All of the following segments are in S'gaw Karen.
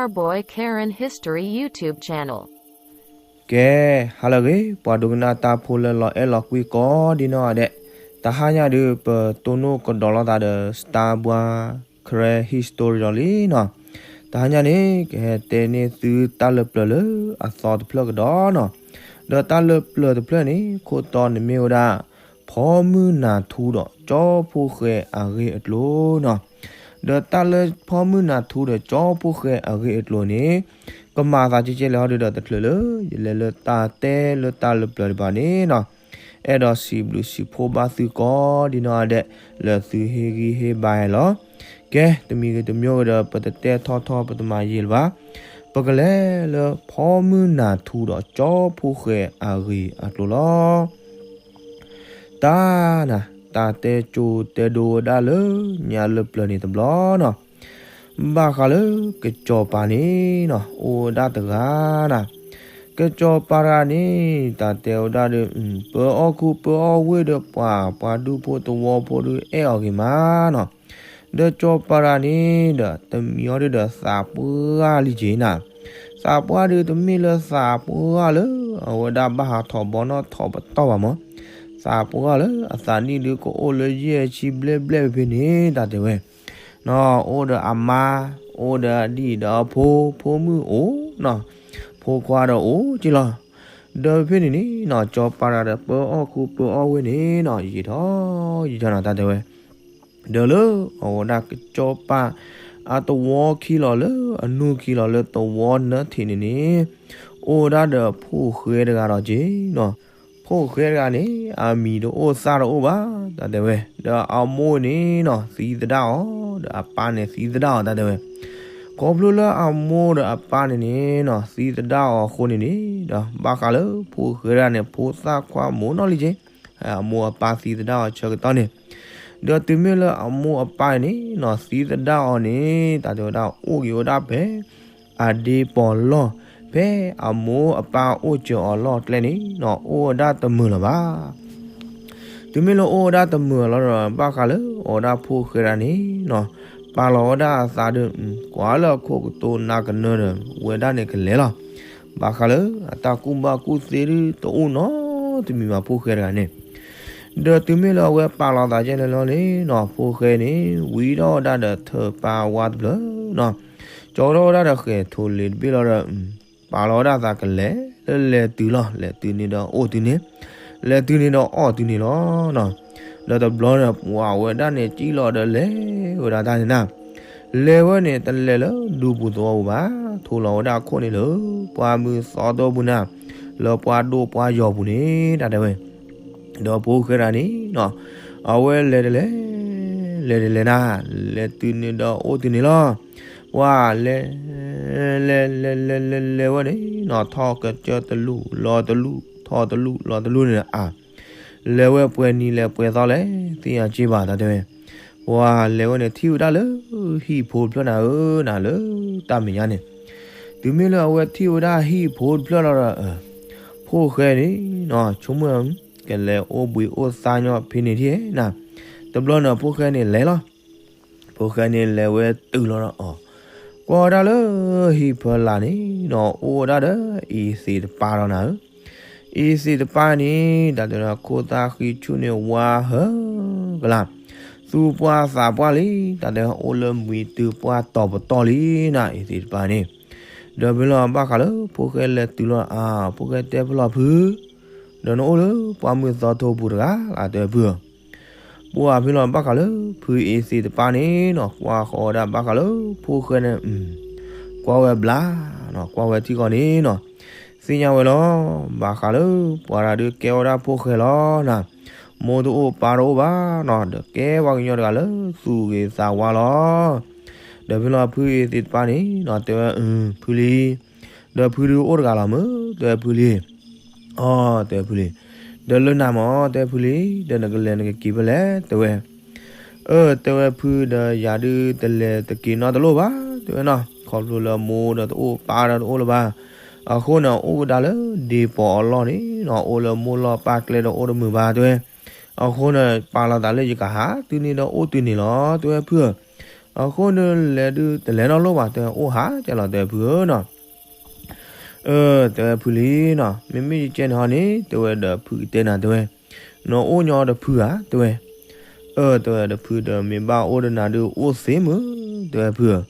Star Boy Karen History YouTube Channel. ကဲ, ဟါလၢအဂ့ၤ ပှၤဒိကနၣ်တၢ်ဖိလၢလီၤအဲၣ်လီၤကွံကိးဒ်နီၢ်ဂၤဒဲး, တဟါညါဒုး ပတိၢ်နီၣ်ကဒီးလိာ်သးဒီး Star Boy Karen History ဒီးလံနီၤ. တဟါညါန့ၣ် ကဟဲတဲန့ၢ်သုတၢ်လၢပျၢၤလၢအသီတဖျၢၣ်ကဒီးနီၤ. ဒီးတၢ်လၢပျၢၤတဖျၢၣ်န့ၣ် ခိၣ်တီန့ၣ်မ့ၢ်ဝဲဒၣ် ဖီမုၢ်နၤထူဒီးကၠီဖှိၣ်ဃဲအဂ့ၢ်အကျိၤနီၤ. ဒီးတၢ်လၢဖီမုၢ်နၤထူဒီးကၠီဖှိၣ်ဃဲအဂ့ၢ်အကျိၤန့ၣ် ကမၤသးကဲကဲလဲၣ်ဟီဒုးဒီး တချုးလၢယလဲၤလၢတၢ်တဲလၢတၢ်လၢပျၢၤဒံးဘၣ်န့ၣ်နီၤ, အဲၣ်ဒိးစံးဘျုးစံးဖှိၣ်ဘၣ်သုကိးဒ်နီၢ်ဂၤဒဲး လၢသုဟ့ၣ်ဂံၢ်ဟ့ၣ်ဘါယၤလီၤ. ကဲ, တမံၤဂ့ၤတမံၤဂ့ၤဒီး ပတတဲထီထီ ပတမၤယံာ်လၢၤဘၣ်. ပကလဲၤလၢဖီမုၢ်နၤထူဒီးကၠီဖှိၣ်ဃဲအဂ့ၢ်အကျိၤလီၤ. တၢ်နၤ, တၢ်တဲကၠိတဲဒိဝဲဒၣ်လၢညါလၢပျၢၤန့ၣ်တဘျီနီၤ. ဘၣ်ဃးလၢကစီၤပၤန့ၣ်နီၤ အိၣ်ဝဲဒၣ်တဂၤနၤ. ကစီၤပၤတဂၤန့ၣ် တၢ်တဲဝဲဒၣ်ဒီး ပၢအီၣ်ခူပၢအီၣ်ဝ့ၢ်ဒီးပှၤ ပှၤဒူဖိသဝီဖိဒုးအဲၣ်အီၤဂ့ၤမးနီၤ. ဒီးစီၤပၤတဂၤန့ၣ်ဒီး တမံၤအီၤဒုးဒီးသးပှၢ်လံက့ၤနၤ. သးပှၢ်ဒုးတမ့ၢ်လၢသးပှၢ်လၢ အဝဲဒၣ်ဘၣ်ဟးထီၣ်ဘီနီၣ်ထီၣ်ပတီၢ်ဘၣ်မး. သးပှၢ်လၢအသးနံၣ်ဒုးကအိၣ်လၢယဲၢ်ဆံဘျဲၣ်ဘျဲၣ်ဖဲန့ၣ် တၢ်တဲဝဲ နီၤ, အိၣ်ဒီးအမါ, အိၣ်ဒီးအဒံၣ်ဒီးအဖိ, ဖိမုၣ်အိၣ်နီၤ, ဖိခွါဒီးအိၣ်က့လီၤ. ဒီးဖဲန့ၣ်န့ၣ်နီၤ စီၤပၤတဂၤဒီးပၢအီၣ်ခူပၢအီၣ်ဝ့ၢ်န့ၣ်နီၤ ယံာ်ထီၣ်ယံာ်ထီၣ်နီၤ တၢ်တဲဝဲ. ဒီးလၢအဝဲဒၣ်ကစီၤပၤအသဝီခံလီၤလၢအနူၢ်ခံလီၤလၢသဝီနၢထံးန့ၣ်န့ၣ် အိၣ်ဝဲဒၣ်ဒီးဖိၣ်ဃဲတဂၤဒီးက့နီၤ. ဖိၣ်ဃဲတဂၤန့ၣ် အမံၤတအိၣ်သၣ်တအိၣ်ဘၣ် တၢ်တဲဝဲ. ဒီးအမိၢ်န့ၣ်နီၤ သံသဒၣ်အီၤ, ဒီးအပၢ်န့ၣ်သံသဒၣ်အီၤ တၢ်တဲဝဲ. ခီဖျိလၢအမိၢ်ဒီးအပၢ်န့ၣ်န့ၣ်နီၤ သံသဒၣ်အီၤအဃိန့ၣ်န့ၣ် ဒီးဘၣ်ဃးလၢဖိၣ်ဃဲတဂၤန့ၣ် ဖိသၣ်ခွါမိၢ်နီၢ်လံက့ အမိၢ်အပၢ်သံသဒၣ်အီၤဆၢကတီၢ်န့ၣ်, ဒီးတုၤမ့ၢ်လၢအမိၢ်အပၢ်န့ၣ်နီၤ သံသဒၣ်အီၤန့ၣ် တၢ်တဲဝဲဒၣ်အိၣ်က့ၤဝဲဒၣ်ဖဲ အဒ့ပီၤလီၢ်, ဖဲအမိၢ်အပၢ်အိၣ်စၢၤအီၤလီၢ်ကျဲန့ၣ်နီၤ အိၣ်ဝဲဒၣ်တမုာ်လၢၤဘၣ်. တုၤမ့ၢ်လၢအိၣ်ဝဲဒၣ်တမုာ်လီၤဒီး ဘၣ်ဃးလၢအဝဲဒၣ်ဖိၣ်ဃဲတဂၤန့ၣ်နီၤ ပာ်လီၤဝဲဒၣ်အသးဒီး ကွၢ်လၢအခိၣ်ကတိၤနးကနၢဒီး ဝဲဒၣ်န့ၣ်ကလဲၤလီၤ. ဘၣ်ဃးလၢအတၢ်ကူၣ်ဘၣ်ကူၣ်သ့ဒုးတအိၣ်နီတမံၤဘၣ် ဖိၣ်ဃဲတဂၤန့ၣ်. ဒီးတုၤမ့ၢ်လၢအဝဲပာ်လီၤသးကဲန့ၣ်လီၤန့ၣ်နီၤ ဖိၣ်ဃဲန့ၣ် ဝံထီၣ်ဝဲဒၣ်ဒီးထၢၣ်ပၢ်ဝါတဖျၢၣ်နီၤ, ကၠီထီၣ်ဝဲဒၣ်ဒီးဃဲၤထိးလ့ၤတဘ့ၣ်လီၤဒီး ပာ်လီၤဝဲဒၣ်သးကလဲၤလၢလဲၤတုၤလီၤ လဲၤတုၤန့ၣ်ဒီးအိၣ်တုၤန့ၣ်, လဲၤတုၤန့ၣ်ဒီးအီၣ်တုၤန့ၣ်လီၤ. ဒီးတဘျီန့ၣ် ပှၤဝဲဒၣ်န့ၣ် ကံၣ်လီၤဒီးလဲၤဝဲဒၣ်တၢ်န့ၣ်နၤ, လဲၤဝဲန့ၣ်တလဲၤလၢဒူပူၤသဝီပူၤဘၣ်, ထိးလီၤဝဲဒၣ်အခိၣ်န့ၣ်လၢ ပှၢ်မုၢ်သီတိၢ်ပူၤနၤ, လၢပှၢ်ဒိၣ်ပှၢ်ယီၤပူၤန့ၣ် တၢ်တဲဝဲ. ဒီးဖိၣ်ဃဲတဂၤန့ၣ်နီၤ, အဝဲလဲၤတလဲၤ, လဲၤတလဲၤနၤ, လဲၤတုၤန့ၣ်ဒီးအိၣ်တုၤန့ၣ်လီၤ. ပှၤလဲၤ, လဲၤလဲၤလဲၤလဲၤလဲၤဝဲန့ၣ်နီၤ, ထီၣ်ကစၢၢ်တလူၢ်လီၤတလူၢ်, ထီၣ်တလူၢ်လီၤတလူၢ်န့ၣ်ဧါ, လဲၤဝဲပှဲၤနံၤလဲၤပှဲၤသီလဲၣ် သ့ၣ်ညါက့ဘၣ် တၢ်တဲဝဲ. ပှၤလဲၤဝဲန့ၣ်ထံၣ်ဝဲဒၣ်လၢ ဟံၣ်ဖိတဖျၢၣ်နၤဧၢနၤ လၢတၢ်မဲာ်ညါန့ၣ်, တုၤမ့ၢ်လၢအဝဲထံၣ်ဝဲဒၣ်ဟံၣ်ဖိတဖျၢၣ်လီၤဒီး ဖိၣ်ဃဲန့ၣ်နီၤ ဆိကမိၣ် ကလဲၤအိၣ်ဘှံးအိၣ်သါညီဖဲန့ၣ်ထံၣ်နၤ, တဘျီန့ၣ်ဖိၣ်ဃဲန့ၣ်လဲၤလီၤ. ဖိၣ်ဃဲန့ၣ်လဲၤဝဲတုၤလီၤဒီးအီၤ, ကွၢ်ဝဲဒၣ်လၢဟံၣ်ဖီလာ်န့ၣ်နီၤ အိၣ်ဝဲဒၣ်ဒီးအံၤသ့ၣ်တပၤလီၤနၤဧၢ, အံၤသ့ၣ်တပၤန့ၣ် တၢ်တဲဒီးခိၣ်သၣ်ဃံဆူၣ်န့ၣ်ဝါဟၢကလါ, သူၣ်ပှၢ်သးပှၢ်လံ, တၢ်တဲအိၣ်လၢမှံၤတုၤပှၢ်တီၤပတီၢ်လံနၤ အံၤသ့ၣ်တပၤန့ၣ်. ဒီးဖဲလီၤဘၣ်ဃးလၢဖိၣ်ဃဲလဲၤတုၤလီၤအါ, ဖိၣ်ဃဲတဲဖဲလီၤဖု ဒီးနအိၣ်လၢပှၢ်မုၢ်သီထိၣ်ပူၤတဂၤလၢတဲဖုဧၢ, ပှၤဖဲလီၤဘၣ်ဃးလၢဖုအံၤသ့ၣ်တပၤန့ၣ်နီၤ ကွၢ်ဃီၤဝဲဒၣ်ဘၣ်ဃးလၢဖိၣ်ဃဲန့ၣ်, ကွၢ်ဝဲဘျါနီၤ ကွၢ်ဝဲထံကီၢ်န့ၣ်နီၤ, သ့ၣ်ညါဝဲလီၤ. ဘၣ်ဃးလၢပှၤတဂၤဒုးကဲဝဲဒၣ်ဖိၣ်ဃဲလီၤနၤ, မိၢ်တအိၣ်ပၢ်တအိၣ်ဘၣ်နီၤ ဒီးကဲပှၤကညီတဂၤလၢသူၣ်ဂ့ၤသးဝါလီၤ. ဒီးဖဲလီၤဖုအံၤသ့ၣ်တပၤန့ၣ်နီၤ တဲဝဲ ဖုလံ ဒီးဖုဒုးအိၣ်တဂၤလီၤမ့ၢ် တဲဝဲဖုလံ, အီ တဲဝဲဖုလံ, ဒီးလၢနၤမ့ၢ် တဲဝဲဖုလံ, ဒီးနကလဲၤနကက့ၤဖဲလဲၣ် တဲဝဲ, အၢ တဲဝဲဖု ဒီးယၤဒုးတလဲၤတက့ၤနီတလိၣ်ဘၣ် တဲဝဲနီၤ, ခီဖျိလၢမိၢ်ဒီးတအိၣ်ပၢ်ဒီးတအိၣ်လၢၤဘၣ်, အဃိန့ၣ် အိၣ်ဝဲဒၣ်လၢဒ့ပီၤအလီၢ်န့ၣ်နီၤ အိၣ်လၢမိၢ်လီၢ်ပၢ်ကျဲဒီးအိၣ်တမုာ်ဘၣ် တဲဝဲ, အဃိန့ၣ် ပာ်လီၤသးလၢယကဟးတုၤန့ၣ်ဒီးအိၣ်တုၤန့ၣ်လီၤ တဲဝဲဖုဧၢ. အဃိန့ၣ်လဲၤဒုးတလဲၤနီတလိၣ်ဘၣ် တဲဝဲ အိၣ်ဟးကဲလီၤ တဲဝဲ ဖုဧၢနီၤ. အၢ တဲဝဲ ဖုလံနီၤ, မ့မ့ၢ်ယကဲန့ၣ်ဟီန့ၣ် တဲဝဲ ဒီးဖုကတဲနၤ တဲဝဲ, နအိၣ်ညီဒီးဖုဧါ တဲဝဲ. အၢ တဲဝဲ ဒီးဖုဒီးမ့ၢ်ဘၣ်အိၣ်ဒီးနၤဒုးအိၣ်သ့မုၢ် တဲဝဲ ဖုဧၢ.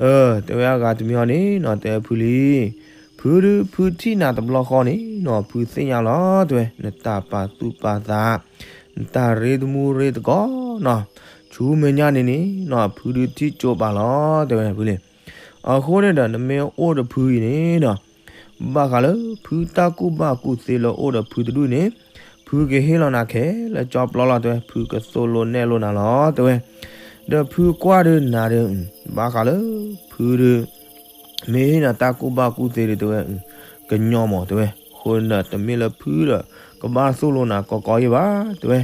အၢ တဲဝဲ အဂၤတမံၤဟီန့ၣ်နီၤ တဲဝဲ ဖုလံ, ဖုဒုး ဖုထံၣ်နၤတဘျီဃီန့ၣ်နီၤ ဖုသ့ၣ်ညါလီၤ တဲဝဲ, နတၢ်ပာ်သူၣ်ပာ်သး, နတၢ်ရ့တမူရ့တကိးနီၤ, ဆူမဲာ်ညါန့ၣ်န့ၣ်နီၤ ဖုဒုးထံၣ်ကၠိပာ်လီၤ တဲဝဲ ဖုလံ. အဃိန့ၣ်ဒီး နမ့ၢ်အိၣ်ဒီးဖုအံၤန့ၣ်နီၤ ဘၣ်ဃးလၢဖုတၢ်ကူၣ်ဘၣ်ကူၣ်သ့လၢအိၣ်ဒီးဖုတဒူၣ်န့ၣ် ဖုကဟ့ၣ်လီၤနၤခဲလၢာ်ကၠီပျီလီၤ တဲဝဲ, ဖုကသိၣ်လိနဲၣ်လိနၤလီၤ တဲဝဲ. ဒီးဖုကွၢ်ဒုးနၤဒုး ဘၣ်ဃးလၢဖုဒုး မ့ၢ်ဟ့ၣ်နၤတၢ်ကူၣ်ဘၣ်ကူၣ်သ့ဒုး တဲဝဲ ကညီမး တဲဝဲ, အဃိန့ၣ်ဒီး တမ့ၢ်လၢဖုဒီး ကဘၣ်သိၣ်လိနၤကီကီယဲၢ်ဘၣ် တဲဝဲ.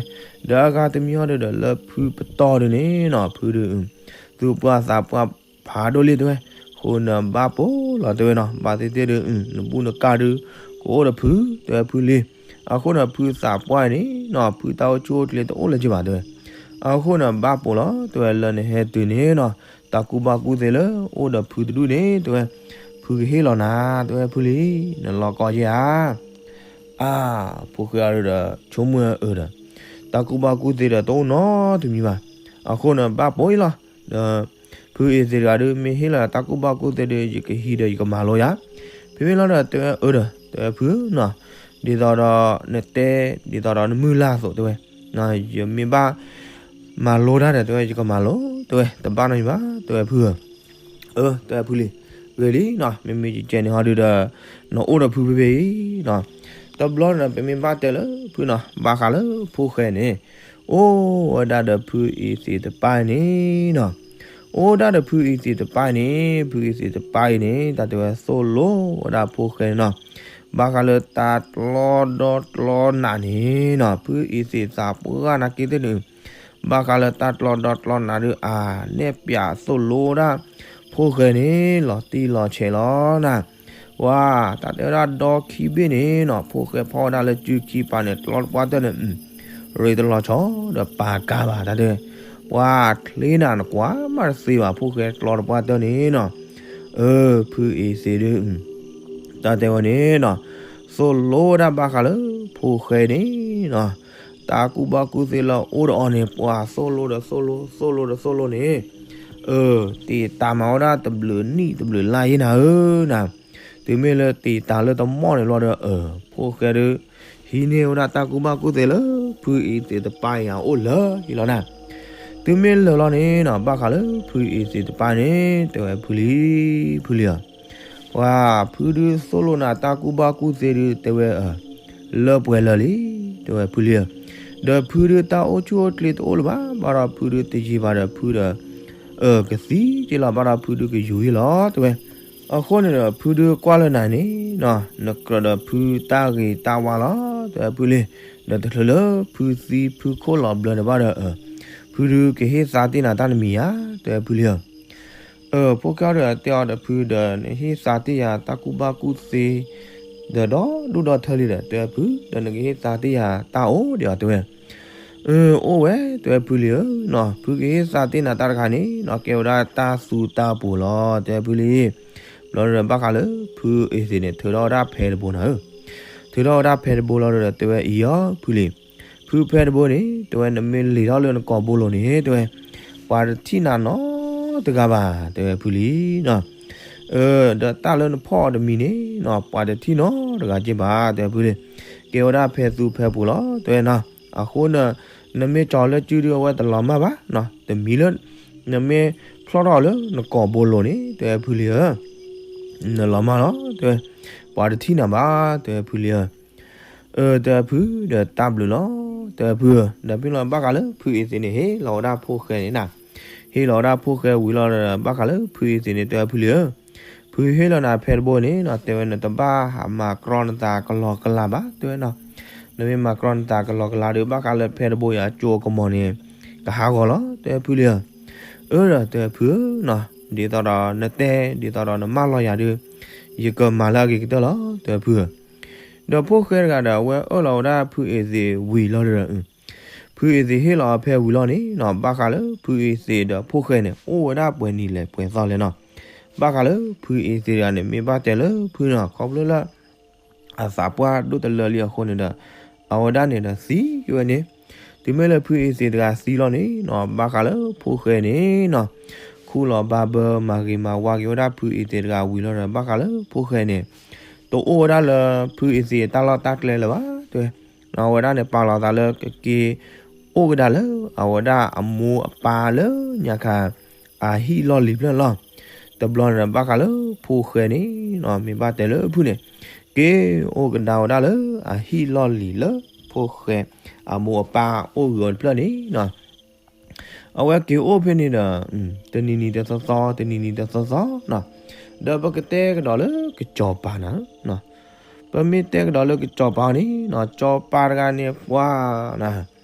ဒီးအဂၤတမံၤဟီဒုးဒီး လၢဖုပတီၢ်ဒုးန့ၣ်နီၤ ဖုဒုး သူၣ်ပှၢ်သးပှၢ်ဖးဒိၣ်လံ တဲဝဲ, အဃိန့ၣ်ဘၣ်ပိာ်လီၤ တဲဝဲနီၤ, ဘၣ်သ့ၣ်သ့ၣ်ဒုး နဘူၣ်နကၢ်ဒုး ကအိၣ်ဒီးဖု တဲဝဲ ဖုလံ. အဃိန့ၣ် ဖုသးပှၢ်အံၤန့ၣ်နီၤ ဖုတၢ်အိၣ်ဆူၣ်အိၣ်ချ့တအိၣ်လၢၤက့ဘၣ် တဲဝဲ. အဃိန့ၣ် ဘၣ်ပိာ်လီၤ တဲဝဲ, လၢနဟဲတုၤန့ၣ်နီၤ တၢ်ကူၣ်ဘၣ်ကူၣ်သ့လၢအိၣ်ဒီးဖုတဒူၣ်န့ၣ် တဲဝဲ, ဖုကဟ့ၣ်လီၤနၤ တဲဝဲ ဖုလံ, နလီၤကီယဲၢ်ဧါ. အါ ဖိၣ်ဃဲအံၤဒီး ဆိကမိၣ်အၢဒီး တၢ်ကူၣ်ဘၣ်ကူၣ်သ့ဒီးတအိၣ်နီတမံၤဘၣ်. အဃိန့ၣ် ဘၣ်ပိာ်အံၤလီၤ. ဒီးဖုအ့ၤသ့ၣ်တဂၤဒုး မ့ၢ်ဟ့ၣ်လီၤတၢ်ကူၣ်ဘၣ်ကူၣ်သ့ဒုး ယကဟံးဒီးယကမၤလိယၤ. ဖဲမ့ၢ်လီၤဒီး တဲဝဲအၢဒီး တဲဝဲဖုနီၤ, ဒ်သိးဒီးနတဲ ဒ်သိးဒီးနမုၢ်လၢ်အသိး တဲဝဲ, ယမ့ၢ်ဘၣ်မၤလိတၢ်ဒီး တဲဝဲ ယကမၤလိ တဲဝဲ, တဘၣ်နီတမံၤဘၣ် တဲဝဲဖုဧၢ. အၢ တဲဝဲဖုလံ, ဂ့ၤလံနီၤ, မ့မ့ၢ်ယကဲန့ၣ် ဟီဒုးဒီး နအိၣ်ဒီးဖုဖဲဖဲအံၤနီၤ. တဘျီန့ၣ်ဒီး ပမ့ၢ်ဘၣ်တဲလၢဖုနီၤ, ဘၣ်ဃးလၢဖိၣ်ဃဲန့ၣ် အိၣ်ဝဲဒၣ်ဒီးဖုအ့ၤသ့ၣ်တပၢ်အံၤန့ၣ်နီၤ. အိၣ်ဒၣ်ဒီးဖုအ့ၤသ့ၣ်တပၢ်အံၤန့ၣ်, ဖုအ့ၤသ့ၣ်တပၢ်အံၤန့ၣ် တၢ်တဲဝဲသိၣ်လိဝဲဒၣ်ဖိၣ်ဃဲန့ၣ်နီၤ. ဘၣ်ဃးလၢတၢ်ကျီဒီကျီနးန့ၣ်နီၤ, ဖုအ့ၤသ့ၣ်သးပှၢ်နာ်က့သ့ၣ်န့ၣ် ဘၣ်ဃးလၢတၢ်ကျီဒီကျီနးဒုး အါ နဲၣ်ပၠးသိၣ်လိဒၣ် ဖိၣ်ဃဲန့ၣ် လီၤတံၢ်လီၤဆဲးလီၤနၤ. ပှၤ တၢ်တဲဝဲဒၣ်ဒီခံဘ့ၣ်န့ၣ်နီၤ, ဖိၣ်ဃဲဖီၣ်ဝဲဒၣ်လၢစုခံပၤန့ၣ် ကျီတပှၢ်တၢၢ်န့ၣ် ရ့တလီၤဆီဒီးပာ်ကါဘၣ် တၢ်တဲဝဲ. ပှၤချ့နၤနကွၢ်မးတသ့ဘၣ် ဖိၣ်ဃဲကျီတပှၢ်တၢၢ်န့ၣ်နီၤ. အၢ ဖုအ့ၤသ့ၣ်ဒုး တၢ်တဲဝဲန့ၣ်နီၤ, သိၣ်လိဝဲဒၣ်ဘၣ်ဃးလၢ ဖိၣ်ဃဲန့ၣ်နီၤ, တၢ်ကူၣ်ဘၣ်ကူၣ်သ့လၢအအိၣ်ဒီးအီၤန့ၣ် ပှၤသိၣ်လိဒီးသိၣ်လိ သိၣ်လိဒီးသိၣ်လိန့ၣ်, အၢ တံာ်တာ်မၤဝဲဒၣ်တဘျုးနံၣ်တဘျုးလါယဲၢ်နၤဧၢနၤ. တုၤမ့ၢ်လၢတံာ်တာ်လၢတမီၢ်န့ၣ်လီၤဒီး အၢ ဖိၣ်ဃဲဒုး ဟံးန့ၢ်ဝဲဒၣ်တၢ်ကူၣ်ဘၣ်ကူၣ်သ့လၢ ဖုအ့ၤသ့ၣ်တပၢ်အံၤအအိၣ်လၢာ်အံၤလီၤနၤ. တုၤမ့ၢ်လၢာ်လီၤန့ၣ်နီၤ, ဘၣ်ဃးလၢဖုအ့ၤသ့ၣ်တပၢ်န့ၣ် တဲဝဲဖုလံ, ဖုလံဧၢ, ပှၤဖုဒုးသိၣ်လိနၤတၢ်ကူၣ်ဘၣ်ကူၣ်သ့ဒုး တဲဝဲအၢ လၢပှဲၤလၢာ်လံ, တဲဝဲဖုလံဧၢ. ဒီးဖုဒုးတၢ်အိၣ်ဆူၣ်အိၣ်ချ့တအိၣ်လၢၤဘၣ်, ဘၣ်ဒီးဖုဒုးတယံာ်ဘၣ်ဒီးဖုဒီး အၢ ကသံက့လီၤ, ဘၣ်ဒီးဖုဒုးကယူၤယ့ၢ်လီၤ တဲဝဲ. အဃိန့ၣ်ဒီး ဖုဒုးကွၢ်လၢနၤန့ၣ်နီၤ, နကြၢးဒီးဖုတၢ်ဂ့ၤတၢ်ဝါလီၤ တဲဝဲဖုလံ. ဒီးတချုးလၢဖုသံဖုခိၣ်လီၤဘျၢန့ၣ်ဘၣ်ဒီး အၢ ဖုဒုးကဟ့ၣ်သါတ့ၢ်နၤတၢ်တမံၤဧါ တဲဝဲဖုလံဧၢ. အၢ ဖိၣ်ဃဲဒီးတဲအီၤဒီးဖုဒီး နဟ့ၣ်သါတ့ၢ်ယၤတၢ်ကူၣ်ဘၣ်ကူၣ်သ့ ဒီးဒီဒူၣ်ဒီထၢလံဒီး တဲဝဲဖု ဒီးနကဟ့ၣ်သါတ့ၢ်ယၤတၢ်အိၣ်ဒံးဧါ တဲဝဲ. အၢ အိၣ်ဝဲ တဲဝဲဖုလံဧၢနီၤ, ဖုကဟ့ၣ်သါတ့ၢ်နၤတၢ်တခါန့ၣ်နီၤ ကဲဝဲဒၣ်တၢ်သူတၢ်ပူၤလီၤ တဲဝဲဖုလံ. ဘျီဒီးဘၣ်ဃးလၢဖုအ့ၤသ့ၣ်န့ၣ် ထုးထီၣ်ဝဲဒၣ်ဖဲတဘိနၤဧၢ, ထုးထီၣ်ဝဲဒၣ်ဖဲတဘိလီၤဒီး တဲဝဲအံၤအီၤဖုလံ. ဖုဖဲတဘိန့ၣ် တဲဝဲ နမ့ၢ်လံာ်ထီၣ်လၢနကိာ်ဘိလိၤန့ၣ် တဲဝဲ ပှၤတထံၣ်နၤနီတဂၤဘၣ် တဲဝဲဖုလံနီၤ. အၢ ဒီးတၢ်လၢနဖီၣ်အီၤတမံၤန့ၣ်နီၤ ပှၤတထံၣ်နီတဂၤက့ဘၣ် တဲဝဲဖုလံ. ကဲဝဲဒၣ်ဖဲသူဖဲပူၤလီၤ တဲဝဲနီၤ. အဃိန့ၣ် နမ့ၢ်ကၠီၤလၢစုဒုးအဝဲတလီၤမၢ်ဘၣ်နီၤ, တမံၤလၢ နမ့ၢ်ဖျီၣ်ထီၣ်အီၤလၢနကိာ်ဘိလိၤန့ၣ် တဲဝဲဖုလံဧၢ နလီၤမၢ်လီၤ တဲဝဲ, ပှၤတထံၣ်နၤဘၣ် တဲဝဲဖုလံဧၢ. အၢ တဲဝဲဖု ဒီးတၢ်ဘျုးလီၤ တဲဝဲဖုဧၢ. ဒီးဖဲလီၤဘၣ်ဃးလၢဖုအ့ၤသ့ၣ်န့ၣ် ဟ့ၣ်လီၤဝဲဒၣ်ဖိၣ်ဃဲန့ၣ်နၤ, ဟ့ၣ်လီၤဝဲဒၣ်ဖိၣ်ဃဲဝံၤလီၤဒီး ဘၣ်ဃးလၢဖုအ့ၤသ့ၣ်န့ၣ် တဲဝဲဖုလံဧၢ, ဖုဟ့ၣ်လီၤနၤဖဲတဘိန့ၣ်နီၤ တဲဝဲ နတဘၣ်ဟးမၤကြီနသးကလီကလၤဘၣ် တဲဝဲနီၤ. နမ့ၢ်မၤကြီနသးကလီကလၤဒီး ဘၣ်ဃးလၢဖဲတဘိယၤကၠိအကမီၤန့ၣ် ကဟးဂီၤလီၤ တဲဝဲဖုလံဧၢ. အၢ ဒီးတဲဝဲဖုဧၢနီၤ, ဒ်သိးဒီးနတဲ ဒ်သိးဒီးနမၢလီၤယၤဒီး ယကမၤလၢအဂ့ၤကတၢၢ်လီၤ တဲဝဲဖုဧၢ. ဒီးဖိၣ်ဃဲတဂၤဒီး အဝဲအၢၣ်လီၤဝဲဒၣ်ဖုအ့ၤသ့ၣ်ဝံၤလီၤဒီး အၢ ဖုအ့သ့းဟ့ၣ်လီၤအီၤဖဲဝံၤလီၤန့ၣ်နီၤ ဘၣ်ဃးလၢဖုအ့သ့းဒီးဖိၣ်ဃဲန့ၣ် အိၣ်ဝဲဒၣ်ပှဲၤနံၤလဲၣ်ပှဲၤသီလဲၣ်နီၤ. ဘၣ်ဃးလၢဖုအ့သ့းတဂၤန့ၣ် မ့ၢ်ဘၣ်တဲလၢဖုနီၤ ခီဖျိလၢ အသးပှၢ်ဒိၣ်တလၢလံအဃိန့ၣ်ဒီး အဝဲဒၣ်န့ၣ်ဒီးသံဝဲန့ၣ်, တုၤမ့ၢ်လၢဖုအ့သ့းတဂၤသံလီၤန့ၣ်နီၤ ဘၣ်ဃးလၢဖိၣ်ဃဲန့ၣ်နီၤ ခူၣ်လီၤဘၣ်ဘၢမၤဂ့ၤမၤဝါက့ၤဝဲဒၣ်ဖုအ့သ့းတဂၤဝံၤလီၤဒီး ဘၣ်ဃးလၢဖိၣ်ဃဲန့ၣ် တအိၣ်ဝဲဒၣ်လၢဖုအ့သ့းအတၢ်လီၢ်တၢ်ကျဲလၢၤဘၣ်တဲဝဲ. အဝဲဒၣ်န့ၣ် ပာ်လီၤသးလၢကက့ၤ အိၣ်ကဒါလၢ အဝဲဒၣ်အမိၢ်အပၢ်လၢညါခါ အဟံၣ်လီၢ်လံၤဖျၢၣ်လီၤ. တဘျီန့ၣ်ဒီး ဘၣ်ဃးလၢဖိၣ်ဃဲန့ၣ်နီၤ မ့ၢ်ဘၣ်တဲလၢဖုန့ၣ် က့ၤအိၣ်ကဒါဝဲဒၣ်လၢအဟံၣ်လီၢ်လံၤလၢဖိၣ်ဃဲ အမိၢ်အပၢ်အိၣ်ဂ့ၤအီၤတဖျၢၣ်န့ၣ်နီၤ အဝဲက့ၤအိၣ်ဖဲန့ၣ်ဒီး တနံၤနံၤတသီသီ တနံၤနံၤတသီသီနီၤ, ဒီးပကတဲကဒီးလၢကစီၤပၤနၤ, ပမ့ၢ်တဲကဒီးလၢကစီၤပၤန့ၣ်နီၤ စီၤပၤတဂၤန့ၣ် ပှၤနၤ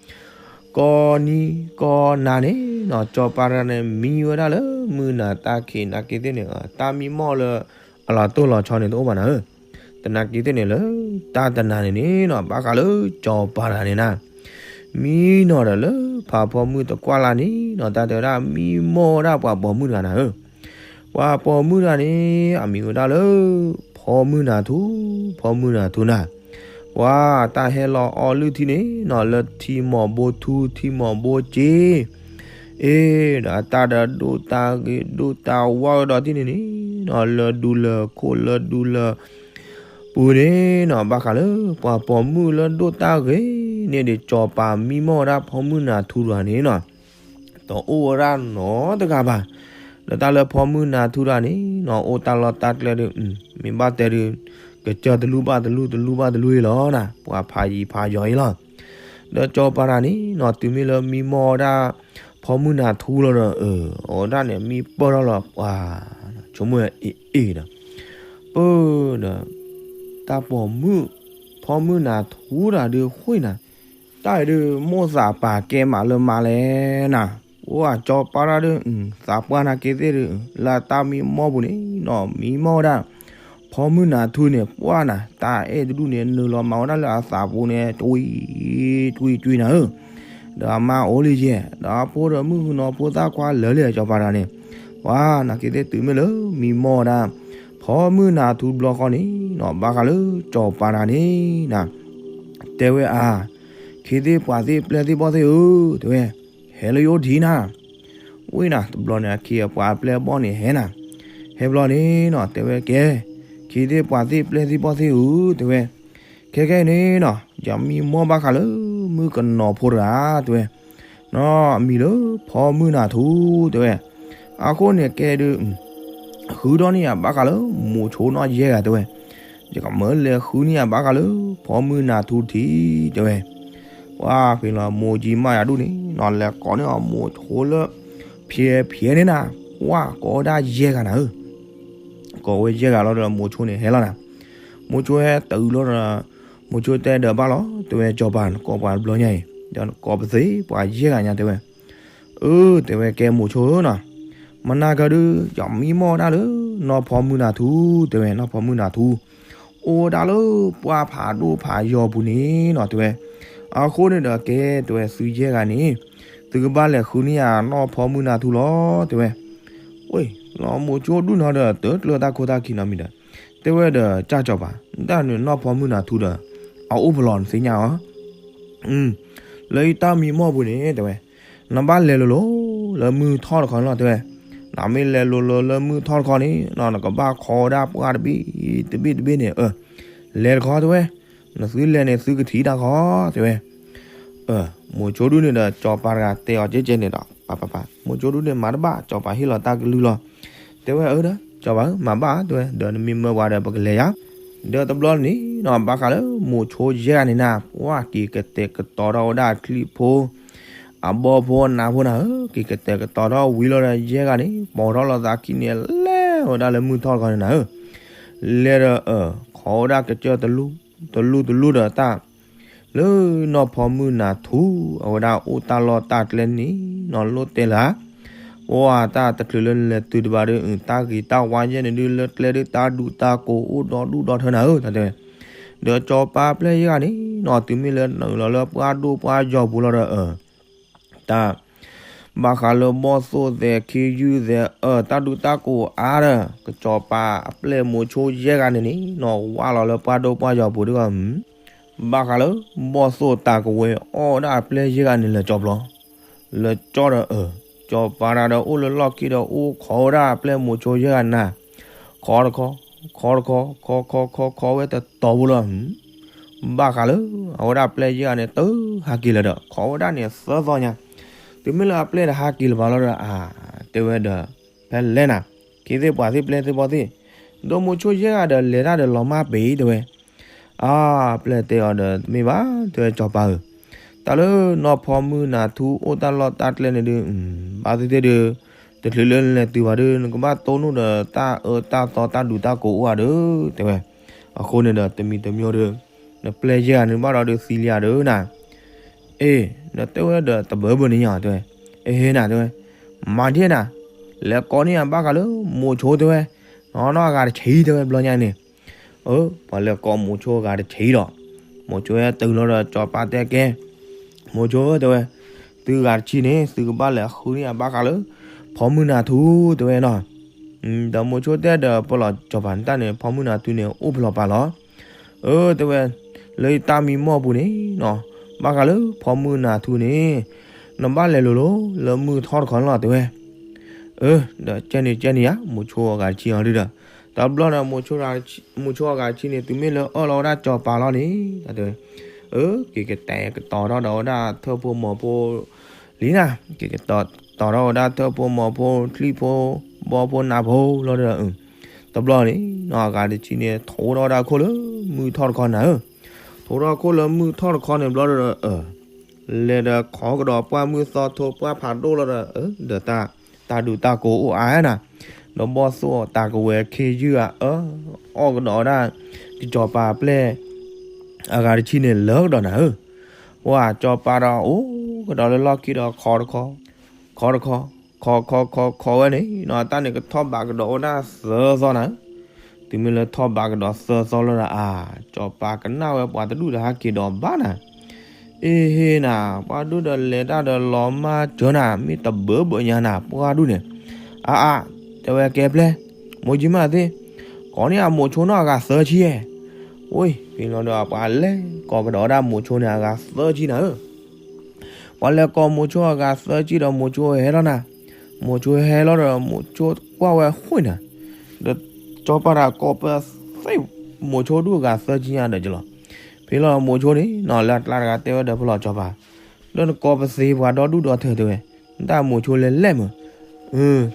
ကိးနံၤကိးနၤန့ၣ်နီၤ စီၤပၤတဂၤန့ၣ် မံဝဲဒၣ်လၢမုၢ်နၤတၢ်ခံး နာ်က့သ့ၣ်န့ၣ် တၢ်မံမီၢ်လၢအလီၤတိၢ်လီၤဆီန့ၣ် တအိၣ်ဘၣ်နၤဧၢ တနာ်က့သ့ၣ်န့ၣ်လၢ တၢ်တနၤန့ၣ်န့ၣ်နီၤ ဘၣ်ဃးလၢစီၤပၤတဂၤန့ၣ်နၤ မံနီၤဒီးလၢဖးဖီမုၢ်တကွၢ်လၢ်န့ၣ်နီၤ တၢ်တဲဝဲဒၣ်မံမီၢ်ဝဲဒၣ်ပှၤပိာ်မုၣ်တဂၤနၤဧၢ, ပှၤပိာ်မုၣ်တဂၤန့ၣ် အမံၤဝဲဒၣ်လၢ ဖီမုၢ်နၤထူ, ဖီမုၢ်နၤထူနၤ, ပှၤတၢ်ဟဲလီၤအီလုၢ်ထံန့ၣ်နီၤ လၢထံမီၢ်ဘိထူ ထံမီၢ်ဘိစ့ အ့ ဒီးအတၢ်ဒီးဒိၣ်တၢ်ဂ့ၤဒိၣ်တၢ်ဝါကဒီးထံၣ်န့ၣ်န့ၣ်နီၤ လၢဒူလၢခိၣ်လၢဒူလၢ ပူၤန့ၣ်နီၤ ဘၣ်ဃးလၢပှၤပိာ်မုၣ်လၢဒိၣ်တၢ်ဂ့ၤန့ၣ်ဒီး စီၤပၤမံမီၢ်ဝဲဒၣ်ဖီမုၢ်နၤထူတဂၤန့ၣ်နီၤ တအိၣ်ဝဲဒၣ်နီတဂၤဘၣ်. ဒီးတၢ်လၢဖီမုၢ်နၤထူတဂၤန့ၣ်နီၤ အိၣ်တၢ်လီၢ်တၢ်ကျဲဒီး မ့ၢ်ဘၣ်တဲဒီး ကစၢၢ်တလူၢ်ဘၣ်တလူၢ် တလူၢ်ဘၣ်တလူၢ်အံၤလီၤနၤ ပှၤဖးယံၤဖးယီၤအံၤလီၤ. ဒီးစီၤပၤတဂၤန့ၣ်နီၤ တုၤမ့ၢ်လၢမံမီၢ်ဝဲဒၣ် ဖီမုၢ်နၤထူလီၤဒီး အဝဲဒၣ်န့ၣ် မံပၢၢ်ထီၣ်လီၤပှၤ ဆိကမိၣ်အ့ၣ်အ့ၣ်ဒီး ပၢၢ်ဒီး တၢ်ပိာ်မုၣ် ဖီမုၢ်နၤထူတဂၤဒုးဃ့ၢ်နၤ တၢ်အံၤဒုး မိၣ်သးပာ်ကဲမးလၢမါလဲၣ်နၤ, အိၣ်အစီၤပၤတဂၤဒီး သးပှၢ်နာ်က့သ့ၣ်ဒီး လၢတၢ်မံမီၢ်ပူၤန့ၣ်နီၤ မံမီၢ်ဝဲဒၣ် ဖီမုၢ်နၤထူန့ၣ် ပှၢ်နၤ တၢ်အဲၣ်တဒူၣ်န့ၣ် နုာ်လီၤမၤဝဲဒၣ်လၢအသးပူၤန့ၣ် တွံၢ် တွံၢ် တွံၢ်နၤဧၢ, ဒီးအမါအိၣ်လံယဲၢ် ဒီးအဖိဒီးမုၣ်ကနီၤဖိသၣ်ခွါလၢာ်လံအစီၤပၤတဂၤန့ၣ်, ပှၤနာ်က့သ့ၣ်တုၤမ့ၢ်လၢမံမီၢ်ဝဲဒၣ် ဖီမုၢ်နၤထူတဘျီဃီန့ၣ်နီၤ ဘၣ်ဃးလၢစီၤပၤတဂၤန့ၣ်နၤ တဲဝဲအါ, ခ့သ့ၣ်ပှၤသ့ၣ်ပျဲၢ်သ့ၣ်ဘီၣ်သ့ၣ်ဧၢ တဲဝဲ, ဟဲလၢယအိၣ်ထံနၤ, ဝ့ၢ်နၤ တဘျီန့ၣ် အခ့အပှၤအပျဲၢ်အဘီၣ်န့ၣ်ဟဲနၤ, ဟဲဘျီန့ၣ်နီၤ တဲဝဲကဲ, ခ့သ့ၣ်ပှၤသ့ၣ်ပျဲၢ်သ့ၣ်ဘီၣ်သ့ၣ်ဧၢ တဲဝဲ, ခဲကဲအံၤန့ၣ်နီၤ ယမံမီၢ်ဘၣ်ဃးလၢမုၣ်ကနီၤဖိတဂၤ တဲဝဲ, နီၤအမံၤလၢဖီမုၢ်နၤထူ တဲဝဲ, အဃိန့ၣ်ကဲဒုး ဃုထီၣ်န့ၢ်ယၤဘၣ်ဃးလၢမိၤဆိနီၢ်ယဲၢ်ဂၤ တဲဝဲ, ယကမၢလဲၤဃုန့ၢ်ယၤဘၣ်ဃးလၢ ဖီမုၢ်နၤထူထံး တဲဝဲ, ပှၤဖဲလီၤမိၤကံမၢ်ယၤဒူၣ်န့ၣ်နီၤ လဲၤကိးန့ၢ်အီၤမိၤဆိလၢ ဖျဲးဖျဲးန့ၣ်နၤ, ပှၤကိးဝဲဒၣ်ယဲၢ်ဂၤနၤဧၢ ကိးဝဲယဲၢ်ဂၤလီၤဒီးမိၤဆိန့ၣ်ဟဲလီၤနၤ, မိၤဆိဟဲတုၤလီၤဒီး မိၤဆိတဲဒီးဘၣ်လီၤ တဲဝဲစီၤပၤ နကိးပှၤတဘျီညါအံၤ ဒီးနကိးပသ့ပှၤယဲၢ်ဂၤညါ တဲဝဲ, အၢ တဲဝဲကဲမိၤဆိဧၢနီၤ, မနၤကဒုး ယမံမီၢ်ဝဲဒၣ်လၢ နီၢ်ဖီမုၢ်နၤထူ တဲဝဲ နီၢ်ဖီမုၢ်နၤထူ အိၣ်ဝဲဒၣ်လၢပှၢ်ဖးဒိၣ်ဖးယီၤပူၤန့ၣ်နီၤ တဲဝဲ, အဃိန့ၣ်ဒီးကဲ တဲဝဲ သုယဲၢ်ဂၤန့ၣ် သုကဘၣ်လဲၤဃုန့ၢ်ယၤနီၢ်ဖီမုၢ်နၤထူလီၤ တဲဝဲ, ဝ့ၢ် လီၤမိၤဆိဒူၣ်နီၤဒီး တကျၢၤတၢ်ခိတၢ်ခံနီတမံၤဒီး တဲဝဲဒီး ကၢ်စီၤပၤ တၢ်န့ၣ်နီၢ်ဖီမုၢ်နၤထူဒီး အအိၣ်ပလီၢ်နသ့ၣ်ညါအီၤ လၢယတၢ်မံမီၢ်ပူၤန့ၣ် တဲဝဲ, နဘၣ်လဲၤလိၤလိၤလၢမုၢ်ထီၣ်တခီန့ၣ်လီၤ တဲဝဲ, နမ့ၢ်လဲၤလိၤလိၤလၢမုၢ်ထီၣ်တခီန့ၣ် နကဘၣ်ခိးဝဲဒၣ်ပှၢ်တဘ့ၣ်တဘ့ၣ်တဘ့ၣ်န့ၣ် အၢ လဲၤတခီ တဲဝဲ, နသုလဲၤန့ၣ်သုကထံၣ်တၢ်ခီ တဲဝဲ, မိၤဆိဒူၣ်န့ၣ်ဒီး စီၤပၤတဂၤတဲအီၤကဲကဲန့ၣ်ဒီး ပၢ်ပၢ်ပၢ် မိၤဆိဒူၣ်န့ၣ်မၤတဘၣ် စီၤပၤဟ့ၣ်လီၤတၢ်ကလုၢ်လီၤ, တဲဝဲအၢဒီး စီၤပၤဧၢ မၤဘၣ် တဲဝဲ ဒီးနမ့ၢ်မၢပှၤဒီးပကလဲၤယၤ, ဒီးတဘျီန့ၣ်နီၤ ဘၣ်ဃးလၢမိၤဆိယဲၢ်ဂၤန့ၣ်နၤ ပှၢ်က့ၤကတဲာ်ကတီၤထီၣ်ဝဲဒၣ်အချံၣ်ဖိ အဘီဖိနးဖိနၤဧၢ က့ၤကတဲာ်ကတီၤထီၣ်ဝံၤလီၤဒီးယဲၢ်ဂၤန့ၣ် ပိာ်ထီၣ်လိာ်သးခံန့ၣ် လဲၤဝဲဒၣ်လၢမုၢ်ထီၣ်တခီန့ၣ်နၤဧၢ, လဲၤဒီးအၢ ခိးဝဲဒၣ်ကစၢၢ်တလူၢ် တလူၢ်တလူၢ်ဒီးတၢ် လၢနီၢ်ဖီမုၢ်နၤထူ အဝဲဒၣ်အိၣ်တၢ်လီၢ်တၢ်ကျဲန့ၣ်နီၤ လိၣ်တဲလၢ ပှၤတၢ်တချုးလၢလဲၤတုၤတဘၣ်ဒီး တၢ်ဂ့ၤတၢ်ဝါယဲၢ်န့ၣ်ဒုးလၢကျဲဒုးတၢ်ဒူတၢ်ကိးအိၣ်ဒီဒူၣ်ဒီထၢနၤဧၢ တၢ်တဲဝဲ, ဒီးစီၤပၤပျဲၢ်ယဲၢ်ဂၤန့ၣ်နီၤ တုၤမ့ၢ်လၢနုာ်လီၤလၢပှၢ်ဒိၣ်ပှၢ်ယီၤပူၤလီၤဒီးအၢ တၢ် ဘၣ်ဃးလၢဘီၣ်သိၣ်သဲး ခ့ယုၢ်သဲး အၢ တၢ်ဒူတၢ်ကိးအါဒီး ကစီၤပၤအပျဲၢ်မိၤဆိယဲၢ်ဂၤန့ၣ်န့ၣ်နီၤ ဝၢ်လီၤလၢပှၢ်ဒိၣ်ပှၢ်ယီၤပူၤတဂၤ ဘၣ်ဃးလၢ ဘီၣ်သိၣ်တၢ်ကဝဲၤအီၣ်ဝဲဒၣ်အပျဲၢ်ယဲၢ်ဂၤန့ၣ်လၢကၠီပျီ လၢကၠီဒီးအၢ ကၠီပၤတၢ်ဒီးအိၣ်လၢလီၢ်ခံဒီး အိၣ်ခိးဝဲဒၣ်အပျဲၢ်မိၤဆိယဲၢ်ဂၤနၤ ခိးတခီ ခိးတခီ ခိးခိးခိးခိးဝဲတတီၤဖိလီၤ ဘၣ်ဃးလၢ အဝဲဒၣ်ပျဲၢ်ယဲၢ်ဂၤန့ၣ် တဟးက့ၤလၢၤဒီး ခိးဝဲဒၣ်န့ၣ်သၢသီညါ တုၤမ့ၢ်လၢအပျဲၢ်တဟးက့ၤလၢၤဘၣ်လီၤဒီး အါ တဲဝဲဒီး ဖဲလဲၣ်နၤ ခ့သ့ၣ်ပှၤသ့ၣ်ပျဲၢ်သ့ၣ်ဘီၣ်သ့ၣ် ဒီးမိၤဆိယဲၢ်ဂၤဒီးလဲၤတၢ်ဒီးလီၤမၢ်ပ့ၤတဲဝဲ အါ ပျဲၢ်တဲအီၤဒီး တမ့ၢ်ဘၣ် တဲဝဲကၠီၤပၤဧၢ, တၢ်လၢနီၢ်ဖီမုၢ်နၤထူအိၣ်တၢ်လီၢ်တၢ်ကျဲန့ၣ်ဒုး ဘၣ်သ့ၣ်သ့ၣ်ဒုး တချုးလၢနလဲၤတုၤဘၣ်ဒီး နကဘၣ်တိၢ်နီၣ်ဒီးတၢ်အၢတၢ်သီတၢ်ဒူတၢ်ကိးအိၣ်ဧါဒီး တဲဝဲ, အဃိန့ၣ်ဒီးတမံၤတမံၤဒီး နပျဲၢ်ယဲၢ်ဂၤန့ၣ်ဘၣ်ဒီးဒုးသံလံဧါဒီးနၤ အ့ ဒီးတဲဝဲဒီးတဘၢဘၢန့ၣ်ညါတဲဝဲ, အ့ဟ့နၤတဲဝဲ, မၤဒ်နၤ, လဲၤကိးန့ၢ်ယၤဘၣ်ဃးလၢမိၤဆိတဲဝဲ, နီၢ်နီၢ်အဂၤတဆံတဲဝဲဘျီညါန့ၣ်, အၢ ပှၤလဲၤကိးမိၤဆိအဂၤတဆံဒီး, မိၤဆိဟဲတုၤလီၤဒီးကၠီၤပၤတဲကဲ, မိၤဆိတဲဝဲ, သုဂၤတဆံန့ၣ် သုကဘၣ်လဲၤဃုန့ၢ်ယၤဘၣ်ဃးလၢ ဖီမုၢ်နၤထူတဲဝဲနီၤ, ဒီးမိၤဆိတဲဒီးပလီၢ်ကၠီၤပၤန့ၣ်တၢ်န့ၣ် ဖီမုၢ်နၤထူန့ၣ် အိၣ်ဖျိးပာ်လီၤ အၢ တဲဝဲ, လၢယတၢ်မံမီၢ်ပူၤန့ၣ်နီၤ, ဘၣ်ဃးလၢဖီမုၢ်နၤထူန့ၣ်, နဘၣ်လဲၤလိၤလိၤလၢမုၢ်ထီၣ်တခီန့ၣ်လီၤတဲဝဲ, အၢ ဒီးကဲန့ၣ်ကဲန့ၣ်ဧါ မိၤဆိအဂၤတဆံအီၤဒုဒီး, တဘျီန့ၣ် မိၤဆိအဂၤတဆံန့ၣ် တုၤမ့ၢ်လၢအၢၣ်လီၤဝဲဒၣ်ကၠီၤပၤလီၤန့ၣ် တဲဝဲ, အၢ က့ၤကတဲာ်ကတီၤထီၣ်ဒီးဝဲဒၣ်ထၢၣ်ဖိမီၤဖိ လံနၤ, က့ၤကတီၤထီၣ်ဝဲဒၣ်ထၢၣ်ဖိမီၤဖိ ချံၣ်ဖိ ဘီဖိနးဖိလီၤဒီး, တဘျီန့ၣ်နီၤ အဂၤတဆံန့ၣ် ထိးထီၣ်ဝဲဒၣ်ခိၣ်လၢမုၢ်ထီၣ်တခီနၤဧၢ, ထိးထီၣ်ခိၣ်လၢမုၢ်ထီၣ်တခီန့ၣ်ဘျီဒီး, လဲၤဒီးခိးကဒီးပှၢ်မုၢ်သီထိးပှၢ်ဖးဒိၣ်လီၤဒီး, ဒီးတၢ်ဒူတၢ်ကိးအိၣ်အါနၤ, ဒီးဘီၣ်သိၣ်တၢ်ကဝဲၤခ့ယုၢ်အအၢ အီၣ်ကဒီးဝဲဒၣ် ကစီၤပၤအပျဲၢ် အဂၤတဆံန့ၣ်လၢကဒီးနၤဧၢ, ပှၤကၠီၤပၤဒီးအိၣ်ကဒီးလၢလီၢ်ခံဒီးခိးတခီ, ခိးတခီ, ခိးခိးခိးခိးဝဲန့ၣ်နီၤ တၢ်န့ၣ်ကထီၣ်ဘးကဒီးဝဲဒၣ်သၢသီနၤဧၢ, တုၤမ့ၢ်လၢထီၣ်ဘးကဒီးသၢသီလီၤဒီး အါ ကၠီၤပၤကနၣ်ဝဲပှၤတဒူၣ်တဟးက့ၤဒီးဘၣ်နၤ, အ့ဟ့နၤ ပှၤဒူၣ်ဒီးလဲၤတၢ်ဒီးလီၤမၢ်စၢၤနၤ မ့ၢ်တဘၢဘၢညါနၤ ပှၤဒူၣ်န့ၣ်, အါအါ, တဲဝဲကဲပျဲၢ်, မိၢ်ကံမၣ်သ့ၣ်, ကိးန့ၢ်အမိၤဆိနီၢ်အဂၤသၢဆံယဲၢ်, ဝ့ၢ် ဖဲလီၤဒီးပှၤလဲၤကိးကဒီးဝဲဒၣ်မိၤဆိန့ၣ်အဂၤသၢဆံနၤဧၢ ပှၤလဲၤကိးမိၤဆိအဂၤသၢဆံဒီးမိၤဆိဟဲလီၤနၤ, မိၤဆိဟဲလီၤဒီး မိၤဆိကွၢ်ဝဲဃိနၤ, ဒီးကၠီၤပၤတၢ်ကိးပသ့ မိၤဆိဒူၣ်အဂၤသၢဆံညါဒီးကလီၤ, ဖဲလီၤမိၤဆိန့ၣ်နီၤ လၢအကျါတဂၤတဲဝဲဒီးပလီၢ်ကၠီၤပၤ, ဒီးနကိးပသ့ပှၤဒီဒူၣ်ဒီထၢတဲဝဲ, နတၢ်မိၤဆိလဲၤလဲၣ်မး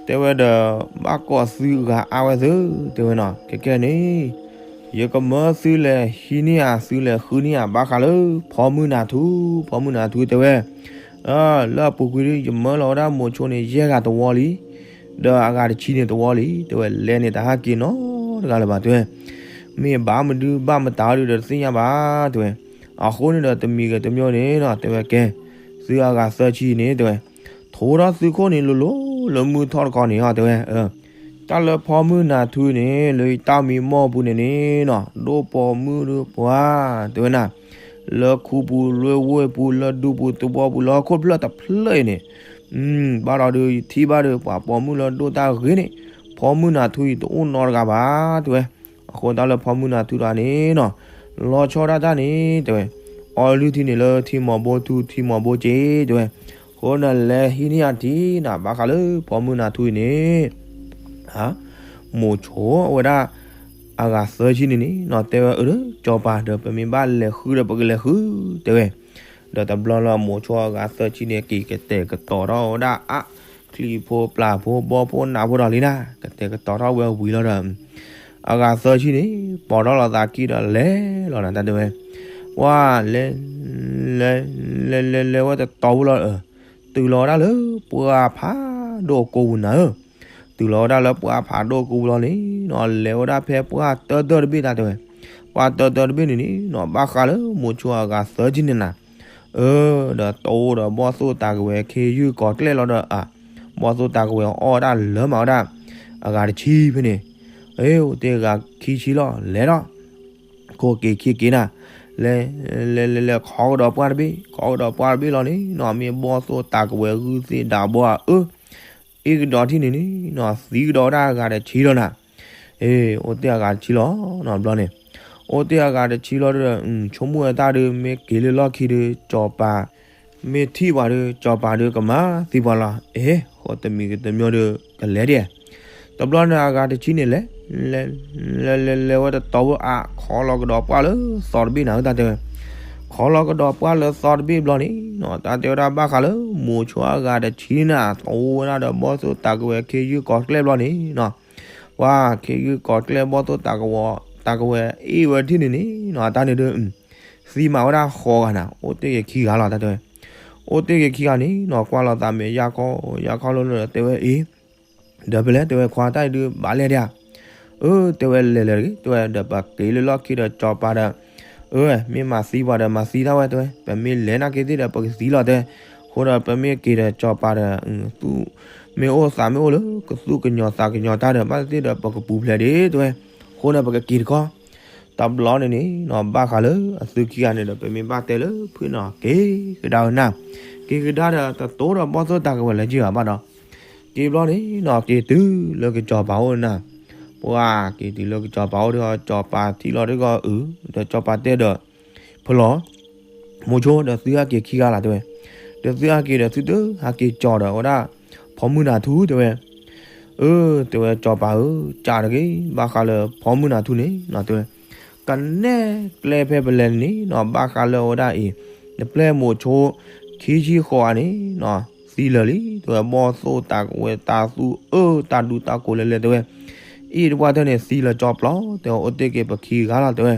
တဲဝဲဒီး ဘၣ်ကိးသုဂၤအါဝဲသု, တဲဝဲနီၤ ကဲကဲန့ၣ်, ယကမၢသုလဲၤဟံးန့ၢ်ဧါ သုလဲၤဃုန့ၢ်ဧါ ဘၣ်ဃးလၢ ဖီမုၢ်နၤထူ, ဖီမုၢ်နၤထူတဲဝဲ, လၢအပူၤကွံာ်ဒ်ယမၢလီၤဝဲဒၣ်မိၤဆိန့ၣ် ယဲၢ်ဂၤတဝီလံ, ဒီးအဂၤတဆံန့ၣ်တဝီလံ, တဲဝဲလဲၤန့ၣ်တဟးက့ၤနီတဂၤလၢၤဘၣ်တဲဝဲ, မ့ၢ်ဘၣ်မနုၤဘၣ်မတၤဒုဒီးတသ့ၣ်ညါဘၣ်တဲဝဲ, အဃိန့ၣ်ဒီးတမံၤဂ့ၤတမံၤန့ၣ်နီၤ တဲဝဲကဲ, သုအဂၤသၢဆံန့ၣ်တဲဝဲ, ထိးထီၣ်သုခိၣ်န့ၣ်လိၤလိၤလၢမုၢ်ထီၣ်တခီန့ၣ်အီၤတဲဝဲ, တၢ်လၢဖီမုၢ်နၤထူန့ၣ် လၢယတၢ်မံမီၢ်ပူၤန့ၣ်န့ၣ်နီၤ ဒိၣ်ပိာ်မုၣ်ဒုပှၤ, တဲဝဲနၤ, လၢခူပူၤလၢဝ့ၢ်ပူၤလၢဒူပူၤသဝီပူၤလၢဟီၣ်ခိၣ်ဖျၢၣ်တဖျၢၣ်အံၤန့ၣ်, ဘၣ်ဒီးဒုးယထံၣ်ဘၣ်ဒီးပှၤပိာ်မုၣ်လၢဒိၣ်တၢ်ဂ့ၤန့ၣ်, ဖီမုၢ်နၤထူအံၤတအိၣ်နီတဂၤဘၣ်, တဲဝဲ, အဃိတၢ်လၢဖီမုၢ်နၤထူတဂၤန့ၣ်နီၤ, လီၤဆီဒၣ်တၢ်န့ၣ် တဲဝဲ, အီလုၢ်ထံန့ၣ်လၢထံမီၤဘိထူထံမီၤဘိက့ၤ, တဲဝဲ, အဃိန့ၣ်လဲၤဟံးန့ၢ်အထံနၤ ဘၣ်ဃးလၢဖီမုၢ်နၤထူအံၤန့ၣ် မိၤဆိအဝဲဒၣ် အဂၤသၢဆံန့ၣ်န့ၣ်နီၤ တဲဝဲအၢ ကၠီၤပၤဒီး ပမ့ၢ်ဘၣ်လဲၤဃုဒီးပကလဲၤဃု တဲဝဲ, ဒီးတဘျီလၢမိၤဆိအဂၤသၢဆံန့ၣ် က့ၤကတဲာ်ကတီၤထီၣ်ဝဲဒၣ်အါ ချံၣ်ဖိပျၢ်ဖိဘီဖိနးဖိဒီးလံနၤ ကတဲာ်ကတီၤထီၣ်ဝဲဝံၤလီၤဒီး အဂၤသၢဆံန့ၣ် ပိာ်ထီၣ်လီၤသးခံဒီးလဲၤလီၤနၤ တၢ်တဲဝဲ, ဝါ လဲၤ လဲၤ လဲၤ လဲၤ လဲၤဝဲတတီၤဖိလီၤ တုၤလီၤဝဲဒၣ်လၢပှၢ်ဖးဒိၣ်ကိပူၤနၤဧၢ, တုၤလီၤဝဲဒၣ်လၢပှၢ်ဖးဒိၣ်ကိပူၤလီၤန့ၣ်နီၤ လဲၤဝဲဒၣ်ဖဲပှၢ်တၢတၢတဘ့ၣ်တၢ်တဲဝဲ, ပှၢ်တၢတၢတဘ့ၣ်န့ၣ်န့ၣ်နီၤ ဘၣ်ဃးလၢမိၤဆိအဂၤသၢဆံန့ၣ်နၤ, အၢ ဒီးတိၢ်ဒီးဘီၣ်သိၣ်တၢ်ကဝဲၤခ့ယုၢ်ကီၤကျဲၣ်လီၤဒီး အၢ ဘီၣ်သိၣ်တၢ်ကဝဲၤအီၣ်ဝဲဒၣ်လၢမးဝဲဒၣ် အဂၤတဆံဖဲန့ၣ်, အ့ အိၣ်တ့ၢ်ဂၤခံဆံလီၤ လဲၤဒီး ခိၣ်က့ၤခံက့ၤနၤ, လဲၤ လဲၤလဲၤလဲၤ ခိးကဒီးပှၢ်တဘ့ၣ် ခိးကဒီးပှၢ်တဘ့ၣ်လီၤန့ၣ်နီၤ မ့ၢ်ဘီၣ်သိၣ်တၢ်ကဝဲၤဂုၢ်သ့ၣ်ဒၣ်ဘီဧါ အၢ အ့ၣ်ကဒီးထံၣ်န့ၣ်န့ၣ်နီၤ သံကဒီးဝဲဒၣ်အဂၤတဆံလီၤနၤ အ့ အိၣ်တ့ၢ်အဂၤတဆံလီၤနီၤ ဘျီန့ၣ် အိၣ်တ့ၢ်အဂၤတဆံလီၤဒီး ဆိကမိၣ်ဝဲတၢ်ဒီး မ့ၢ်က့ၤလၢလီၢ်ခံဒီး စီၤပၤ မ့ၢ်ထံၣ်ပှၤဒီး စီၤပၤဒီးကမၤသံပှၤလီၤ အ့ ဃိတမံၤကတမံၤဒီး ကလဲၤဒဲး တဘျီန့ၣ်အဂၤတဆံန့ၣ်လဲၤ လဲၤ လဲၤလဲၤလဲၤဝဲတတီၤဖိအါ ခိးလီၤကဒီးပှၢ်လၢသီတဘ့ၣ်နၤ တၢ်တဲဝဲ ခိးလီၤကဒီးပှၢ်လၢသီတဘ့ၣ်ဘျီန့ၣ်နီၤ တၢ်တဲဝဲဒၣ်ဘၣ်ဃးလၢ မိၤဆိအဂၤတဆံနၤ တအိၣ်ဝဲဒၣ်ဒီးဘီၣ်သိၣ်တၢ်ကဝဲၤခ့ယုၢ်ကီၤကျဲၢ်ဘျီန့ၣ်နီၤ ပှၤခ့ယုၢ်ကီၤကျဲၢ်ဘီၣ်သိၣ်တၢ်ကဝဲၤ တၢ်ကဝဲၤအ့ၣ်ဝဲထံၣ်န့ၣ်န့ၣ်နီၤ တၢ်န့ၣ်ဒီး သံမးဝဲဒၣ်ဃိးဂၤနၤ အိၣ်တ့ၢ်က့ၤခံဂၤလီၤ တၢ်တဲဝဲ အိၣ်တ့ၢ်က့ၤခံဂၤန့ၣ်နီၤ ကွၢ်လိာ်သးမဲာ်ယၢ်ခီ ယၢ်ခီလိၤလိၤဒီးတဲဝဲအ့ၣ် ဒီးဖဲလဲၣ်တဲဝဲခွါတၢ်အံၤဒုးဘၣ်လဲၣ်ဒၣ်ဧါ အၢ တဲဝဲလဲၤလဲၤတဂ့ၤ တဲဝဲဒီးပက့ၤလၢလီၢ်ခံဒီးစီၤပၤဒီး အၢ မ့ၢ်မၤသံပှၤဒီးမၤသံတၢ်ဝဲတဲဝဲ ပမ့ၢ်လဲၤနာ်က့သ့ၣ်ဒီးပကသံလီၤတဲဝဲ အဃိဒီးပမ့ၢ်က့ၤဒီးစီၤပၤဒီး သူၣ်မ့ၢ်အိၣ်သးမ့ၢ်အိၣ်လၢ ကသူၣ်ကညီၤသးကညီၤတၢ်ဒီး ဘၣ်သ့ၣ်သ့ၣ်ဒီးပကပူၤဖျဲးဒံးတဲဝဲ အဃိန့ၣ်ပကက့ၤတခီ တဘျီန့ၣ်န့ၣ်နီၤ ဘၣ်ဃးလၢအသုခံဂၤန့ၣ်ဒီး ပမ့ၢ်ဘၣ်တဲလၢဖုၣ်နီၤ က့ၤကဒါဝဲနၤ က့ၤကဒါဒီး တတိၤဒီးဘီၣ်သိၣ်တၢ်ကဝဲၤလၢက့ၤဘၣ်ဘၣ်ဒီး က့ၤဘျီန့ၣ်နီၤ က့ၤတုၤလၢကစီၤပၤအိၣ်နၤ ပှၤက့ၤတုၤလၢကစီၤပၤအိၣ်ဒီး စီၤပၤထံၣ်လီၤတဂီၢ်အုး ဒီးစီၤပၤတဲဒီး ဖဲလီၤ မိၤဆိဒီးသုဟဲက့ၤခံဂၤလီၤတဲဝဲ ဒီးသုဟဲက့ၤဒီးသုတဟဲက့ၤကၠီၤဒီးဝဲဒၣ် ဖီမုၢ်နၤထူတဲဝဲ အၢ တဲဝဲစီၤပၤဧၢ ကးတဂ့ၤ ဘၣ်ဃးလၢဖီမုၢ်နၤထူန့ၣ်နီၤတဲဝဲ ကနဲၣ်ကျဲဖဲပလဲၤန့ၣ်နီၤ ဘၣ်ဃးလၢအဝဲဒၣ်အံၤ နပျဲၢ်မိၤဆိ ခံဆံဃိးဂၤန့ၣ်နီၤ သံလၢာ်လံ တဲဝဲ ဘီၣ်သိၣ်တၢ်ကဝဲၤတၢ်သူၣ်အၢတၢ်ဒူတၢ်ကိးလဲၤလဲၤတဲဝဲ အ့ၣ်တပှၢ်တၢၢ်န့ၣ်သံလၢာ်ကၠီပျီ တဲဝဲအိၣ်တ့ၢ်က့ၤပခံဂၤလီၤတဲဝဲ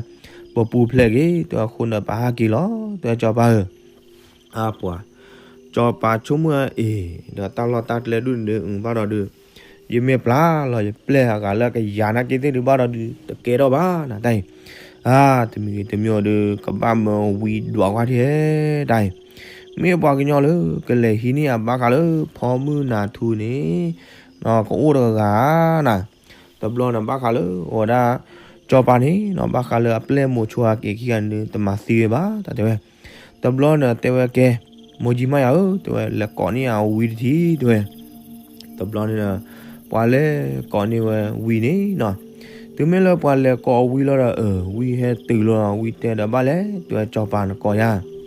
ပပူၤဖျဲးက့ၤ တဲဝဲအဃိန့ၣ်ပဟဲက့ၤလီၤ တဲဝဲစီၤပၤဧၢ အပှၤ စီၤပၤဆိကမိၣ်အ့ၣ် ဒီးတၢ်လီၢ်တၢ်ကျဲဒုၣ်န့ၣ်ဒုး ဘၣ်ဒီးဒုး ယမ့ၢ်ပျၢ်လီၤ ယပျဲၢ်အဂၤလၢကယၤနာ်က့သ့ၣ်ဒုး ဘၣ်ဒီးဒုး တကဲထီၣ်ဘၣ်နၤတၢ်အံၤ အါ တမံၤဂ့ၤတမံၤအီၤဒီး ကဘၣ်မၢဝံဒွးကွၢ်ထံၣ်ဟဲတၢ်အံၤ မ့ၢ်ပှၤကညီလၢကလဲၤဟံးန့ၢ်အဘၣ်ဃးလၢဖီမုၢ်နၤထူန့ၣ် ကအိၣ်တဂၤနၤ တဘျီန့ၣ်ဘၣ်ဃးလၢအဝဲဒၣ် စီၤပၤန့ၣ်နီၤ ဘၣ်ဃးလၢအပျဲၢ်မိၤဆိအက့ၤခံဂၤန့ၣ် တမၤသံဝဲဘၣ် တၢ်တဲဝဲ တဘျီန့ၣ်တဲဝဲကဲ မိၢ်ကၠံမါယၤဧၢ တဲဝဲ လဲၤကိးန့ၢ်အဝံတထံၣ် တဲဝဲ တဘျီန့ၣ် ပှၤလဲၤကိးန့ၢ်ဝဲဝံန့ၣ်နီၤ တုၤမ့ၢ်လၢပှၤလဲၤကိးဝံလီၤဒီး အၢ ဝံဟဲတုၤလီၤ ဝံတဲဒီးဘၣ်လဲၣ် တဲဝဲစီၤပၤနကိးယၤ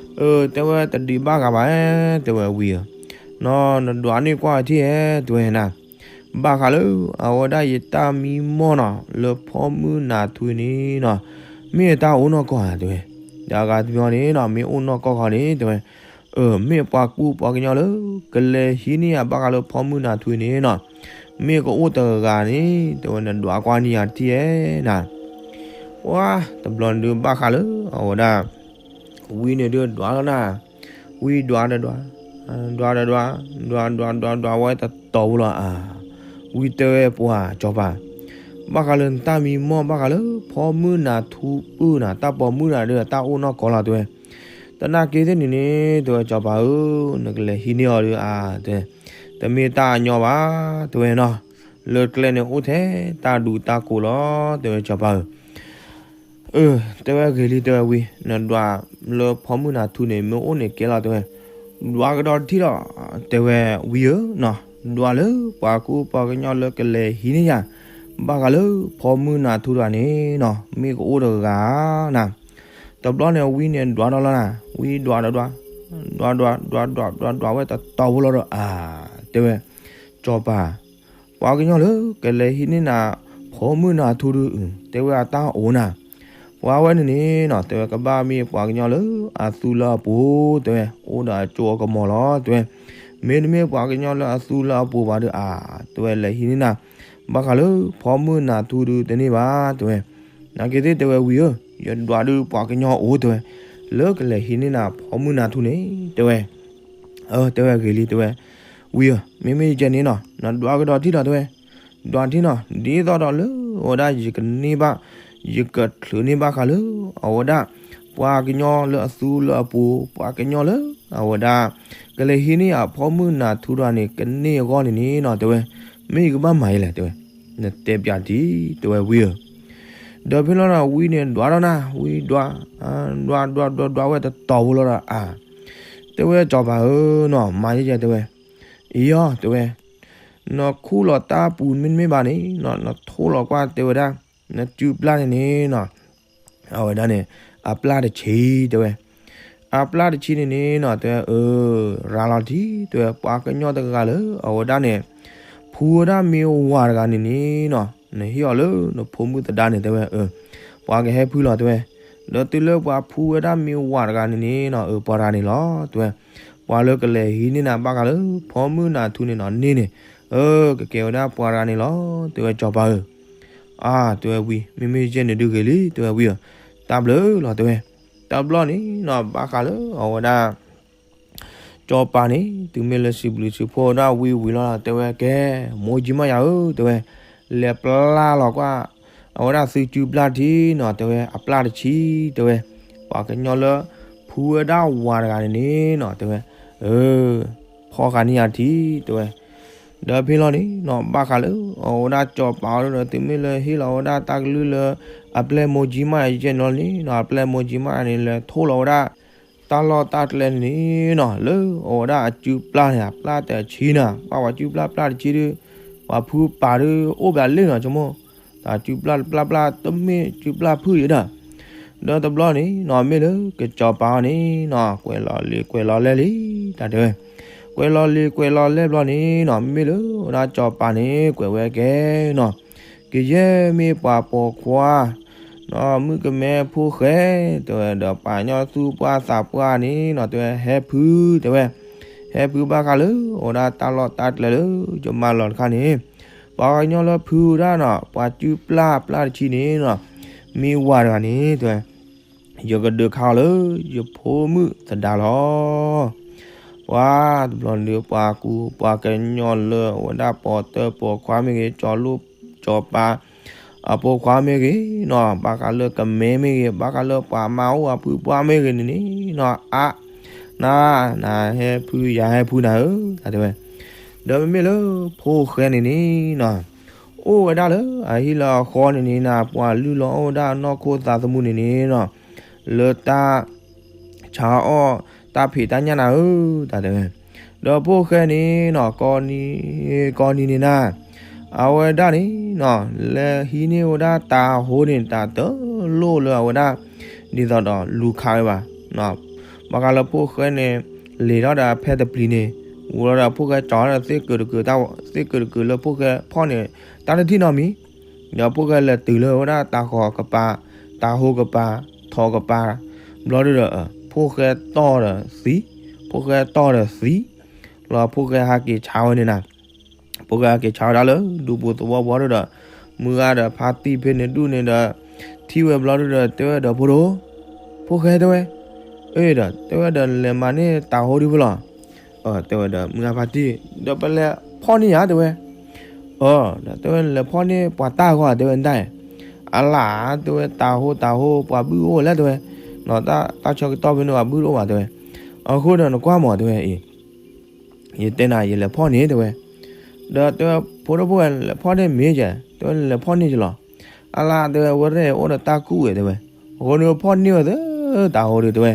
အၢ တဲဝဲတဒံးဘၣ်ဂၤဘၣ် တဲဝဲဝံဧၢ နီၤ နဒွးန့ၢ်ကွၢ်ထံၣ်ဧဲ တဲဝဲနၤ ဘၣ်ဃးလၢ အဝဲဒၣ်ယတၢ်မံမီၢ်နီၤ လၢဖီမုၢ်နၤထူန့ၣ်နီၤ မ့ၢ်တၢ်အိၣ်နီၢ်ကီၢ်ဧါ တဲဝဲ ဒီးအဂၤတမံၤန့ၣ်နီၤ မ့ၢ်အိၣ်နီၢ်ကီၢ်ခီန့ၣ် တဲဝဲ အၢ မ့ၢ်ပှၤကူပှၤကညီလၢ ကလဲၤဟံးန့ၢ်အဘၣ်ဃးလၢဖီမုၢ်နၤထူန့ၣ်နီၤ မ့ၢ်ကအိၣ်တဂၤန့ၣ် တဲဝဲနဒွးကွၢ်န့ၢ်ယၤထံၣ်ဧဲနၤ ပှၤ တဘျီန့ၣ်ဒုးဘၣ်ဃးလၢ အဝဲဒၣ် ဝံန့ၣ်ဒုးဒွးလီၤနၤ ဝံဒွးဒီးဒွး ဒွးဒီးဒွး ဒွးဒွးဒွးဒွးဝဲတတီၤဖိလီၤအါ ဝံတဲဝဲပှၤစီၤပၤ ဘၣ်ဃးလၢနတၢ်မံမီၢ် ဘၣ်ဃးလၢဖီမုၢ်နၤထူပုၢ်နၤ တၢ်ပိာ်မုၣ်နၤဒီး တၢ်အိၣ်နီၢ်ကီၢ်လီၤတဲဝဲ တနာ်က့သ့ၣ်န့ၣ်န့ၣ် တဲဝဲစီၤပၤဧၢ နကလဲၤဟံးန့ၢ်အီၤဒီးအါ တဲ တမ့ၢ်တၢ်အညီဘၣ် တဲဝဲနီၤ လၢကျဲန့ၣ်အိၣ်ထဲတၢ်ဒူတၢ်ကိးလီၤ တဲဝဲစီၤပၤဧၢ အၢ တဲဝဲဂ့ၤလံ တဲဝဲဝံ နဒွးလၢဖီမုၢ်နၤထူန့ၣ် မ့ၢ်အိၣ်န့ၣ်ကဲလီၤ တဲဝဲ ဒွးကဒီးတထံၣ်လီၤ တဲဝဲဝံဧၢနီၤ ဒွးလၢပှၤကူပှၤကညီလၢကလဲၤဟံးန့ၢ်ယၤ ဘၣ်ဃးလၢဖီမုၢ်နၤထူတဂၤန့ၣ်နီၤ မ့ၢ်ကအိၣ်တဂၤနၤ တဘျီန့ၣ်ဝံန့ၣ်ဒွးဒီးလီၤနၤ ဝံဒွးဒီးဒွး ဒွးဒွးဒွးဒွးဒွးဒွးဝဲတတီၤဖိလီၤဒီးအါ တဲဝဲ စီၤပၤ ပှၤကညီလၢကလဲၤဟံးန့ၢ်နၤ ဖီမုၢ်နၤထူဒုး တဲဝဲအတၢ်အိၣ်နၤ ပှၤဝဲန့ၣ်န့ၣ်နီၤ တဲဝဲကဘၣ်မ့ၢ်ပှၤကညီလၢအသူလၢအပူၤ တဲဝဲ အိၣ်ဒီးအစိအကမီၤလီၤ တဲဝဲ မ့တမ့ၢ်ပှၤကညီလၢအသူလၢအပူၤဘၣ်ဒီးအါ တဲဝဲလဲၤဟံးန့ၢ်နၤ ဘၣ်ဃးလၢဖီမုၢ်နၤထူဒုးတန့ၢ်ဘၣ် တဲဝဲ နာ်က့သ့ၣ်တဲဝဲဝံဧၢ ယဒွးဒုးပှၤကညီအိၣ် တဲဝဲ လၢကလဲၤဟံးန့ၢ်နၤဖီမုၢ်နၤထူန့ၣ် တဲဝဲ အၢ တဲဝဲဂ့ၤလံ တဲဝဲ ဝံဧၢ မ့မ့ၢ်ယကဲန့ၣ်နီၤ နဒွးကဒီးထံၣ်လီၤ တဲဝဲ ဒွးထံၣ်နီၤ ဒ်သိးဒီးလၢအဝဲဒၣ်ယကန့ၢ်ဘၣ် ယကချုးန့ၢ်ဘၣ်ဃးလၢ အဝဲဒၣ် ပှၤကညီလၢအသူလၢအပူၤ ပှၤကညီလၢ အဝဲဒၣ် ကလဲၤဟံးန့ၢ်အဖီမုၢ်နၤထူတဂၤန့ၣ် ကန့ၢ်အဂီၢ်န့ၣ်န့ၣ်နီၤ တဲဝဲ မ့ၢ်ယကဘၣ်မၤယဲလဲၣ် တဲဝဲ နတဲပျးတံၢ် တဲဝဲဝံဧၢ ဒီးဖဲလီၤဒီးဝံန့ၣ်ဒွးထီၣ်နၤ ဝံဒွး, ဒွးဒွးဒွးဒွးဝဲတတီၤဖိလီၤဒီး အါ, တဲဝဲစီၤပၤဧၢနီၤ မၤယဲယဲတဲဝဲ, အံၤအီၤတဲဝဲ, နခူၣ်လီၤတၢ်ပူၤမ့တမ့ၢ်ဘၣ်န့ၣ်နီၤ နထိလီၤကွၢ်တဲဝဲဒၣ်, နစုပျၢ်န့ၣ်န့ၣ်နီၤ အဝဲဒၣ်န့ၣ် အပျၢ်တဆံတဲဝဲ, အပျၢ်တဆံန့ၣ်န့ၣ်နီၤ တဲဝဲ အၢ ရၤလီၤထံ တဲဝဲ ပှၤကညီတဂၤလၢအဝဲဒၣ်န့ၣ် ဖှူဝဲဒၣ်မ့ၢ်ဝၤတဂၤန့ၣ်န့ၣ်နီၤ နဟ့ၣ်အီၤလၢနဖိမုၣ်သဒါန့ၣ်တဲဝဲ အၢ ပှၤကဟဲဖုလီၤတဲဝဲ, ဒီးတုၤလၢပှၤဖှူဝဲဒၣ်မ့ၢ်ဝၤတဂၤန့ၣ်န့ၣ်နီၤ အၢ ပှၤတဂၤန့ၣ်လီၤတဲဝဲ, ပှၤလၢကလဲၤဟံးန့ၢ်နၤဘၣ်ဃးလၢ ဖိမုၣ်နၤထူန့ၣ်နီၤ န့ၢ်န့ၣ်, အၢ ကကဲဝဲဒၣ်ပှၤတဂၤန့ၣ်လီၤ တဲဝဲစီၤပၤဧၢ အါ တဲဝဲဝံ မ့မ့ၢ်ယဲန့ၣ်ဒုးဂ့ၤလံ တဲဝဲဝံဧၢ, တၢ်ဘျုးလီၤတဲဝဲ, တၢ်ဘျီန့ၣ်နီၤဘၣ်ဃးလၢအဝဲဒၣ် စီၤပၤန့ၣ် တုၤမ့ၢ်လၢစံးဘျုးစံးဖှိၣ်ဝဲဒၣ်ဝံဝံၤလီၤ တဲဝဲကဲ မိၢ်ကၠံမးယၤဧၢ တဲဝဲ, လဲၤပျၢ်လီၤကွၢ် အဝဲဒၣ်သုစုပျၢ်ထံနီၤ တဲဝဲ အပျၢ်တဆံ တဲဝဲ, ပှၤကညီလၢ ဖှူဝဲဒၣ်ဝၤတဂၤန့ၣ်န့ၣ်နီၤ တဲဝဲ, အၢ ဖီၣ်ဃာ်န့ၢ်ယၤထံ တဲဝဲ, ဒီးဖဲလီၤန့ၣ်နီၤ ဘၣ်ဃးလၢ အဝဲဒၣ်စီၤပၤအီၤဒီး တုၤမ့ၢ်လၢဟ့ၣ်လီၤဝဲဒၣ်တၢ်ကလုၢ်လၢ အပျဲၢ်မိၢ်ကၠံမးယၤယဲန့ၣ်လီၤန့ၣ်နီၤ အပျဲၢ်မိၢ်ကၠံမးယၤန့ၣ် လဲၤထိလီၤဝဲဒၣ် တၢ်လီၢ်တၢ်ကျဲန့ၣ်န့ၣ်နီၤ လၢအဝဲဒၣ်အစုပျၢ်န့ၣ် အပျၢ်တဆံနီၤ ဘၣ်ပှၤစုပျၢ်ပျၢ်တဆံဒီး ပှၤဖုပာ်ဒုးအိၣ်ဘၣ်လၢနီၤ ဆိကမိၣ် တၢ်စုပျၢ်ပျၢ်ပျၢ်တမ့ၢ်စုပျၢ်ဖုယဲဒၣ်, ဒီးတဘျီန့ၣ်နီၤ မ့ၢ်လၢကစီၤပၤအီၤန့ၣ်နီၤ ကွဲးလီၤလံာ်ကွဲးလီၤလဲၢ်လံ တၢ်တဲဝဲ, ကွဲးလီၤလံာ်ကွဲးလီၤလဲၢ်ဘျီန့ၣ်နီၤ မ့မ့ၢ်လၢဝဲဒၣ်စီၤပၤန့ၣ် ကွဲးဝဲကဲနီၤ ကယဲၢ်မ့ၢ်ပှၤပိာ်ခွါ နီၤ မုၣ်ကမဲဖိၣ်ဃဲ တဲဝဲဒီး ပှၤကညီသူၣ်ပှၢ်သးပှၢ်န့ၣ်နီၤ တဲဝဲ ဟဲဖု တဲဝဲ, ဟဲဖုဘၣ်ဃးလၢ အဝဲဒၣ်တၢ်လီၢ်တၢ်ကျဲလၢ ယမၤလီၤတခါန့ၣ်, ပှၤကညီလၢဖုဝဲဒၣ်နီၤ ပှၤစုပျၢ်ပျၢ်တဆံန့ၣ်နီၤ မ့ၢ်ဝၤတဂၤန့ၣ် တဲဝဲ ယကဒုးခးအီၤလၢ ယဖိမုၣ်သဒါလီၤ. ပှၤတဘျီန့ၣ် ပှၤကူပှၤကညီလၢအဝဲဒၣ်ပိာ်တၢ်ပိာ်ခွါမ့ၢ်ဂ့ၤ ကၠီၤလိၣ်ကၠီၤပၤ အပိာ်ခွါမ့ၢ်ဂ့ၤနီၤ ဘၣ်ဃးလၢကမဲမ့ၢ်ဂ့ၤ ဘၣ်ဃးလၢပှၤမါအိၣ်အဖုပှၢ်မ့ၢ်ဂ့ၤန့ၣ်န့ၣ်နီၤ အါ နၤ နၤဟဲဖုယၤဟဲဖုနၤဧၢ တၢ်တဲဝဲ, ဒီးမ့မ့ၢ်လၢဖိၣ်ဃဲန့ၣ်န့ၣ်နီၤ အိၣ်ဝဲဒၣ်လၢအဟံၣ်လၢအဃီန့ၣ်န့ၣ်နၤ ပှၤလုၢ်လီၤအီၣ်ဝဲဒၣ်နီၢ်ခိသးသမူန့ၣ်န့ၣ်နီၤ လၢတၢ် ဆါအီၣ်တၢ်ဖံးတၢ်ညၣ်နၤဧၢ တၢ်တဲဝဲ, ဒီးဖိၣ်ဃဲန့ၣ်နီၤ ကိးနံၤ ကိးနံၤန့ၣ်နၤ အဝဲဒၣ်န့ၣ်နီၤ လဲၤဟံးန့ၢ်ဝဲဒၣ်တၤဟိန့ၣ် တၢ်တလိၣ်လၢအဝဲဒၣ် ဒ်သိးဒီးလူၤခးဝဲဘၣ်, ဘၣ်ဃးလၢဖိၣ်ဃဲန့ၣ် လ့ၤထီၣ်ဒီးအဖဲတပျံၤန့ၣ် ဝံၤလီၤဒီးဖိၣ်ဃဲကၠီၤဒီးသ့ၣ်ကုာ်တကုာ် သ့ၣ်ကုာ်တကုာ်လၢဖိၣ်ဃဲဖီၣ်န့ၣ် တၢ်တထံၣ်နီတမံၤ ဒီးဖိၣ်ဃဲလဲၤတုၤလၢဝဲဒၣ်တၤဃီၤကပၤ တၤဟိကပၤ ထိးကပၤ ဘျီဒုဒီး ဖိၣ်ဃဲတီၢ်ဒီးသံ ဖိၣ်ဃဲတီၢ်ဒီးသံ လီၤဖိၣ်ဃဲဟးက့ၤဆါဝဲန့ၣ်နၤ ဖိၣ်ဃဲဟးက့ၤဆါဝဲဒၣ်လၢဒူပူၤသဝီပူၤဒုဒီး မုၢ်ဂၤဒီးဖါတံၢ်ဖဲန့ၣ်ဒူၣ်န့ၣ်ဒီး ထံၣ်ဝဲဘျီဒုဒီး တဲဝဲဒီးဖိဒိၣ် ဖိၣ်ဃဲတဲဝဲ အ့ဒီး တဲဝဲဒီးလဲၤမၤန့ၢ်တၤဟိဒ်ဖိလီၤ တဲဝဲဒီးမုၢ်ဂၤဖါတံၢ် ဒီးပလဲၤဖီၣ်န့ၢ်ယၤတဲဝဲ အၢ ဒီးတဲဝဲလဲၤဖီၣ်န့ၢ်ပှၤတၢ်ဂီၤတဲဝဲဒၣ် အလၢတဲဝဲတၤဟိတၤဟိပှၤဘုၣ်အိၣ်လဲၣ်တဲဝဲ တၢ်ဆၢကတီၢ်ဖဲန့ၣ်ပှၤဘုၣ်တအိၣ်ဘၣ်တဲဝဲ အဃိဒီးနကွၢ်မးတဲဝဲအံၤ ယတဲနၤယလဲၤဖီၣ်န့ၢ်တဲဝဲ ဒီးတဲဝဲဖိဒိၣ်ဖိဝဲလဲၤဖီၣ်န့ၢ်မ့ၢ်ယဲ တဲဝဲလဲၤဖီၣ်န့ၢ်ယလီၤ အလၢတဲဝဲဝဲရဲၣ်အိၣ်ဒီးတၢ်ကူၣ်ဝဲတဲဝဲ အဃိန့ၣ်ဖီၣ်န့ၢ်ဝဲသ့တၤဟိဒီးတဲဝဲ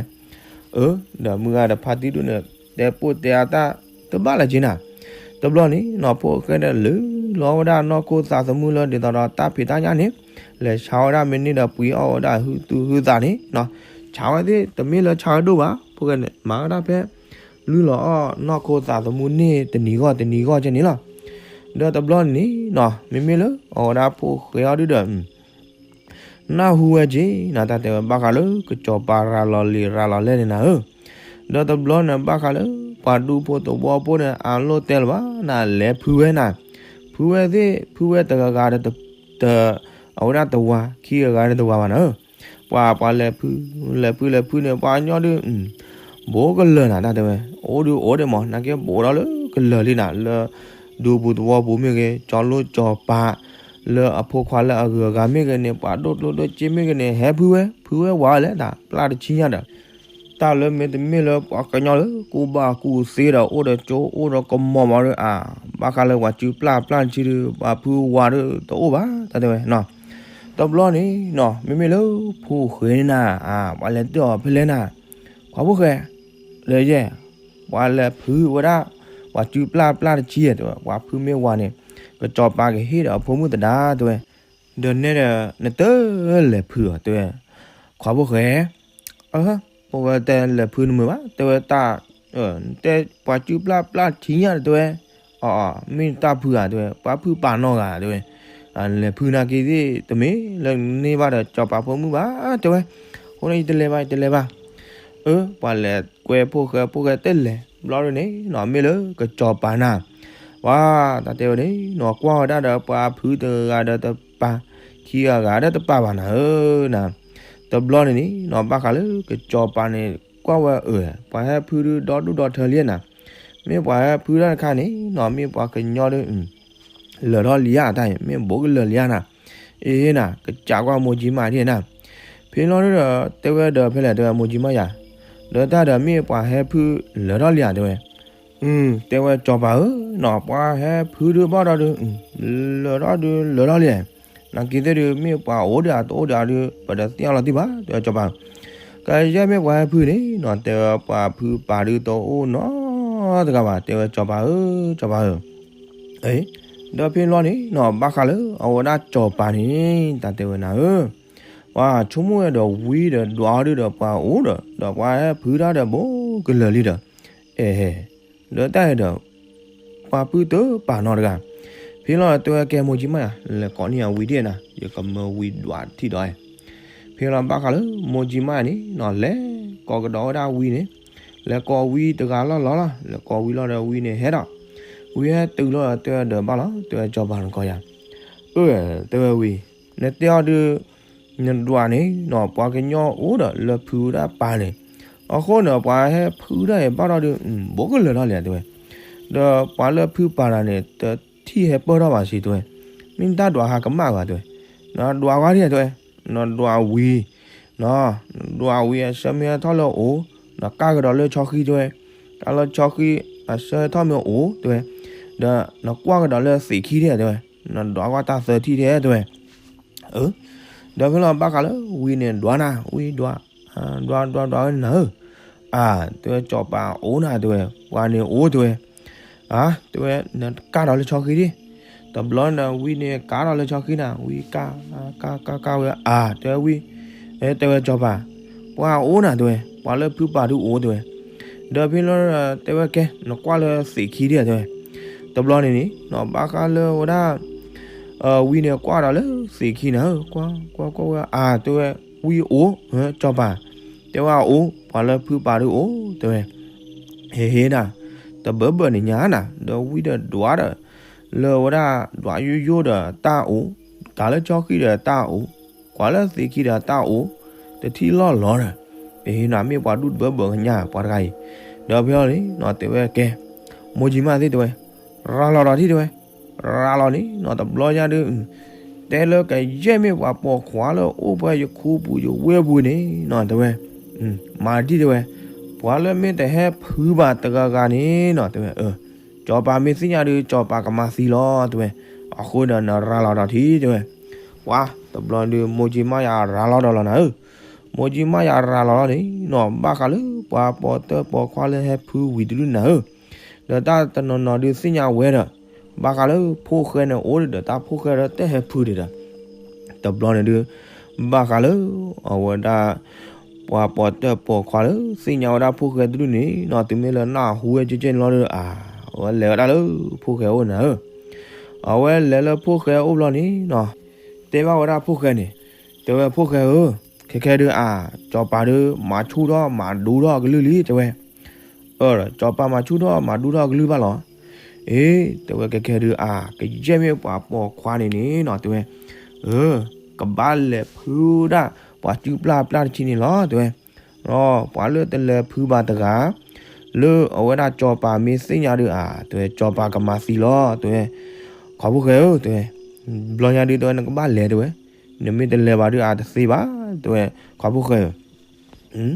အၢ ဒီးမုၢ်ဂၤဒီးဖါတံၢ်ဒူၣ်န့ၣ် တဲပိၢ်တဲအတၢ်တဘၣ်လၢၤက့နၤ တဘျီန့ၣ်နီၤ ဖိၣ်ဃဲဒီးလုၢ်လီၤဝဲဒၣ်နီၢ်ခိသးသမူလၢဒ်သိးဒီးတၢ်ဖံးတၢ်ညၣ်န့ၣ် လဲၤဆါဝဲဒၣ်မ့ၢ်န့ၢ်ဒီးပှ့ၤအီၣ်ဝဲဒၣ်ဟုသူၣ်ဟုသးန့ၣ်နီၤ ဆါဝဲသ့ၣ်တမ့ၢ်လၢဆါဝဲဒိၣ်ဘၣ် ဖိၣ်ဃဲန့ၣ် မၤဝဲဒၣ်ဖဲ လုၢ်လီၤအီၣ်နီၢ်ခိသးသမူန့ၢ်တနံၤဂီၢ်တနံၤဂီၢ်ကဲန့ၣ်လီၤ ဒီးတဘျီန့ၣ်နီၤ မ့မ့ၢ်လၢအဝဲဒၣ်ဖိၣ်ဃဲအီၤဒုဒီး နၢ်ဟူဝဲက့ၤနီၤ တၢ်တဲဝဲဘၣ်ဃးလၢကစီၤပၤရၤလီၤလံာ်ရၤလီၤလဲၢ်န့ၣ်နၤဧၢ, ဒီးတဘျီန့ၣ်ဘၣ်ဃးလၢ ပှၤဒူဖိသဝီဖိန့ၣ် အလိၣ်တဲလၢၤဘၣ်နၤ လဲၤဖုဝဲနၤ, ဖုဝဲသ့ၣ် ဖုဝဲတဂၤဂၤဒီး တ အဝဲဒၣ်တဝၤ ခံဂၤဂၤဒီးတဝၤဘၣ်နၤဧၢ, ပှၤပှၤလဲၤဖု လဲၤဖုလဲၤဖုန့ၣ် ပှၤကညီဒု ဘူးကလၢာ်နၤ တၢ်တဲဝဲ အိၣ်ဒုအိၣ်ဒံးမး နာ်က့ဘူးဒီးလၢကလၢာ်လံနၤ လၢ ဒူပူၤသဝီပူၤမ့ၢ်ဂ့ၤ ကၠီၤလိၣ်ကၠီၤပၤ လၢအဖိခွါလၢအဂုၤအဂၤမ့ၢ်ဂ့ၤန့ၣ် ပှၤဒိၣ်ကျိၣ်ဒိၣ်စ့မ့ၢ်ဂ့ၤန့ၣ် ဟဲဖုဝဲ ဖုဝဲဝးဝဲလဲၣ် တၢ်ပျၢ်တဆံညါဒီး တၢ်လၢမ့တမ့ၢ်လၢပှၤကညီလၢကူၣ်ဘၣ်ကူၣ်သ့ဒီး အိၣ်ဒီးကၠိအိၣ်ဒီးကမီၤမးဒီး အါ ဘၣ်ဃးလၢပှၤစုပျၢ်ပျၢ်တဆံဒီး ပှၤဖုဝးဒီးတအိၣ်ဘၣ် တၢ်တဲဝဲနီၤ, တဘျီန့ၣ်နီၤ မ့မ့ၢ်လၢဖိၣ်ဃဲန့ၣ်နၤ ပှၤလဲၤတၢၢ်အီၤဖဲလဲၣ်နၤ, ခွါဖိၣ်ဃဲ, ဒီးယဲၢ်, ပှၤလဲၤဖုးဝဲဒၣ် ပှၤစုပျၢ်ပျၢ်တဆံဧါ တဲဝဲ, ပှၤဖုးမ့ၢ်ဝၤန့ၣ် ကစီၤပၤကဟ့ၣ်ဒီးအဖိမုၣ်သဒါ တဲဝဲ, ဒီးနဲဒၣ်နတလဲၤဖုးအီၤ တဲဝဲ, ခွါဖိၣ်ဃဲ ဖိၣ်ဃဲတဲလဲၤဖုးနမုာ်ဘၣ် တဲဝဲတၢ်, တဲပှၤစုပျၢ်ပျၢ်တဆံညါ တဲဝဲ, အ မ့ၢ်တၢ်ဖုးဧါ တဲဝဲ, ပှၤဖုးပာ်နီၢ်ဂၤ တဲဝဲ, လဲၤဖုးနာ်က့သ့ၣ်တမ့ၢ်လၢန့ၢ်ဘၣ်ဒီးစီၤပၤဖိမုၣ်ဘၣ် တဲဝဲ, အဃိန့ၣ်ယတလဲၤဘၣ် ယတလဲၤဘၣ် အၢ ပှၤလဲၤကွဲဖိၣ်ဃဲ ဖိၣ်ဃဲတလဲၤ ဘျီဒုန့ၣ်နီၤ မ့ၢ်လၢကစီၤပၤနၤ, ပှၤတၢ်တဲဝဲန့ၣ်နီၤ ကွၢ်ဝဲဒၣ်ဒီးပှၤဖုးတဂၤဒီးတပာ်, ခံဂၤဂၤဒီးတပာ်ဘၣ်နၤဧၢ, နၤ, တဘျီန့ၣ်န့ၣ်နီၤ ဘၣ်ဃးလၢကစီၤပၤန့ၣ် ကွၢ်ဝဲအၢ ပှၤဟဲဖုးဒုဒီဒူၣ်ဒီထၢလံနၤ, မ့ၢ်ပှၤဟဲဖုးတၢ်တခါန့ၣ်နီၤ မ့ၢ်ပှၤကညီဒု လၢာ်ထီၣ်လံဧါတၢ်အံၤ မ့ၢ်ဘူးကလၢာ်လံဧါနၤ, အ့နၤ ကစးကွၢ်မိၢ်ကၠံမၣ်ဒ်နၤ, ဖဲလီၤဒီး တဲဝဲဒီးဖဲလဲၣ် တဲဝဲမိၢ်ကၠံမၣ်ယၤ, ဒီးတၢ်ဒီးမ့ၢ်ပှၤဟဲဖုးလၢာ်ထီၣ်လံဧါ တဲဝဲ, တဲဝဲစီၤပၤဧၢ, နီၤ ပှၤဟဲဖုးဒုဘၣ်ဒီးဒု လၢာ်ထီၣ်ဒုလၢာ်ထီၣ်လံ, နာ်က့သ့ၣ်ဒု မ့ၢ်ပှၤအိၣ်ဒံးဧါတအိၣ်ဒံးဧါဒု ပတသ့ၣ်ညါလီၤတံၢ်ဘၣ် တဲဝဲစီၤပၤ, ကယဲၢ်မ့ၢ်ပှၤဟဲဖုးန့ၣ်နီၤ တဲဝဲပှၤဖုးပာ်ဒုတအိၣ်နီတဂၤဘၣ် တဲဝဲစီၤပၤဧၢ စီၤပၤဧၢ ဒီးဖဲလီၤန့ၣ်နီၤ ဘၣ်ဃးလၢအဝဲဒၣ်စီၤပၤန့ၣ် တၢ်တဲဝဲနၤဧၢ, ပှၤဆိကမိၣ်ဝဲဒီးဝံဒီးဒွးအီၤဒုဒီးပှၤအိၣ်ဒီး ဒီးပှၤဟဲဖုးတၢ်ဒီးဘူးကလၢာ်လံဒီး, အဲ ဒီးတၢ်အံၤဒီး ပှၤဖုးတပာ်နီတဂၤ, ဖဲလီၤတဲဝဲကဲမိၢ်ကၠံမၣ်ယၤ လဲၤကိးန့ၢ်အဝံဒ်နၤ ယကမၢဝံဒွးထံၣ်ဒီး, ဖဲလီၤဘၣ်ဃးလၢမိၢ်ကၠံမၣ်န့ၣ်နီၤ လဲၤကိးကဒီးဝဲဒၣ်ဝံန့ၣ်, လဲၤကိးဝံတဂၤလီၢ်လီၢ်လီၤ လဲၤကိးဝံလီၤဒီးဝံန့ၣ်ဟဲဒီး, ဝံဟဲတုၤလီၤဒီးတဲဝဲဒီးဘၣ်လီၤ တဲဝဲစီၤပၤနကိးယၤ, အၢ တဲဝဲဝံ, နတဲအီၤဒု နဒွးန့ၣ်နီၤ ပှၤကညီအိၣ်ဒီးလၢဖုးဝဲဒၣ်ပာ်န့ၣ်, အဃိန့ၣ် ပှၤဟဲဖုးတၢ်အံၤဘၣ်ထီၣ်ဒု ဘူးကလၢာ်ထီၣ်လံ တဲဝဲ, ဒီးပှၤလၢဖုးပာ်တၢ်န့ၣ် တထံၣ်ဟဲပၢၢ်ထီၣ်ဘၣ်စံး တဲဝဲ, မ့ၢ်တၢ်ဒွးဟးကမၣ်ဘၣ် တဲဝဲ, နဒွးဝဲဒ် တဲဝဲ, နဒွးဝံ, နဒွးဝံအဆၢမ့ၢ်ဟဲထီၣ်လၢအအိၣ်, နကၢ်ကဒီးလၢဆီဃံ တဲဝဲ, ကၢ်လၢဆီဃံ အဆၢဟဲထီၣ်မ့ၢ်အိၣ် တဲဝဲ, ဒီးနကွၢ်ကဒီးလၢသံးခံဒ် တဲဝဲ, နဒွးကွၢ်တၢ်သၢထံၣ်ဒ် တဲဝဲ အၢ, ဒီးဖဲလီၤဘၣ်ဃးလၢဝံန့ၣ်ဒွးနၤ ဝံဒွး, ဒွးဒွးဒွးဝဲနၤဧၢ, အၢ တဲဝဲစီၤပၤအိၣ်နၤ တဲဝဲ ပှၤန့ၣ်အိၣ် တဲဝဲ, အၢ တဲဝဲ နကၢ်ဒီးလၢဆီဃံဒ်, တဘျီန့ၣ်ဝံန့ၣ်ကၢ်ဒီးလၢဆီဃံနၤ ဝံကၢ်, ကၢ်ကၢ်ကၢ်ဝဲ အၢ တဲဝဲဝံ, တဲဝဲစီၤပၤ, ပှၤအိၣ်နၤ တဲဝဲ ပှၤလၢဖုးပာ်ဒုအိၣ် တဲဝဲ, ဒီးဖဲလီၤတဲဝဲကဲ နကွၢ်လၢသံးခံဒ် တဲဝဲ, တဘျီန့ၣ်န့ၣ်နီၤ ဘၣ်ဃးလၢဝဲဒၣ် ဝံန့ၣ်ကွၢ်ဒီးလၢသံးခံနၤဧၢ, ကွၢ်ကွၢ်ကွၢ်ဝဲ အၢ တဲဝဲ, ဝံအိၣ်, စီၤပၤ, တဲဝဲအိၣ် ပှၤလၢဖုးပာ်ဒုအိၣ် တဲဝဲ, ဟ့ဟ့နၤ, တဘၢဘၢၣ်န့ၣ်ညါနၤ ဒီးဝံဒီးဒွးဒီး, လၢဝဲဒၣ်ဒွးယိယိဒီးတၢ်အိၣ်, ကၢ်လၢဆီဃံဒီးတၢ်အိၣ်, ကွၢ်လၢသံးခံဒီးတၢ်အိၣ်, တထံၣ်လီၢ်လီၤဒီး, ဟ့ဟ့နၤမ့ၢ်ပှၤဒူၣ်တဘၢဘၢၣ်ကညါ ပှၤတဂၤအံၤ, ဒီးဖဲလီၤန့ၣ်နီၤ တဲဝဲကဲ, မိၢ်ကၠံမၣ်သ့ၣ် တဲဝဲ ရၤလီၤဒီးထံၣ် တဲဝဲ, ရၤလီၤန့ၣ်နီၤ တဘျီညါဒု, တဲလၢကယဲၢ်မ့ၢ်ပှၤပိာ်ခွါလၢအိၣ်ဖဲယခူပူၤယဝဲၢ်ပူၤန့ၣ်နီၤ တဲဝဲ, မၤဒ် တဲဝဲ, ပှၤလၢမ့ၢ်တဟဲဖုးဘၣ်တဂၤဂၤန့ၣ်နီၤ တဲဝဲ, အၢ, စီၤပၤမ့ၢ်သ့ၣ်ညါဒု စီၤပၤကမၤသံလီၤ တဲဝဲ, အဃိဒီးနရၤလီၤဒီးထံၣ် တဲဝဲ, ပှၤတဘျီဒု မိၢ်ကၠံမၣ်ယၤရၤလီၤဒီးလီၤနၤဧၢ, မိၢ်ကၠံမၣ်ယၤရၤလီၤလီၤန့ၣ်နီၤ ဘၣ်ဃးလၢပှၤပိာ်တၢ်ပိာ်ခွါလၢဟဲဖုးဝံၤတဒုနၤဧၢ, ဒီးတၢ်တနီၤနီၤဒုးသ့ၣ်ညါဝဲဒီး, ဘၣ်ဃးလၢဖိၣ်ဃဲန့ၣ်အိၣ်ဒီးတၢ်ဖိၣ်ဃဲဒီးတဟဲဖုးဒံးဒီး, တဘျီန့ၣ်ဒုး, ဘၣ်ဃးလၢ, အဝဲဒၣ်, ပှၤပိာ်တၢ်ပိာ်ခွါလၢသ့ၣ်ညါဝဲဒၣ်ဖိၣ်ဃဲတဒုန့ၣ်နီၤ တုၤမ့ၢ်လၢနၢ်ဟူဝဲကဲကဲန့ၣ်လီၤဒီး အ, အဝဲလဲၤဝဲဒၣ်လၢဖိၣ်ဃဲအိၣ်နၤဧၢ, အဝဲလဲၤလၢဖိၣ်ဃဲအိၣ်ဘျီန့ၣ်နီၤ, တဲဘၣ်ဝဲဒၣ်ဖိၣ်ဃဲန့ၣ်, တဲဝဲဖိၣ်ဃဲဧၢ, ခဲခဲဒုးအ, စီၤပၤဒုး မၤဆူၣ်ထီၣ်မၤဒူထီၣ်အကလုၢ်လံ တဲဝဲ, အၢ, စီၤပၤမၤဆူၣ်ထီၣ်မၤဒူထီၣ်အကလုၢ်ဘၣ်လီၤ, အ့, တဲဝဲခဲခဲဒုးအ, ကယဲၢ်မ့ၢ်ပှၤပိာ်ခွါန့ၣ်န့ၣ်နီၤ တဲဝဲ, အၢ, ကဘၣ်လဲၤဖုးဒၣ်ပှၤစုပျၢ်ပျၢ်တဆံန့ၣ်လီၤ တဲဝဲ, ပှၤလၢတလဲၤဖုးဘၣ်တဂၤ, လၢအဝဲဒၣ်စီၤပၤမ့ၢ်သ့ၣ်ညါဒုးအ, တဲဝဲ စီၤပၤကမၤသံလီၤ တဲဝဲ, ခွါဖိၣ်ဃဲဧၢ တဲဝဲ, ဘျီညါဒုး တဲဝဲ နကဘၣ်လဲၤ တဲဝဲ, နမ့ၢ်တလဲၤဘၣ်ဒုးအတသ့ဘၣ် တဲဝဲ, ခွါဖိၣ်ဃဲဧၢ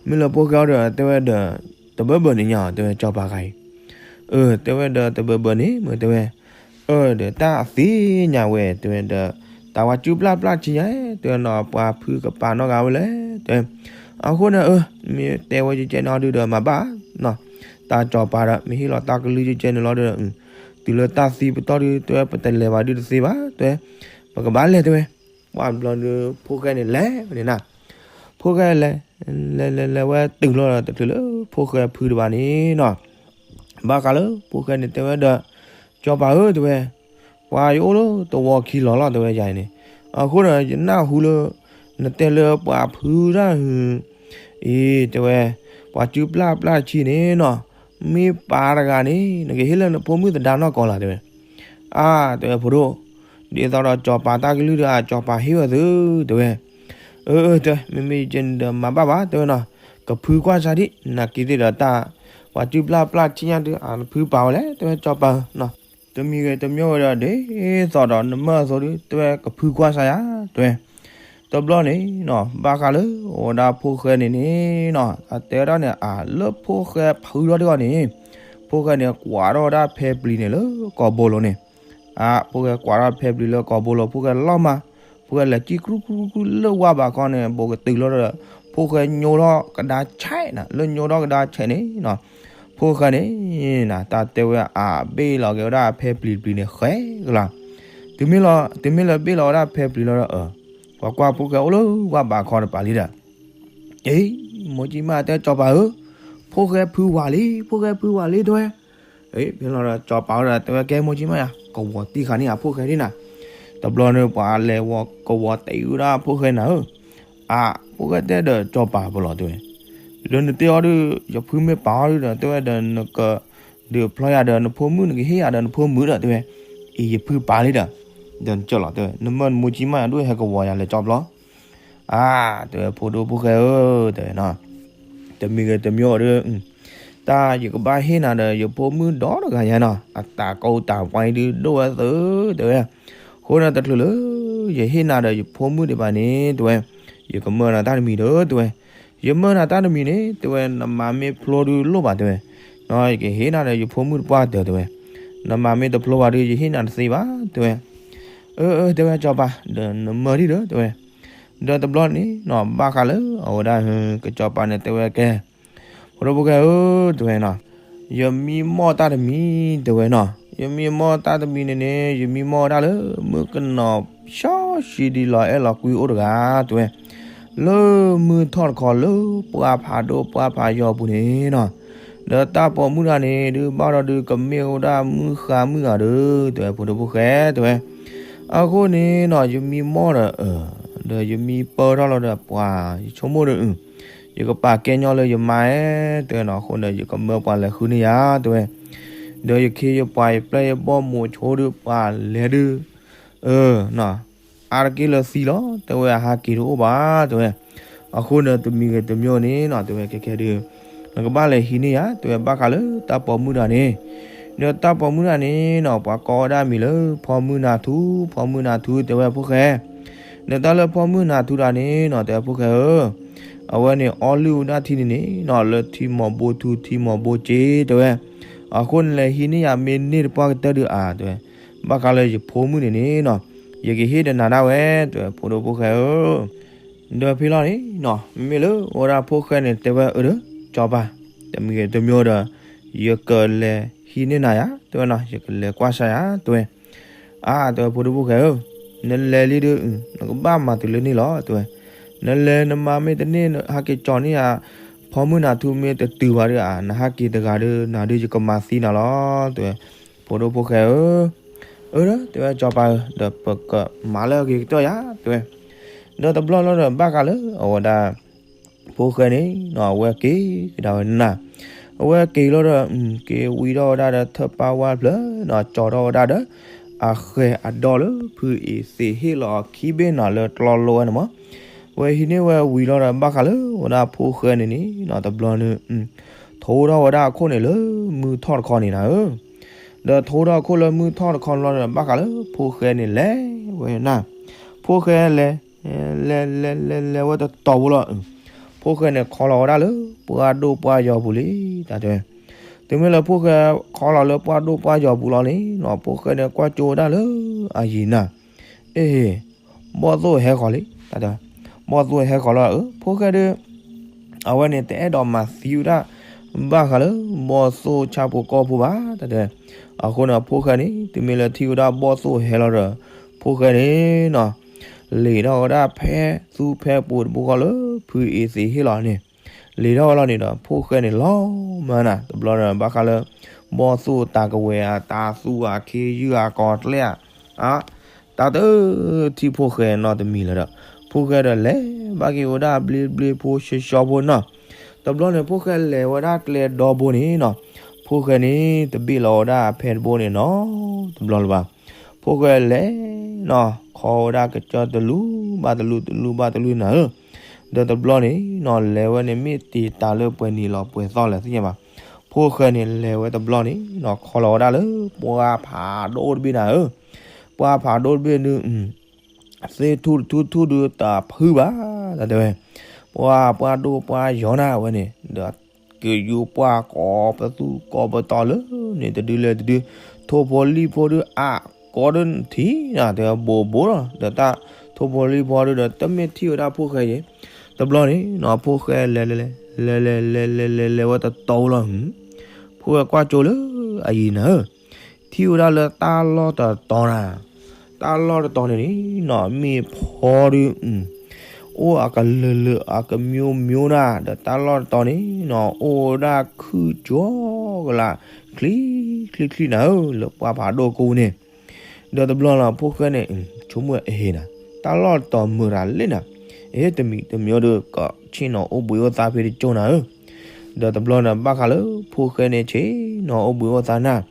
မ့ၢ်လၢဖိၣ်ဃဲအီၤဒီး တဲဝဲဒီး, တဘၢဘၢၣ်န့ၣ်ညါ တဲဝဲ စီၤပၤဂၤအံၤ, အၢ, တဲဝဲဒီးတဘၢဘၢၣ်န့ၣ် မ့ၢ်တဲဝဲ, အၢ, ဒီးတၢ်သ့ၣ်ညါဝဲ တဲဝဲဒီး, တၢ် အဝဲစုပျၢ်ပျၢ်ဆံညါ တဲဝဲနီၤ ပှၤဖုကပာ်နီတဂၤဝဲလဲၣ် တဲဝဲ. အဃိန့ၣ် အၢ မ့ၢ်တဲဝဲကဲကဲန့ၣ်အီၤဒုဒီးမၤဘၣ်နီၤ, တၢ်စီၤပၤဒီး မ့ၢ်ဟ့ၣ်လီၤတၢ်ကလုၢ်ကဲကဲန့ၣ်လီၤဒီး တုၤလၢတၢ်သံပတီၢ်ဒု တဲဝဲ ပတလဲၤဘၣ်ဒုတသ့ဘၣ် တဲဝဲ, ပကဘၣ်လဲၤ တဲဝဲ. ပှၤဘျီဒု ဖိၣ်ဃဲန့ၣ်လဲၤဝဲန့ၣ်နၤ, ဖိၣ်ဃဲလဲၤ လဲၤလဲၤလဲၤဝဲတုၤလီၤဒီး တချုးလၢဖိၣ်ဃဲဖုတဘၣ်န့ၣ်နီၤ ဘၣ်ဃးလၢဖိၣ်ဃဲန့ၣ်တဲဝဲဒီး စီၤပၤဧၢ တဲဝဲ, ပှၤယအိၣ်လၢသဝီခံလီၤလီၤ တဲဝဲယၤန့ၣ်, အဃိဒီးယနၢ်ဟူလၢ နတဲလၢပှၤဖုတၢ်ဟု အံၤ တဲဝဲ, ပှၤစုပျၢ်ပျၢ်ဆံန့ၣ်နီၤ, မ့ၢ်ပၢ်တဂၤန့ၣ် နကဟ့ၣ်လၢနဖိမုၣ်သဒါနီၢ်ကီၢ်လီၤ တဲဝဲ. အါ တဲဝဲဖိဒိၣ်, ဒ်သိးဒီးစီၤပၤတၢ်ကလုၢ်ဒီးအစီၤပၤဟ့ၣ်ဝဲသု တဲဝဲ. အၢ အၢ တဲဝဲ မ့မ့ၢ်ယကဲန့ၣ်ဒီးမၤဘၣ်ဘၣ် တဲဝဲနီၤ, ကဖုကွၢ်စၢ်ဒံး နာ်က့သ့ၣ်ဒီးတၢ် ပှၤစုပျၢ်ပျၢ်ဆံညါဒု အဖုပၢ်ဝဲလဲၣ် တဲဝဲစီၤပၤဧၢနီၤ, တမံၤဂ့ၤတမံၤဝဲဒီး ဒ်သိးဒီးနမၢအသိးဒု တဲဝဲကဖုကွၢ်စၢ်ယၤ တဲဝဲ. တဘျီန့ၣ်နီၤ ဘၣ်ဃးလၢအဝဲဒၣ်ဖိၣ်ဃဲန့ၣ်န့ၣ်နီၤ အတဲဝဲဒၣ်န့ၣ် အလၢဖိၣ်ဃဲဖုထီၣ်တဂီၢ်န့ၣ် ဖိၣ်ဃဲန့ၣ် ကွၢ်ထီၣ်ဝဲဒၣ်ဖဲပျံၤန့ၣ်လၢကီၢ်ဘိလိၤန့ၣ်, အါ ဖိၣ်ဃဲကွၢ်ထီၣ်ဖဲပျံၤလၢကီၢ်ဘိလိၤ ဖိၣ်ဃဲလီၤမၢ်, ဖိၣ်ဃဲလဲၤကံၣ်ကြူၣ်ကြူၣ်ကြူၣ်လၢဝါဘးခီန့ၣ် ဘူးကတုၤလီၤဒီး ဖိၣ်ဃဲညိထီၣ်ကဒါဆဲးနၤ လၢညိထီၣ်ကဒါဆဲးန့ၣ်နီၤ, ဖိၣ်ဃဲန့ၣ် နၤ တၢ်တဲဝဲအဘ့ၣ်လီၤက့ၤဝဲဒၣ်ဖဲပျံၤတပျံၤန့ၣ် ဃဲကလီၤ, တမ့ၢ်လၢ တမ့ၢ်လၢဘ့ၣ်လီၤဝဲဒၣ်ဖဲပျံၤလီၤဒီး ပှၤကွၢ်ဖိၣ်ဃဲအိၣ်လၢဝါဘးခီတပၤလံဒီး အ့ မိၢ်ကံမၢ်တဲစီၤပၤဧၢ, ဖိၣ်ဃဲဖုဝၤလံ ဖိၣ်ဃဲဖုဝၤလံ တဲဝဲ. အ့ ဖဲလီၤဒီးစီၤပၤဝဲဒီးတဲဝဲ ကဲမိၢ်ကံမၢ်ယၤ ကဝီၤတံၢ်ဃာ်န့ၢ်ယၤဖိၣ်ဃဲဒ်နၤ, တဘျီန့ၣ် ပှၤလဲၤဝီၤကဝီၤတံၢ်ဝဲဒၣ်ဖိၣ်ဃဲနၤဧၢ, အါ ဖိၣ်ဃဲတဲဒီးစီၤပၤ ပလီၤ တဲဝဲ, ဒီးနတဲအီၤဒု ယဖုမ့ၢ်ပာ်အီၤဒုဒီး တဲဝဲဒီးနက ဒုးဖျီယၤဒီးနဖိမုၣ် နကဟ့ၣ်ယၤဒီးနဖိမုၣ်ဒီး တဲဝဲ, အ့ ယဖုပာ်လံဒီး ဒီးနကၠၢၢ်လီၤ တဲဝဲ နမၢနမိၢ်ကံမၢ်ယၤဒုးဟဲကဝီၤယၤလဲၤကၠီဖျီ အါ တဲဝဲ ဖိဒိၣ်ဖိၣ်ဃဲဧၢ တဲဝဲနီၤ, တမံၤဂ့ၤတမံၤဒီး တၢ်ယကဘၣ်ဟ့ၣ်နၤဒီးယဖိမုၣ်ဒီတဂၤညါနီၤ, အတၢ်ကိၢ်တၢ်ပှၤအံၤဒုးဒိၣ်ဝဲသု တဲဝဲ, အဃိန့ၣ်တချုးလၢ ယဟ့ၣ်နၤဒီးယဖိမုၣ်ဒံးဘၣ်န့ၣ် တဲဝဲ, ယကမၢနၤတၢ်တမံၤဒီး တဲဝဲ, ယမၢနၤတၢ်တမံၤန့ၣ် တဲဝဲ နမၤမ့ၢ်ဖျိဒုးလိၣ်ဘၣ် တဲဝဲ, ယကဟ့ၣ်နၤဒီးယဖိမုၣ်တပှၢ်တၢၢ် တဲဝဲ, နမၤမ့ၢ်တဖျိဘၣ်ဒုး ယဟ့ၣ်နၤတသ့ဘၣ် တဲဝဲ, အၢ အၢ တဲဝဲစီၤပၤ ဒီးနမၢဒံးဒီး တဲဝဲ, ဒီးတဘျီန့ၣ်နီၤ ဘၣ်ဃးလၢအဝဲဒၣ် ကစီၤပၤန့ၣ်တဲဝဲကဲ ဖိဒိၣ်ဖိၣ်ဃဲဧၢ တဲဝဲနီၤ, ယမံမီၢ်တၢ်တမံၤ တဲဝဲနီၤ, ယမံမီၢ်တၢ်တမံၤန့ၣ်န့ၣ် ယမံမီၢ်ဝဲဒၣ်လၢ မုၣ်ကနီၤ စီဆှံဒ်လီၤအဲၣ်လီၤကွံအိၣ်တဂၤ တဲဝဲ, လၢမုၢ်ထီၣ်တခီလၢပှၢ်ဖးဒိၣ်ပှၢ်ဖးယီၤပူၤန့ၣ်နီၤ, ဒီးတၢ်ပိာ်မုၣ်တဂၤန့ၣ် ဒုးဘၣ်ဒီးဒုးကမ့ၢ်ဝဲဒၣ်မုၣ်ဃါမုၣ်ဂၤဒီး တဲဝဲ ဖိဒိၣ်ဖိၣ်ဃဲ တဲဝဲ, အဃိန့ၣ်နီၤ ယမံမီၢ်ဒီး ဒီးယမံပၢၢ်ထီၣ်လီၤဒီးပှၤ ယဆိကမိၣ်ဒီး ယကပာ်ကဲညီလၢယမါဧၢ တဲဝဲနီၤ, အဃိန့ၣ် ယကမၢပှၤလဲၤဃုန့ၢ်ယၤ တဲဝဲ, ဒီးယခ့ယပှၤယပျဲၢ်ယဘီၣ်မိၤဆိဒုးပှၤလဲၤဒုး အၢ အါတက့ၢ်လၢသံလီၤ တဲဝဲ အဟးက့ၤတအိၣ်ဘၣ် တဲဝဲ, အဃိန့ၣ် တမံၤဂ့ၤတမံၤန့ၣ်နီၤ တဲဝဲ ခဲခဲဒုး နကဘၣ်လဲၤဟံးန့ၢ်ယၤ တဲဝဲ ဘၣ်ဃးလၢတၢ်ပိာ်မုၣ်တဂၤန့ၣ်, ဒီးတၢ်ပိာ်မုၣ်တဂၤန့ၣ်နီၤ ပှၤကိးဝဲဒၣ်မံၤလၢ ဖီမုၢ်နၤထူ, ဖီမုၢ်နၤထူ တဲဝဲဖိၣ်ဃဲ, ဒီးတၢ်လၢဖီမုၢ်နၤထူတဂၤန့ၣ်နီၤ တဲဝဲဖိၣ်ဃဲဧၢ, အဝဲန့ၣ်အီလုၢ်ဝဲဒၣ်ထံန့ၣ်န့ၣ်နီၤ လၢထံမီၤဘိထူ ထံမီၤဘိစ့ တဲဝဲ, အဃိန့ၣ်လဲၤဟံးန့ၢ်ယၤမ့ၢ်န့ၢ်တပှၢ်ကတၢၢ်ဒုးအါ တဲဝဲ, ဘၣ်ဃးလၢယဖိမုၣ်န့ၣ်န့ၣ်နီၤ ယကဟ့ၣ်ဒီးနၤဒၣ်ဝဲ တဲဝဲ ဖိဒိၣ်ဖိၣ်ဃဲဧၢ ဒီးဖဲလီၤန့ၣ်နီၤ မ့မ့ၢ်လၢအဝဲဒၣ်ဖိၣ်ဃဲန့ၣ် တဲဝဲအၢဒီး စီၤပၤ, တမံၤဂ့ၤတမံၤဒီး ယကလဲၤဟံးန့ၢ်နၤယၤ တဲဝဲနီၤ ယကလဲၤကွၢ်စၢ်ယၤ တဲဝဲ, အါ တဲဝဲ ဖိဒိၣ်ဖိၣ်ဃဲဧၢ, နလဲၤလံဒုး နကဘၣ်မၤတုၤလၢန့ၣ်လီၤ တဲဝဲ, နလဲၤနမၤမ့ၢ်တန့ၢ် ဟးက့ၤကၠီၤန့ၢ်ယၤ ဖီမုၢ်နၤထူမ့ၢ်တတုၤဘၣ်ဒုးအါ နဟးက့ၤတဂၤဒီး နၤဒုးယကမၤသံနၤလီၤ တဲဝဲ, ဖိဒိၣ်ဖိၣ်ဃဲဧၢ အၢ တဲဝဲ စီၤပၤဧၢ ဒီးပကမၤလၢအဂ့ၤကတၢၢ်ယၤ တဲဝဲ, ဒီးတဘျီလီၤဒီး ဘၣ်ဃးလၢအဝဲဒၣ် ဖိၣ်ဃဲန့ၣ်နီၤ အဝဲက့ၤကဒါဝဲနၤ, အဝဲက့ၤလီၤဒီး က့ၤဝံၤထီၣ်ဝဲဒၣ်ဒီးထၢၣ်ပၢ်ဝါဖျၢၣ်နီၤ ကၠီထီၣ်ဝဲဒၣ်ဒီး အဃဲၤအဒီလၢဖုအံၤသ့ၣ်ဟ့ၣ်လီၤအခံဘ့ၣ်နီၤလၢကျီလိဝဲန့ၣ်မး, ဝဲဟံးန့ၢ်ဝဲဝံၤလီၤဒီး ဘၣ်ဃးလၢဝဲဒၣ်ဖိၣ်ဃဲန့ၣ်န့ၣ်နီၤ တဘျီန့ၣ် ထိထီၣ်ဝဲဒၣ်အခိၣ်န့ၣ်လၢမုၢ်ထီၣ်တခီန့ၣ်နၤဧၢ, ဒီးထိထီၣ်အခိၣ်လၢမုၢ်ထီၣ်တခီလီၤဒီး ဘၣ်ဃးလၢဖိၣ်ဃဲန့ၣ်လဲၤဝဲနၤ, ဖိၣ်ဃဲလဲၤ လဲၤလဲၤလဲၤလဲၤဝဲတတီၤဖိလီၤ, ဖိၣ်ဃဲန့ၣ်ခီလီၤဝဲဒၣ်လၢပှၢ်ဒိၣ်ပှၢ်ယီၤပူၤလံ တၢ်တဲဝဲ, တုၤမ့ၢ်လၢဖိၣ်ဃဲခီလီၤလၢပှၢ်ဒိၣ်ပှၢ်ယီၤပူၤလီၤန့ၣ်နီၤ ဖိၣ်ဃဲန့ၣ်ကွၢ်ကၠိဝဲဒၣ်လၢအယံၤနၤ, အ့ၣ် ဘီၣ်သိၣ်ဟဲဃီၤလံ, ဘီၣ်သိၣ်ဟဲဃီၤလီၤဧၢ, ဖိၣ်ဃဲဒုး အဝဲန့ၣ်တအဲၣ်ဒိးမၤသံဝဲဒၣ် ဘၣ်ဃးလၢ ဘီၣ်သိၣ်ဆၣ်ဖိကီၢ်ဖိဘၣ် တၢ်တဲဝဲ. အဃိန့ၣ် ဖိၣ်ဃဲန့ၣ် တုၤမ့ၢ်လၢထံၣ်ဝဲဒၣ်ဘီၣ်သိၣ်ဟဲလီၤဒီး ဖိၣ်ဃဲန့ၣ်နီၤ လံာ်ထီၣ်ဝဲဒၣ်ဖဲသူဖဲပူၤတဘိဃီလၢ ဖုအ့သ့ဟ့ၣ်လီၤန့ၣ်, လံာ်ထီၣ်ဝဲလီၤန့ၣ်ဒီး ဖိၣ်ဃဲန့ၣ်လီၤမၢ်နၤ, တဘျီဒီး ဘၣ်ဃးလၢ ဘီၣ်သိၣ်တၢ်ကဝဲၤဧါ တၢ်သူအခံယုၢ်အကီၤကျဲဧါ တၢ်တထံၣ်ဖိၣ်ဃဲနီတမံၤလၢၤဒီး ဖိၣ်ဃဲဒီးလဲၤဘၣ်က့ၤဝဲဒၣ်ဘျ့ဘျ့ဖိဆှီဆှီဖိနီၤ. တဘျီန့ၣ် ဖိၣ်ဃဲလဲၤဝဲဒၣ်ကျဲဒီဘိန့ၣ်နီၤ, ဖိၣ်ဃဲန့ၣ် တဘ့ၣ်လီၤဝဲဒၣ်အဖဲတဘိန့ၣ်နီတဘျီလၢၤဘၣ်. ဖိၣ်ဃဲလဲၤနီၤ ခီဝဲဒၣ်ကစၢၢ်တလူၤဘၣ်တလူၤ တလူၤဘၣ်တလူၤနၤဧၢ, ဒီးတဘျီန့ၣ်နီၤ လဲၤဝဲန့ၣ်မ့ၢ်တ့ၢ်တၢ်လၢပှဲၤနံၤလီၤပှဲၤသီလဲၣ်သ့ၣ်ညါဘၣ်. ဖိၣ်ဃဲန့ၣ်လဲၤဝဲတဘျီန့ၣ်နီၤ ခီလီၤဝဲဒၣ်လၢပှၢ်ဖးဒိၣ်တဘ့ၣ်နၤဧၢ, ပှၢ်ဖးဒိၣ်တဘ့ၣ်ဒုး သ့ၣ်ထူၣ်တထူၣ်ထူၣ်ဒုးတၢ်ဖုဘၣ် တၢ်တဲဝဲ, ပှၢ်ပှၢ်ဒိၣ်ပှၢ်ယီၤနၤဝဲန့ၣ် ဒီးကယူၤပှၢ်ကိးပသူကိးပတီၢ်လၢန့ၣ် တဒုလၢတဒု ထိၣ်ဖိလံၣ်ဖိဒုးအါကိးဒုးထံၣ်နၤ တဲဝဲဘိးဘိးလီၤ ဒီးတၢ်ထိၣ်ဖိလံၣ်ဖိဒုးဒီး တမ့ၢ်ထံၣ်ဝဲဒၣ်ဖိၣ်ဃဲယဲၢ်, တဘျီန့ၣ်နီၤ ဖိၣ်ဃဲလဲၤလဲၤလဲၤလဲၤလဲၤလဲၤလဲၤလဲၤဝဲတတီၤလီၤ ဖိၣ်ဃဲကွၢ်ကၠိလၢအယံၤနၤဧၢ ထံၣ်ဝဲဒၣ်လၢတၢ်လီၢ်တတီၤနၤ, တၢ်လီၢ်တတီၤန့ၣ်န့ၣ်နီၤ မ့ၢ်ဖီဒုး အိၣ်အကလုာ်လုာ်အကမျိုးမျိုးနၤ, ဒီးတၢ်လီၢ်တတီၤန့ၣ်နီၤ အိၣ်ဝဲဒၣ်ခုၣ်ကၠီကလး ချံချံချံနၤဧၢ လၢပှၢ်ဖးဒိၣ်ကိးန့ၣ်, ဒီးတဘျီလီၤ ဖိၣ်ဃဲန့ၣ် ဆိကမိၣ်အဟ့ၣ်နၤ, တၢ်လီၢ်တတီၤမုာ်တၢ်လံနၤ, အဟ့ၣ်တမံၤတမံၤဒီး ကဆ့ၣ်နီၤအိၣ်ဘှံးအိၣ်သါဖဲတကၠိၢ်နၤဧၢ, ဒီးတဘျီန့ၣ် ဘၣ်ဃးလၢ ဖိၣ်ဃဲန့ၣ်ဆ့ၣ်နီၤအိၣ်ဘှံးအိၣ်သါနၤ,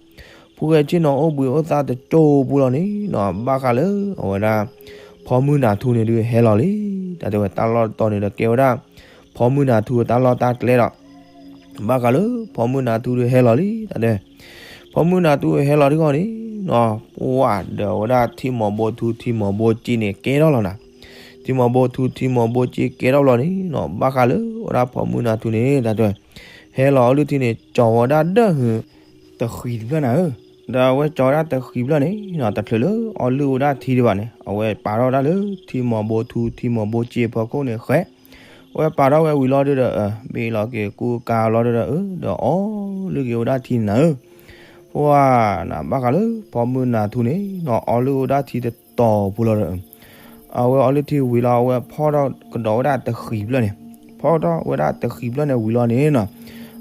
ဖိၣ်ဃဲဆ့ၣ်နီၤအိၣ်ဘှံးအိၣ်သါတကၠိၢ်ပူၤလီၤန့ၣ်နီၤ ဘၣ်ဃးလၢအဝဲဒၣ် ဖီမုၢ်နၤထူန့ၣ်ဒုးဟဲလီၤလံ, တၢ်တဲဝဲတၢ်လီၢ်တတီၤန့ၣ်ဒီးကဲဝဲဒၣ် ဖီမုၢ်နၤထူတၢ်လီၢ်တၢ်ကျဲဒီး ဘၣ်ဃးလၢ ဖီမုၢ်နၤထူဒုးဟဲလီၤလံ တၢ်တဲ, ဖီမုၢ်နၤထူဟဲလီၤတဂီၢ်န့ၣ်နီၤ ပှၢ်ဒီးဝဲဒၣ်ထံမီၤဘိထူထံမီၤဘိက့န့ၣ်ကဲထီၣ်လီၤနၤ, ထံမီၤဘိထူထံမီၤဘိက့ကဲထီၣ်လီၤန့ၣ်နီၤ ဘၣ်ဃးလၢဝဲဒၣ်ဖီမုၢ်နၤထူန့ၣ် တၢ်တဲ, ဟဲလီၤအီလုၢ်ထံန့ၣ် ကၠီၤဝဲဒၣ်ဒၢၣ်ဟု တဃံးတဖျၢၣ်နၤဧၢ, ဒီးအဝဲကၠီၤဝဲဒၣ်တဃံးဖျၢၣ်န့ၣ်နီၤ တချုးလၢအီလုၢ်ဝဲဒၣ်ထံဒံးဘၣ်န့ၣ် အဝဲပာ်ထီၣ်ဝဲဒၣ်လၢထံမီၤဘိထူထံမီၤဘိက့ဖီခိၣ်န့ၣ်ဃဲ, အဝဲပာ်ထီၣ်ဝဲဝံၤလီၤဒုးဒီး ဘ့ၣ်လီၤက့ၤကူကၤလီၤဒုးဒီး ဒီးအီလုၢ်က့ၤဝဲဒၣ်ထံန့ၣ်နၤဧၢ, ပှၢ်နၤဘၣ်ဃးလၢ ဖီမုၢ်နၤထူန့ၣ်နီၤ အီလုၢ်ဝဲဒၣ်ထံတတီၤပူၤလီၤဒီး အဝဲအီလုၢ်ထံဝံၤလီၤ အဝဲဖီၣ်ထီၣ်ကဒီးဝဲဒၣ်တဃံးဖျၢၣ်န့ၣ်, ဖီၣ်ထီၣ်ဝဲဒၣ်တဃံးဖျၢၣ်န့ၣ်ဝံၤလီၤန့ၣ်နီၤ,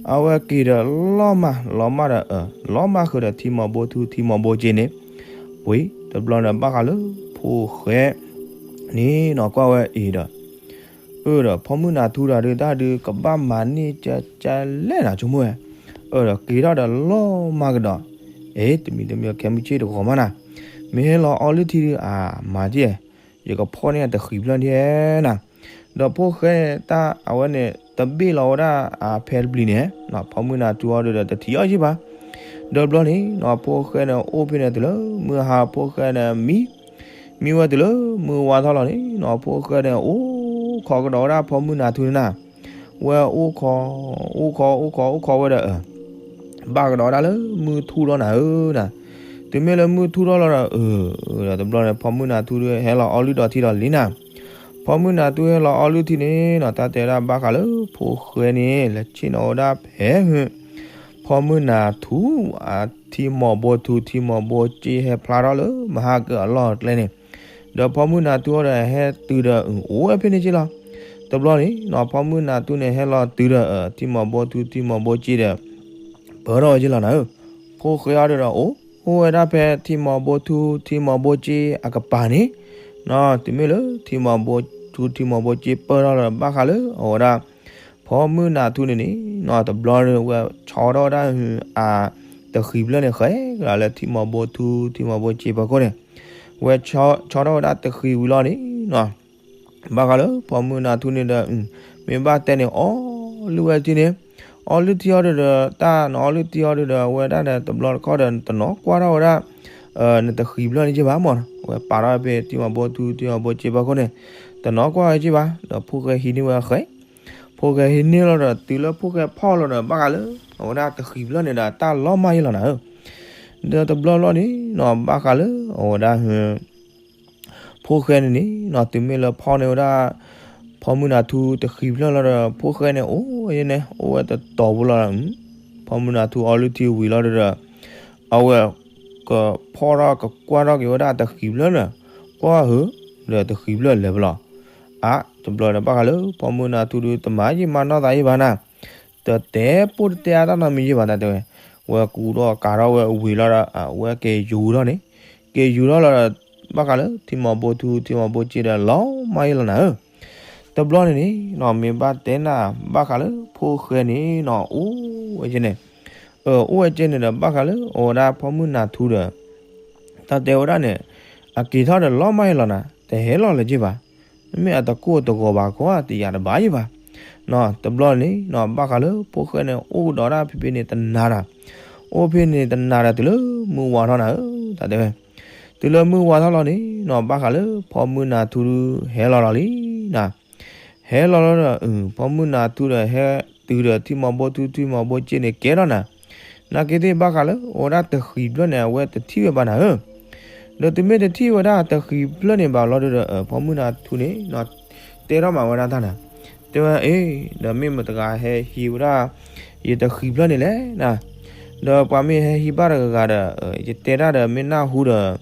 အဝဲက့ၤဒီးလီၤမၢ်လီၤမၢ်ဒီး လီၤမၢ်ဃုာ်ဒီးထံမီၤဘိထူထံမီၤဘိက့န့ၣ်, ဝံၤတဘျီန့ၣ် ဘၣ်ဃးလၢဖိၣ်ဃဲန့ၣ်နီၤ ကွၢ်ဝဲအံၤဒီး အၢၣ်ဒီး ဖီမုၢ်နၤထူတၢ်ဒုး တၢ်ဒုးကဘၣ်မၤန့ၢ်ကကလဲၣ်နၤ ဆိကမိၣ်ဝဲ, အၢၣ်ဒီးက့ၤထီၣ်ဒီးလီၤမၢ်ကဒီး, အ့ တမံၤတမံၤခဲမုၢ်ဆ့ၣ်တဂီၤမးနၤ, မ့ၢ်ဟဲလီၤအီလုၢ်ထံဒုး အမၤတံၢ်, ယကဖီၣ်န့ၢ်တဃံးဖျၢၣ်ဒံးနၤ, ဒီးဖိၣ်ဃဲတၢ်အဝဲန့ၣ် တဘ့ၣ်လီၤဝဲဒၣ်အဖဲတပျံၤန့ၣ်, ဖီမုၢ်နၤထူအီၤဒုးဒီးတထံၣ်အီၤယ့ၢ်ဘၣ်, ဒီးဘျီန့ၣ်နီၤ ဖိၣ်ဃဲန့ၣ်အိၣ်ဖဲန့ၣ်တုၤလၢမုၢ်ဟါ ဖိၣ်ဃဲန့ၣ်မံ မံဝဲတုၤလၢမုၢ်ဝါထီၣ်လီၤန့ၣ်နီၤ ဖိၣ်ဃဲန့ၣ် အိၣ်ခိးကဒီးဝဲဒၣ်ဖီမုၢ်နၤထူန့ၣ်နၤ, ဝဲအိၣ်ခိး အိၣ်ခိး အိၣ်ခိး အိၣ်ခိးဝဲဒီး ဘၣ်ကဒီးဝဲဒၣ်လၢမုၢ်ထူၣ်ထီၣ်နၤဧၢနၤ, တုၤမ့ၢ်လၢမုၢ်ထူၣ်ထီၣ်လီၤဒီး အၢၣ် ဒီးတဘျီန့ၣ် ဖီမုၢ်နၤထူဒုးဟဲလီၤအီလုၢ်ဒီးထံဒီးလံနၤ, ဖီမုၢ်နၤထူဟဲလီၤအီလုၢ်ထံန့ၣ်နီၤ တၢ်တဲဝဲဒၣ်ဘၣ်ဃးလၢဖိၣ်ဃဲန့ၣ် လဲၤဆ့ၣ်နီၤဝဲဒၣ်ဖဲဟု ဖီမုၢ်နၤထူ အထံမီၤဘိထူထံမီၤဘိက့ဟဲဖျါထီၣ်လၢမဟါကအလီၢ်အကျဲန့ၣ်, ဒီးဖီမုၢ်နၤထူအီၤဒီးဟဲတုၤဒီးအိၣ်ဝဲဖဲန့ၣ်က့လီၤ, တဘျီန့ၣ်နီၤ ဖီမုၢ်နၤထူန့ၣ်ဟဲလီၤတုၤဒီးထံမီၤဘိထူထံမီၤဘိက့ဒီး ပၢထီၣ်ဝဲက့လီၤနၤဧၢ, ဖိၣ်ဃဲအီၤဒီးအိၣ် အိၣ်ဝဲဒၣ်ဖဲထံမီၤဘိထူထံမီၤဘိက့အကပၤန့ၣ်, တုၤမ့ၢ်လၢထံမီၤဘိထူထံမီၤဘိက့ပၢထီၣ်လီၤဘၣ်ဃးလၢအဝဲဒၣ် ဖီမုၢ်နၤထူန့ၣ်န့ၣ်နီၤ တဘျီဝဲဆီထီၣ်ဝဲဒၣ်အတဃံးဖျၢၣ်န့ၣ်ဃဲကဒီးလၢထံမီၤဘိထူထံမီၤဘိက့ဖီခိၣ်န့ၣ်, ဝဲဆီထီၣ်ဝဲဒၣ်တဃံးဝံၤလီၤန့ၣ်နီၤ ဘၣ်ဃးလၢဖီမုၢ်နၤထူန့ၣ်ဒီး မ့ၢ်ဘၣ်တဲန့ၣ် အီလုၢ်ဝဲထံန့ၣ်, အီလုၢ်ထံအီၤဒီး တၢ်နအီလုၢ်ထံအီၤဒီး အဝဲဒၣ်ဒီးတဘျီတခီၣ်ဒီး တနီၤကွၢ်ထီၣ်ဝဲဒၣ် နတဃံးဖျၢၣ်န့ၣ်က့ဘၣ်မၢ်နီၤ, အဝဲပာ်ထီၣ်ဖဲထံမီၤဘိထူထံမီၤဘိက့ဖီခိၣ်န့ၣ်, တနီၤကွၢ်ဝဲက့ဘၣ် ဒီးဖိၣ်ဃဲဟံးန့ၢ်ဝဲဃဲ ဖိၣ်ဃဲဟံးန့ၢ်လီၤဒီး တုၤလၢဖိၣ်ဃဲဖီၣ်လီၤဒီး ဘၣ်ဃးလၢ အဝဲဒၣ်တဃံးဖျၢၣ်န့ၣ်ဒီး တၢ်လီၤမၢ်ယ့လီၤနၤဧၢ, ဒီးတဘျီဘျီန့ၣ်နီၤ ဘၣ်ဃးလၢ အဝဲဒၣ်ဟ ဖီမုၢ်နၤထူန့ၣ် ဖိၣ်ဃဲန့ၣ်န့ၣ်နီၤ တုၤမ့ၢ်လၢဖီၣ်န့ၢ်ဝဲဒၣ် ဖီမုၢ်နၤထူတဃံၤဖျၢၣ်လီၤဒီး ဖိၣ်ဃဲန့ၣ် အိၣ်ယဲန့ၣ် အိၣ်ဝဲတတီၤဖိလီၤ. ဖီမုၢ်နၤထူအီလုၢ်ထံဝံၤလီၤဒီး အဝဲ ကဖီၣ်ထီၣ်ကကွၢ်ထီၣ်က့ၤဝဲဒၣ်တဃံၤဖျၢၣ်န့ၣ် ကွၢ်ဟုး ဒီးတဃံၤဖျၢၣ်လဲၤဖဲလဲၣ်. အါ တဘျီဒီးဘၣ်ဃးလၢ ဖီမုၢ်နၤထူဒုးတမၤယံာ်မၤနီၢ်သးယံာ်ဘၣ်နၤ, တတဲပိၢ်တတဲအါတၢ်နီတမံၤယံာ်ဘၣ် တၢ်တဲဝဲ, ဝဲကူဒီးကၤထီၣ်ဝဲဝံၤလီၤဒီး အဝဲက့ၤယူၤထီၣ်န့ၣ်, က့ၤယူၤထီၣ်လီၤဒီး ဘၣ်ဃးလၢ ထံမီၤဘိထူ ထံမီၤဘိက့ဒီး လီၤမၢ်ယံာ်လီၤနၤဧၢ. တဘျီန့ၣ်န့ၣ်နီၤ မ့ၢ်ဘၣ်တဲနၤ ဘၣ်ဃးလၢဖိၣ်ဃဲန့ၣ်နီၤ အိၣ်ဝဲကဲန့ၣ်, အိၣ်ဝဲကဲန့ၣ်ဒီး ဘၣ်ဃးလၢအဝဲဒၣ်ဖီမုၢ်နၤထူဒီး တၢ်တဲဝဲဒၣ်န့ၣ် အက့ၤထီၣ်ဒီးလီၤမၢ်ယံာ်လီၤနၤ, တဟဲလီၤလၢၤက့ဘၣ်. မ့မ့ၢ်အတကိၢ်တဂီၤဘၣ်ခီ တယာ်တဘၣ်ယံာ်ဘၣ်. တဘျီန့ၣ်နီၤ ဘၣ်ဃးလၢဖိၣ်ဃဲန့ၣ် အိၣ်ကဒီးဒၣ်ဖဲဖဲန့ၣ်တနၤဒီး, အိၣ်ဖဲန့ၣ်တနၤဒီး တုၤလၢမုၢ်ဝါထီၣ်နၤဧၢ, တၢ်တဲဝဲ. တုၤလၢမုၢ်ဝါထီၣ်လီၤန့ၣ်နီၤ ဘၣ်ဃးလၢဖီမုၢ်နၤထူဒုး ဟဲလီၤလီၤလံနၤ. ဟဲလီၤလီၤဒီး ဖီမုၢ်နၤထူဒီး ဟဲတုၤဒီးထံမီၤဘိထူ ထံမီၤဘိက့န့ၣ် ကဲထီၣ်နၤ. နာ်က့သ့ၣ်ဘၣ်ဃးလၢ အဝဲဒၣ်တဃံၤဖျၢၣ်န့ၣ် အဝဲတထံၣ်ဝဲဘၣ်နၤဧၢ. ဒီးတုၤမ့ၢ်တထံၣ်ဝဲဒၣ်တဃံၤဖျၢၣ်န့ၣ်ဘၣ်လီၤဒီး ဖီမုၢ်နၤထူန့ၣ်နီၤ တဲထီၣ်မးဝဲဒၣ်တၢ်နၤ, တဲဝဲ အ့ ဒီးမ့ၢ်မတၤတဂၤဟဲဟံးဝဲဒၣ် ယတဃံၤဖျၢၣ်န့ၣ်လဲၣ်နၤ, ဒီးပှၤမ့ၢ်ဟဲဟံးဘၣ်တဂၤဂၤဒီး ယတဲတၢ်ဒီးမ့ၢ်နၢ်ဟူဒီး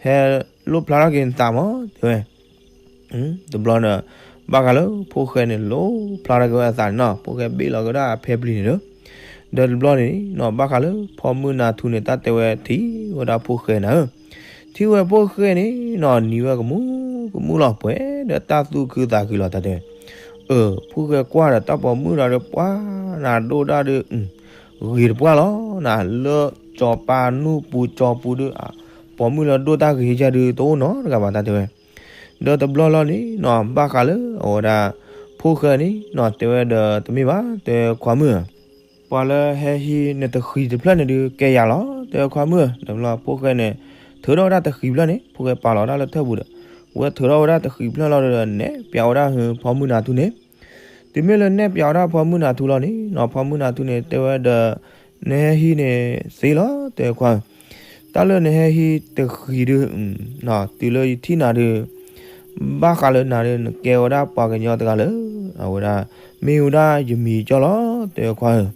ဟဲလိၣ်ဖျါထီၣ်က့ၤနသးမး တဲဝဲ. တဘျီန့ၣ် ဘၣ်ဃးလၢဖိၣ်ဃဲန့ၣ် လိၣ်ဖျါထီၣ်က့ၤဝဲအသးန့ၣ်နီၤ ဖိၣ်ဃဲဘ့ၣ်လီၤက့ၤဝဲဒၣ်အဖဲပျံၤန့ၣ်ဒီး, ဒီးတဘျီန့ၣ်နီၤ ဘၣ်ဃးလၢဖီမုၢ်နၤထူန့ၣ် တၢ်တဲဝဲထံၣ်ဝဲဒၣ်ဖိၣ်ဃဲနၤဧၢ, ထံၣ်ဝဲဖိၣ်ဃဲန့ၣ်နီၤ နံၤဝဲကမူကမူလီၤ ပှဲၤဒီးတၢ်သူၣ်ခုသးခုလီၤ တၢ်တဲဝဲ. ဖိၣ်ဃဲကွၢ်ဒီးတၢ်ပိာ်မုၣ်ဒီး ပှၤနၤဒိၣ်တၢ်ဒီး ဂ့ၤတပှၢ်လီၤနၤ လၢစီၤပၤနူၢ်ပူၤစီၤပူၤဒီး ပိာ်မုၣ်လၢဒိၣ်တၢ်ဂ့ၤယဲဒုး တအိၣ်နီတဂၤဘၣ် တၢ်တဲဝဲ. ဒီးတဘျီလီၤန့ၣ်နီၤ ဘၣ်ဃးလၢအဝဲဒၣ် ဖိၣ်ဃဲန့ၣ်နီၤ တဲဝဲဒီးတမ့ၢ်ဘၣ် တဲခွါမုၣ်ဧၢ, ပှၤလၢဟဲဟံးနတဃံၤတဖျၢၣ်န့ၣ်ဒုး ကဲယၤလီၤ တဲခွါမုၣ်ဧၢ. ဒီးတဘျီဖိၣ်ဃဲန့ၣ် ထုးထီၣ်ဝဲဒၣ်တဃံၤဖျၢၣ်န့ၣ် ဖိၣ်ဃဲပာ်လီၤဝဲဒၣ်လၢထၢၣ်ပူၤဒီး ဝဲထုးထီၣ်ဝဲဒၣ်တဃံၤဖျၢၣ်လီၤဒီး နဲၣ်ပၠးဝဲဒၣ်ဟုဖီမုၢ်နၤထူန့ၣ် တုၤမ့ၢ်လၢနဲၣ်ပၠးဝဲဒၣ်ဖီမုၢ်နၤထူလီၤန့ၣ်နီၤ ဖီမုၢ်နၤထူန့ၣ် တဲဝဲဒီး နဟဲဟံးန့ၣ်သ့လီၤ တဲခွါဧၢ, တၢ်လၢနဟဲဟံးတဃံၤဒုး တုၤလၢယထံၣ်နၤဒုး ဘၣ်ဃးလၢနၤဒုး နကဲဝဲဒၣ်ပှၤကညီတဂၤလၢ အဝဲဒၣ် မ့ၢ်ဝဲဒၣ်ယမံၤကၠီလီၤ တဲခွါဧၢ.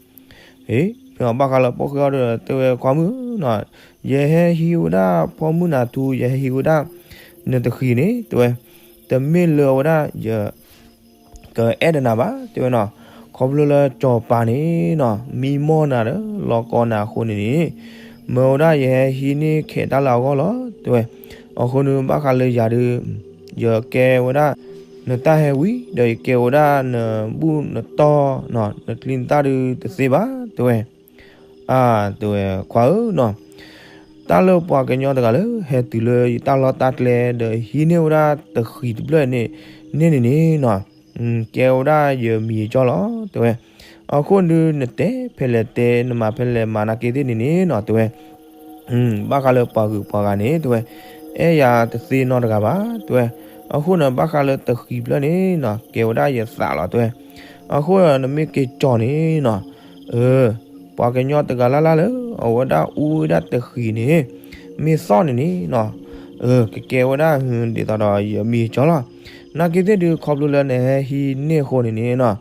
ဟ့ၣ် ဘၣ်ဃးလၢဖိၣ်ဃဲအီၤဒီး တဲဝဲခွါမုၣ်နီၤ, ယဟဲဟံးဝဲဒၣ်ဖီမုၢ်နၤထူ ယဟဲဟံးဝဲဒၣ် နတဃံၤန့ၣ် တဲဝဲ, တမ့ၢ်လၢဝဲဒၣ်ယ ကအဲၣ်ဒိးနၤဘၣ် တဲဝဲနီၤ, ခီဖျိလၢစီၤပၤန့ၣ်နီၤ မံမီၢ်နၤဒီး လီၤကီနၤအဃိန့ၣ်န့ၣ်, မၢဝဲဒၣ်ယဟဲဟံးန့ၢ်ခဲးတၢ်လၢအဂီၢ်လီၤ တဲဝဲ. အဃိန့ၣ်ဘၣ်ဃးလၢယၤဒုး ယကဲဝဲဒၣ် နတၢ်ဟဲဝံၤ ဒီးယကဲဝဲဒၣ်နဘူၣ်နတီၢ် နကျံနတၢ်ဒုးတသ့ဘၣ် တဲဝဲ. အါ တဲဝဲ ခွါဧၢနီၤ, တၢ်လၢပှၤကညီတဂၤလၢ ဟဲတုၤလၢယတၢ်လီၢ်တၢ်ကျဲဒီး ဟံးန့ၢ်ဝဲဒၣ်တဃံၤတဖျၢၣ်န့ၣ် န့ၣ်န့ၣ်န့ၣ်နီၤ, ကဲဝဲဒၣ်ယမံၤကၠီလီၤ တဲဝဲ. အဃိန့ၣ် နတဲဖဲလဲၣ်တဲ နမၤဖဲလဲၣ်မၤ နာ်က့သ့ၣ်န့ၣ်န့ၣ်နီၤ တဲဝဲ. ဘၣ်ဃးလၢပှၤဂုၤပှၤဂၤန့ၣ် တဲဝဲ, အဲၣ်ယၤတသ့နီတဂၤဘၣ် တဲဝဲ. အဃိန့ၣ် ဘၣ်ဃးလၢတဃံၤဖျၢၣ်န့ၣ်နီၤ ကဲဝဲဒၣ်ယသးလီၤ တဲဝဲ. အဃိဒီး နမ့ၢ်က့ၤကၠီၣ်န့ၣ်နီၤ, အၢ ပှၤကညီတဂၤလၢ်လၢ်လၢ အဝဲဒၣ်အူဝဲဒၣ်တဃံၤန့ၣ် မ့ၢ်သီၣ်န့ၣ်န့ၣ်နီၤ, အၢ ကကဲဝဲဒၣ်ဒ်သိးဒီးယမံၤကၠီလီၤ. နာ်က့သ့ၣ်ဒုး ခီဖျိလၢနဟဲဟံးန့ၢ်အဃိန့ၣ်န့ၣ်နီၤ,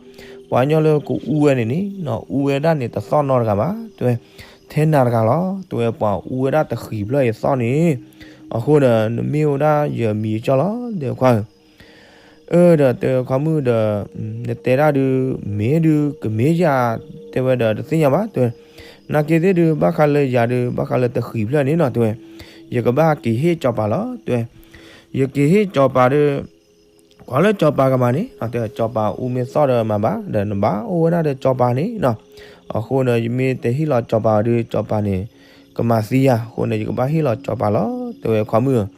ပှၤကညီလၢကအူဝဲန့ၣ်န့ၣ်နီၤ အူဝဲဒၣ်န့ၣ်တသီၣ်နီတဂၤဘၣ် တဲဝဲ, ထဲနၤတဂၤလီၤ တဲဝဲ, ပှၤအူဝဲဒၣ်တဃံၤဖျၢၣ်အသီၣ်န့ၣ်, အဃိဒီး နမ့ၢ်ဝဲဒၣ်ယမံၤကၠီလီၤ တဲခွါဧၢ. အၢ ဒီးတဲခွါမုၣ်ဒီး နတဲဒၣ်ဒုး မ့ၢ်ဒုးကမ့ၢ်ယၤ တဲဝဲဒီးတသ့ၣ်ညါဘၣ် တဲဝဲ. နာ်က့သ့ၣ်ဒုး ဘၣ်ဃးလၢယၤဒုး ဘၣ်ဃးလၢတဃံၤဖျၢၣ်န့ၣ်နီၤ တဲဝဲ, ယကဘၣ်က့ၤဟ့ၣ်စီၤပၤလီၤ တဲဝဲ. ယက့ၤဟ့ၣ်စီၤပၤဒီး ကွၢ်လၢစီၤပၤကမၤန့ၣ် တဲဝဲ, စီၤပၤအူမ့ၢ်သီၣ်ဒီးမၤဘၣ် ဒီးနဘၣ်အိၣ်ဝဲဒၣ်ဒီးစီၤပၤန့ၣ်နီၤ. အဃိန့ၣ် ယမ့ၢ်တဟ့ၣ်လီၤစီၤပၤဒီး စီၤပၤန့ၣ် ကမၤသံယၤ အဃိန့ၣ် ယကဘၣ်ဟ့ၣ်လီၤစီၤပၤလီၤ တဲဝဲခွါမုၣ်ဧၢ.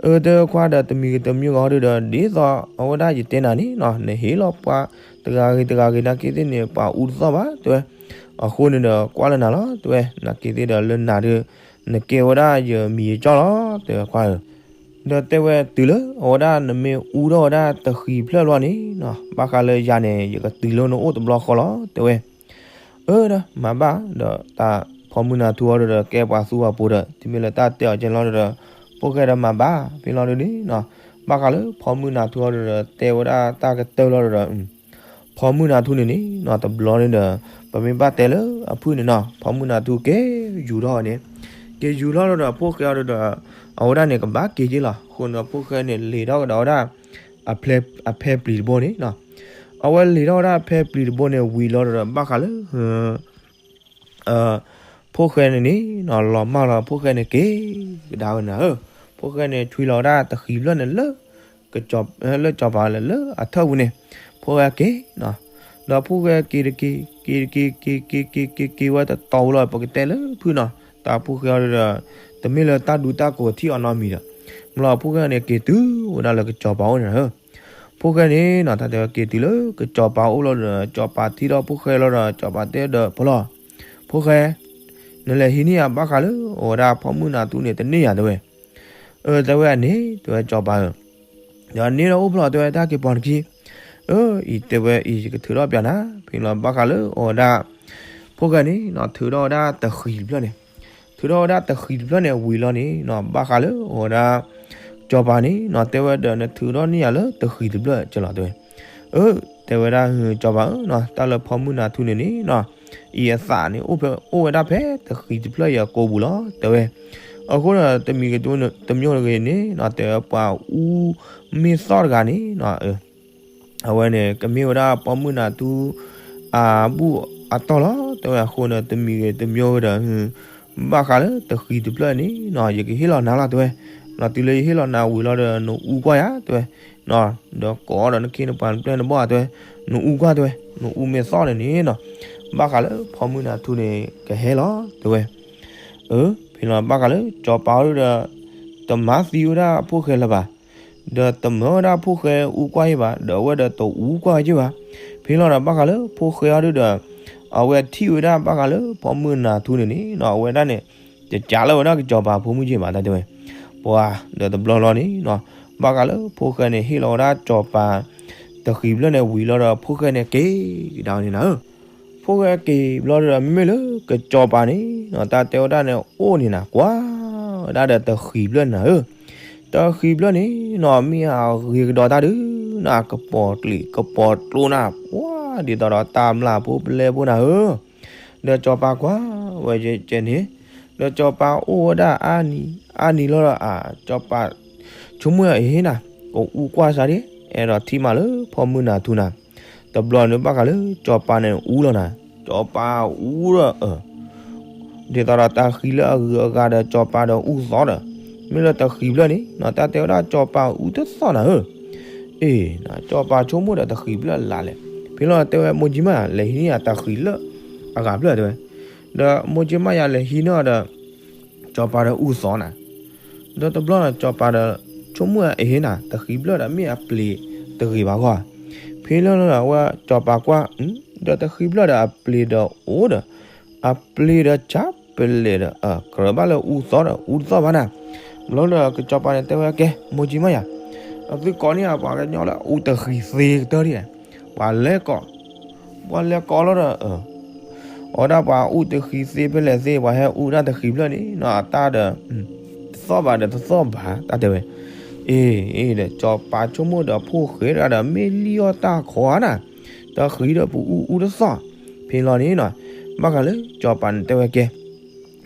အၢ တဲခွါဒီး တမံၤဂ့ၤတမံၤဂ့ၤဒီး ဒ်သိးအဝဲဒၣ်ယတဲနၤန့ၣ်နီၤ နဟ့ၣ်လီၤပှၤတဂၤဂ့ၤတဂၤဂ့ၤ နာ်က့သ့ၣ်န့ၣ် ပှၤအူတသီၣ်ဘၣ် တဲဝဲ. အဃိန့ၣ်ဒီး ကွၢ်လၢနၤလီၤ တဲဝဲ, နာ်က့သ့ၣ်ဒီးလၢနၤဒီး နကဲဝဲဒၣ်ယမံၤယကၠီလီၤ တဲဝဲခွါဧၢ. ဒီးတဲဝဲတုၤလၢအဝဲဒၣ်နမ့ၢ်အူထီၣ်ဝဲဒၣ်တဃံၤဖျၢၣ်လီၤန့ၣ်နီၤ ဘၣ်ဃးလၢယၤန့ၣ် ယကတုၤလၢနအိၣ်တဘျီဃီလီၤ တဲဝဲ. အၢ ဒီးမၤဘၣ်ဒီး တၢ်ဖီမုၢ်နၤထူအီၤဒီး ကဲပှၤသူပှၤပိၤဒီး တုၤမ့ၢ်လၢတၢ်တဲအီၤကဲလီၤဒီး ဖိၣ်ဃဲဒီးမၤဘၣ် ဖဲလီၤဒုန့ၣ်နီၤ, ဘၣ်ဃးလၢဖီမုၢ်နၤထူအီၤဒီး တဲဝဲဒၣ်တၢ်ကတၢၢ်လီၤဒီး ဖီမုၢ်နၤထူန့ၣ်န့ၣ်နီၤ တဘျီန့ၣ်ဒီး ပမ့ၢ်ဘၣ်တဲလၢအဖုၣ်န့ၣ်နီၤ ဖီမုၢ်နၤထူက့ၤယူၤထီၣ်ဝဲန့ၣ်, က့ၤယူၤထီၣ်လီၤဒီး ဖိၣ်ဃဲအီၤဒီး အဝဲဒၣ်န့ၣ် ကဘၣ်က့ၤက့ၤလီၤ. အဃိန့ၣ်ဒီး ဖိၣ်ဃဲန့ၣ် လ့ၤထီၣ်ကဒီးဝဲဒၣ် အဖဲ အဖဲပျံၤတဘိန့ၣ်နီၤ, အဝဲလ့ၤထီၣ်ဝဲဒၣ်ဖဲပျံၤတဘိန့ၣ် ဝံၤလီၤဒီး ဘၣ်ဃးလၢ ဖိၣ်ဃဲန့ၣ်န့ၣ်နီၤ လီၤမၢ်လီၤ ဖိၣ်ဃဲန့ၣ်က့ၤ ကဒါဝဲန့ၣ်ဧၢ, ဖိၣ်ဃဲန့ၣ် ဆွံလီၤဝဲဒၣ်တဃံၤဖျၢၣ်န့ၣ်လၢ ကစီၤ လၢစီၤပၤလၢ လၢအထၢၣ်ပူၤန့ၣ်, ဖိၣ်ဃဲက့ၤနီၤ, ဒီးဖိၣ်ဃဲက့ၤတက့ၤ က့ၤတက့ၤ က့ၤက့ၤက့ၤက့ၤက့ၤဝဲတတီၤဝဲလီၤ ပကတဲလၢဖုၣ်နီၤ, တၢ်ဖိၣ်ဃဲအီၤဒီး တမ့ၢ်လၢတၢ်ဒူတၢ်ကိးထံၣ်အီၤနီတမံၤဒီး, မ့ၢ်လီၤဖိၣ်ဃဲန့ၣ် က့ၤတုၤဝဲဒၣ်လၢကစီၤပၤအိၣ်န့ၣ်ဧၢ ဖိၣ်ဃဲန့ၣ်နီၤ တၢ်တဲဝဲက့ၤတုၤလၢကစီၤပၤအိၣ်လီၤဒီး စီၤပၤထံၣ်ထီၣ်ဖိၣ်ဃဲလီၤဒီး စီၤပၤတဲဒီးဖီလီၤ, ဖိၣ်ဃဲ, နလဲၤဟံးန့ၢ်ယၤဘၣ်ဃးလၢ အဝဲဒၣ်ဖီမုၢ်နၤထူန့ၣ် တန့ၢ်ယၤတဲဝဲ, အၢ တဲဝဲအန့ၣ် တဲဝဲစီၤပၤဧၢ, ဒီးန့ၣ်ဒီးအိၣ်ဖျီၣ်တဲဝဲတၢ်က့ၤပိာ်နခံ, အၢ အံၤတဲဝဲအံၤ ယကထုးထီၣ်ပျးနၤ ဖဲလီၤဘၣ်ဃးလၢအဝဲဒၣ် ဖိၣ်ဃဲန့ၣ်နီၤ ထုးထီၣ်ဝဲဒၣ်တဃံၤတဖျၢၣ်န့ၣ်, ထုးထီၣ်ဝဲဒၣ်တဃံၤတဖျၢၣ်န့ၣ် ဝံၤလီၤန့ၣ်နီၤ ဘၣ်ဃးလၢအဝဲဒၣ် စီၤပၤန့ၣ်နီၤ တဲဝဲဒီး နထုးထီၣ်န့ၢ်ယၤလၢတဃံၤတဖျၢၣ်ကလီၤတဲဝဲ, အၢ တဲဝဲဒၣ်စီၤပၤဧၢနီၤ တၢ်လၢဖီမုၢ်နၤထူန့ၣ်န့ၣ်နီၤ အံၤအသးန့ၣ် အိၣ်ဖဲ အိၣ်ဝဲဒၣ်ဖဲတဃံၤတဖျၢၣ်အံၤအကိာ်ပူၤလီၤတဲဝဲ, အဃိဒီးတမံၤဂ့ၤ တမံၤဂ့ၤန့ၣ်နီၤ တဲဝဲပှၤအူမ့ၢ်သီၣ်တဂၤန့ၣ်နီၤ အဝဲန့ၣ် ကမ့ၢ်ဝဲဒၣ်ဖီမုၢ်နၤထူ အဘူၣ်အတီၢ်လီၤ တဲဝဲ, အဃိန့ၣ် တမံၤဂ့ၤတမံၤဂ့ၤဒီး ဘၣ်ဃးလၢတဃံၤတဖျၢၣ်န့ၣ်နီၤ ယကဟ့ၣ်လီၤနၤလီၤတဲဝဲ, နီၤ တုၤလၢယဟ့ၣ်လီၤနၤဝံၤလီၤဒီး နအူကွၢ်ယၤတဲဝဲ, ဒီးကိးအီၤဒီးနခ့နပှၤနပျဲၢ်နဘီၣ်တဲဝဲ, နအူကွၢ်တဲဝဲ, နအူမ့ၢ်သီၣ်န့ၣ်န့ၣ်နီၤ ဘၣ်ဃးလၢဖီမုၢ်နၤထူန့ၣ် ကဟဲလီၤတဲဝဲ, အၢ ဖဲလီၤဘၣ်ဃးလၢစီၤပၤအိၣ်ဒီး တမၤသံဝဲဒၣ်ဖိၣ်ဃဲလၢၤဘၣ် ဒီးတမၢဝဲဒၣ်ဖိၣ်ဃဲအူကွၢ်ယ့ၢ်ဘၣ် ဒီးအဝဲဒီးတအူကွၢ်ယ့ၢ်ဘၣ်, ဖဲလီၤဒီးဘၣ်ဃးလၢဖိၣ်ဃဲအီၤဒုဒီး အဝဲထံၣ်ဝဲဒၣ်ဘၣ်ဃးလၢဖီမုၢ်နၤထူန့ၣ်န့ၣ်နီၤ အဝဲဒၣ်န့ၣ် တကးလၢၤဝဲဒၣ်ကစီၤပၤဖိမုၣ်က့ၢ်ဘၣ်တၢ်တဲဝဲ, ပှၤဒီးတဘျီလီၤန့ၣ်နီၤ ဘၣ်ဃးလၢဖိၣ်ဃဲန့ၣ် ဟ့ၣ်လီၤဝဲဒၣ်စီၤပၤ တဃံၤဖျၢၣ်န့ၣ်ဝံၤလီၤဒီး ဖိၣ်ဃဲန့ၣ်က့ၤကဒါဝဲန့ၣ်နၤဧၢ ဖိၣ်ဃဲက့ၤဘျီဒီး မ့မ့ၢ်လၢကစီၤပၤန့ၣ်နီၤ တၢ်တဲဝဲဒၣ်န့ၣ် အိၣ်န့ၣ်နၤ ကွၢ်ဝဲဒၣ်ဒီးတဃံၤဖျၢၣ်နၤဧၢ, တဃံၤဖျၢၣ်န့ၣ်နီၤ မ့ၢ်အဂ့ၤကဒီးတၢ်ဒုးနၤ ကပီၤကျံးကပီၤကျိနၤ ပှၤဒ်သိးဒီးတၢ်မျၢ်ဖိပလဲဖိနၤဧၢ, ဒီးစီၤပၤကွၢ်ဝဲကဲန့ၣ်, ဒီးစီၤပၤအိၣ်ဝဲဒၣ်အါနံၤ အါနံၤလီၤဒီး အါ စီၤပၤ ဆိကမိၣ်အဟ့ၣ်နၤ ကအူကွၢ်စၢ်ဒ် အဲၣ်ဒိးထံၣ်မးလၢဖီမုၢ်နၤထူနၤ, တဘျီန့ၣ်ဘၣ်ဃးလၢစီၤပၤန့ၣ်အူလီၤနၤ, စီၤပၤအူဒီး ဒ်သိးဒီးတၢ်ဃံလၢအဂုၤအဂၤဒီး စီၤပၤဒီးအူသီဒီး, မ့ၢ်လၢတဃံၤဖျၢၣ်န့ၣ်နီၤ တၢ်တဲဝဲဒၣ်စီၤပၤအူတသီၣ်နၤဧၢ, အ့ၣ် စီၤပၤဆိကမိၣ်ဒီးတဃံၤဖျၢၣ်လၢ်လဲၣ်, ဖဲလီၤတဲဝဲမိၢ်ကၠံမးယၤ လဲၤဟံးန့ၢ်ယၤတဃံၤလၢအဂၤဖျၢၣ်တဲဝဲ, ဒီးမိၢ်ကၠံမးယၤလဲၤဟံးန့ၢ်အီၤဒီး စီၤပၤဒီးအူသီနၤ ဒီးတဘျီန့ၣ် စီၤပၤဒီး ဆိကမိၣ်အဟ့ၣ်နၤ တဃံၤဖျၢၣ်ဒီးမ့ၢ်အပျ့ၤတဂ့ၤဘၣ်ဂီၢ်, ဖဲလၢအဝဲစီၤပၤကွၢ် ဒီးတဃံၤဖျၢၣ်ဒီးအပျ့ၤဒီးအိၣ်ဒီး အပျ့ၤဒီးဆါပလဲာ်ဒီး ကြၢးဘၣ်လၢအူသီဒီး အူတသီၣ်ဘၣ်နၤ, ဘျီဒီးကစီၤပၤန့ၣ်တဲဝဲကဲ မိၢ်ကၠံမးယၤ, အသုကိးန့ၢ်ယၤပှၤကညီလၢအူတဃံၤသ့ကတၢၢ်ဒ်လဲၣ်, ပှၤလဲၤကိး ပှၤလဲၤကိးလီၤဒီး အဝဲဒၣ်ပှၤအူတဃံၤသ့ဖဲလဲၣ်သ့ ပှၤဟဲအူဒၣ်တဃံၤဖျၢၣ်န့ၣ်နီၤ အတၢ်ဒီး တသီၣ်ဘၣ်ဒီးတသီၣ်ဘၣ် တၢ်တဲဝဲ, အ့ၣ် အ့ၣ်ဒီး စီၤပၤဆိကမိၣ်ဒီးဖိၣ်ဃဲတဂၤဒီး မ့ၢ်လံၣ်အီၣ်တၢ်ခီဧါနၤ, တဃံၤဒီးပအူအူတသီၣ်, ဖဲလီၤန့ၣ်နီၤ ဘၣ်ဃးလၢစီၤပၤန့ၣ်တဲဝဲကဲ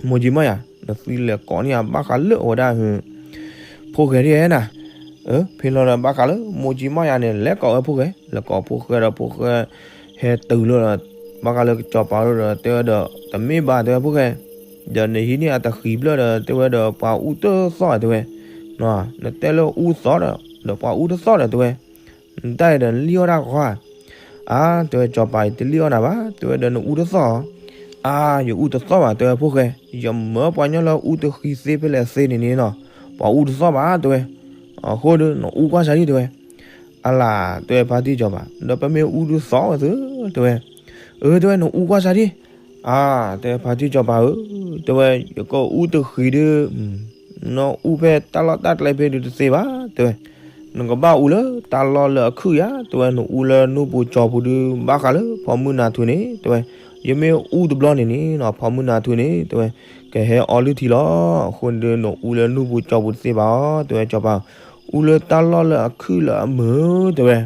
မိၢ်ကၠံမးယၤ နသုလဲၤကိးန့ၢ်ယၤဘၣ်ဃးလၢအဝဲဒၣ် ဖိၣ်ဃဲဒ်နၤ, ဖဲလီၤဒီးဘၣ်ဃးလၢမိၢ်ကၠံမးယၤန့ၣ် လဲၤကိးဝဲဖိၣ်ဃဲ လဲၤကိးဖိၣ်ဃဲဒီးဖိၣ်ဃဲ ဟဲတုၤလၢ ဘၣ်ဃးလၢကစီၤပၤဒီးတဲဝဲဒီး တမ့ၢ်ဘၣ်တဲဝဲဖိၣ်ဃဲ, ဒီးနဟံးန့ၢ်အတဃံၤဖျၢၣ်ဒီးတဲဝဲဒီးပှၤအူတသီၣ်တဲဝဲ, နတဲလၢအူသီၣ်ဒီး ဒီးပှၤအူတသီၣ်ဒီးတဲဝဲ, နတၢ်အံၤဒီးလံၣ်အီၣ်တၢ်ဃီဧါ, အါ တဲဝဲစီၤပၤအံၤတလံၣ်အီၣ်နၤဘၣ် တဲဝဲဒီးနအူတသီၣ်ဧါ, အါ ယအူတသီၣ်ဘၣ်တဲဝဲဖိၣ်ဃဲ, ယမၢပှၤကညီလၢအူတဃံၤသ့ဖဲလဲၣ်သ့န့ၣ်န့ၣ်နီၤ, ပှၤအူတသီၣ်ဘၣ်တဲဝဲ, အဃိဒီးနအူကွၢ်စၢ်ဒ်တဲဝဲ, အလၤ တဲဝဲဖါတံၢ်စီၤပၤ ဒီးပမ့ၢ်အူတသီၣ်ဝဲသု တဲဝဲ, အၢ တဲဝဲနအူကွၢ်စၢ်ဒ်, အါ တဲဝဲဖါတံၢ်စီၤပၤဧၢ, တဲဝဲယကအူတဃံၤဒီး နအူဖဲတၢ်လီၢ်တၢ်ကျဲဖဲဒုးတသ့ဘၣ် တဲဝဲ, နကဘၣ်အူလၢတၢ်လီၢ်လၢအခုၣ်ယၤ တဲဝဲ နအူလၢနူၢ်ပူၤကၠီၤပူၤဒုး ဘၣ်ဃးလၢဖီမုၢ်နၤထူန့ၣ် တဲဝဲ, ယမ့ၢ်အူတဘျီန့ၣ်န့ၣ်နီၤ ဖီမုၢ်နၤထူန့ၣ် တဲဝဲ ကဟဲအီလုၢ်ထံလီၤ. အဃိန့ၣ်ဒီး နအူလၢနူၢ်ပူၤကၠီပူၤတသ့ဘၣ်အီၤ တဲဝဲ စီၤပၤ, အူလၢတၢ်လီၢ်လၢအခုၣ်လၢအမုာ် တဲဝဲ.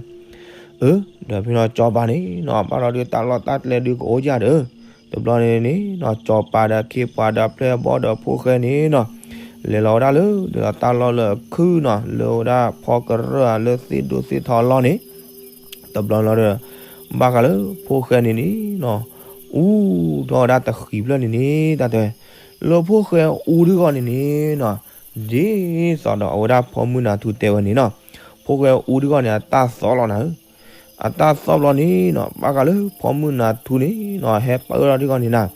အၢ ဒီးဖဲနီၤ စီၤပၤန့ၣ်နီၤ ဘၣ်ဒီးတၢ်လီၢ်တၢ်ကျဲဒုးကအိၣ်ယၢ်ဒီး တဘျီန့ၣ်န့ၣ်နီၤ စီၤပၤဒီးခ့ပှၤဒီးဖျဲၣ်ဘီဒီးဖိၣ်ဃဲန့ၣ်နီၤ လဲၤလီၤဝဲဒၣ်လၢ ဒ်သိးတၢ်လီၢ်လၢအခုၣ်နီၤ လၢဝဲဒၣ်ဖီကရၢၢ်ဧါ လၢသ့ၣ်ဒိၣ်သ့ၣ်ထီအလီၢ်န့ၣ် တဘျီလီၤဒီး ဘၣ်ဃးလၢဖိၣ်ဃဲန့ၣ်န့ၣ်နီၤ အူထီၣ်ဝဲဒၣ်တဃံးဖျၢၣ်န့ၣ်န့ၣ် တၢ်တဲဝဲ လၢဖိၣ်ဃဲအူဒုးဂီၢ်န့ၣ်န့ၣ်နီၤ ဒ်သိးဒီးအဝဲဒၣ်ဖီမုၢ်နၤထူတဲဝဲန့ၣ်နီၤ ဖိၣ်ဃဲအူဒုးဂီၢ်န့ၣ် အတၢ်သီၣ်လီၤနၤဧၢ အတၢ်သီၣ်ဘျီန့ၣ်နီၤ ဘၣ်ဃးလၢဖီမုၢ်နၤထူန့ၣ်နီၤ ဟဲပၢၢ်ထီၣ်ဒုးဂီၢ်န့ၣ်နၤ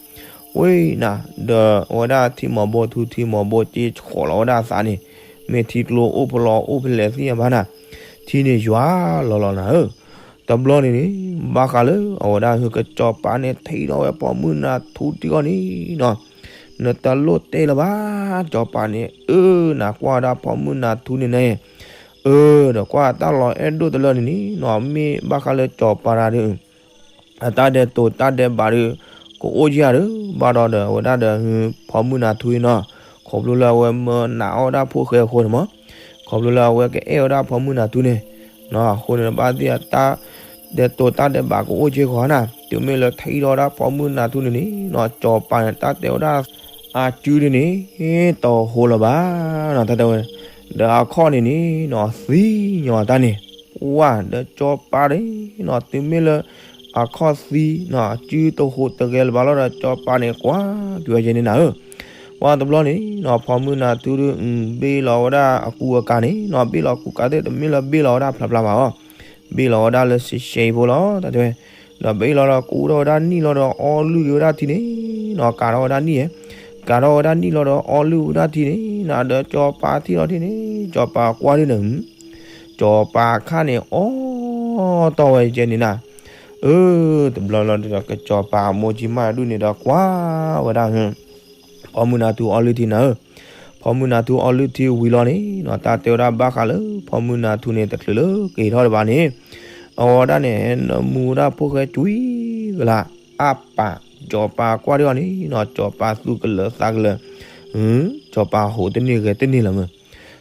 ဝ့ၢ်နၤ ဒီးအဝဲဒၣ်ထံမီၤဘိထူထံမီၤဘိက့ဆှီလီၤဝဲဒၣ်အသးန့ၣ် မ့ၢ်ထံကျိအိၣ်ဖျိအိၣ်ဖဲလဲၣ်သ့ၣ်ညါဘၣ်နၤ ထံန့ၣ်ယွၤလီၤလီၤနၤဧၢ တဘျီန့ၣ်န့ၣ် ဘၣ်ဃးလၢအဝဲဒၣ်ဟုကစီၤပၤန့ၣ် ထံၣ်ထီၣ်ဝဲဖီမုၢ်နၤထူဒုးဂီၢ်န့ၣ်နီၤ နတလိၣ်တဲလၢၤဘၣ် စီၤပၤန့ၣ် အၢ နကွၢ်ဝဲဒၣ်ဖီမုၢ်နၤထူန့ၣ်န့ၣ် အၢ ဒီးကွၢ်တၢ်လီၤအဲၣ်ဒိၣ်တလၢန့ၣ်န့ၣ်နီၤ မ့ၢ်ဘၣ်ဃးလၢစီၤပၤတၢ်ဒီး အတၢ်ဒဲးတိာ်တၢ်ဒဲးဘးဒီး ကအိၣ်ယၢ်ဒီး ဘၣ်ဒီးဒီးအဝဲဒၣ်ဒီးဟု ဖီမုၢ်နၤထူအံၤနီၤ ခီဖျိလၢအဝဲမၢနးအီၣ်ဝဲဒၣ်ဖိၣ်ဃဲအဃိန့ၣ်မး ခီဖျိလၢအဝဲကအဲၣ်ဝဲဒၣ်ဖီမုၢ်နၤထူန့ၣ်နီၤ အဃိန့ၣ် ဘၣ်သ့ၣ်အတၢ်ဒဲးတိာ်တၢ်ဒဲးဘးကအိၣ်က့ၤဃီနၤ တုၤမ့ၢ်လၢထံၣ်ထီၣ်ဝဲဒၣ်ဖီမုၢ်နၤထူန့ၣ်န့ၣ်နီၤ စီၤပၤန့ၣ် တၢ်တဲဝဲဒၣ် အစုဒုန့ၣ် တဟိလၢၤဘၣ်နီၤ တၢ်တဲဝဲ ဒီးအခီၣ်န့ၣ်န့ၣ်နီၤ သံညီတၢ်န့ၣ် ဝါ ဒီးစီၤပၤန့ၣ်နီၤ တုၤမ့ၢ်လၢ အခီၣ်သံနီၤ အစုတဟိးတဂဲၤလၢၤဘၣ်လီၤဒီး စီၤပၤန့ၣ် ကွၢ်က့ၤဝဲယဲန့ၣ်နၤဧၢ ပှၤတဘျီန့ၣ်နီၤ ဖီမုၢ်နၤထူဒုး ဘ့ၣ်လီၤဝဲဒၣ်အကူအကၤန့ၣ်နီၤ ဘ့ၣ်လီၤကူကၤသ့ၣ် တမ့ၢ်လၢဘ့ၣ်လီၤဝဲဒၣ်ဖျါဖျါဘၣ်အီၤ ဘ့ၣ်လီၤဝဲဒၣ်လၢရှဲရှဲအံၤဖိလီၤ တၢ်တဲဝဲ ဒီးဘ့ၣ်လီၤဒီးကူထီၣ်ဝဲဒၣ်နံၣ်လီၤဒီးအီလုၢ်က့ၤဝဲဒၣ်ထံန့ၣ်နီၤ ကၤထီၣ်ဝဲဒၣ်နံၣ်ဧါ ကၤထီၣ်ဝဲဒၣ်နံၣ်လီၤဒီးအီလုၢ်ဝဲဒၣ်ထံန့ၣ်နီၤ ဒီးစီၤပၤထံၣ်လီၤထံန့ၣ် စီၤပၤကွၢ်ဒုန့ၣ် စီၤပၤအခါန့ၣ် အီၣ်တီၢ်ဝဲယဲန့ၣ်နၤ အၢ တဘျီလီၤဒီးကစီၤပၤအမိၢ်ကံမၣ်ဒုန့ၣ်ဒီးကွၢ်ဝဲဒၣ် ဖီမုၢ်နၤထူအီလုၢ်ထံနၤဧၢ ဖီမုၢ်နၤထူအီလုၢ်ထံဝံၤလီၤန့ၣ်နီၤ တၢ်တဲဝဲဒၣ်ဘၣ်ဃးလၢ ဖီမုၢ်နၤထူန့ၣ် တချုးလၢက့ၤထီၣ်တဘၣ်န့ၣ် အဝဲဒၣ်န့ၣ် နမူဝဲဒၣ်ဖိၣ်ဃဲကွံကလး အါပာ် စီၤပၤကွၢ်ဒုအီၤန့ၣ်နီၤ စီၤပၤသူၣ်ကလၢၤသးကလၢၤ စီၤပၤဟိးတန့ၢ်ဂဲၤတန့ၢ်လၢၤမုၢ်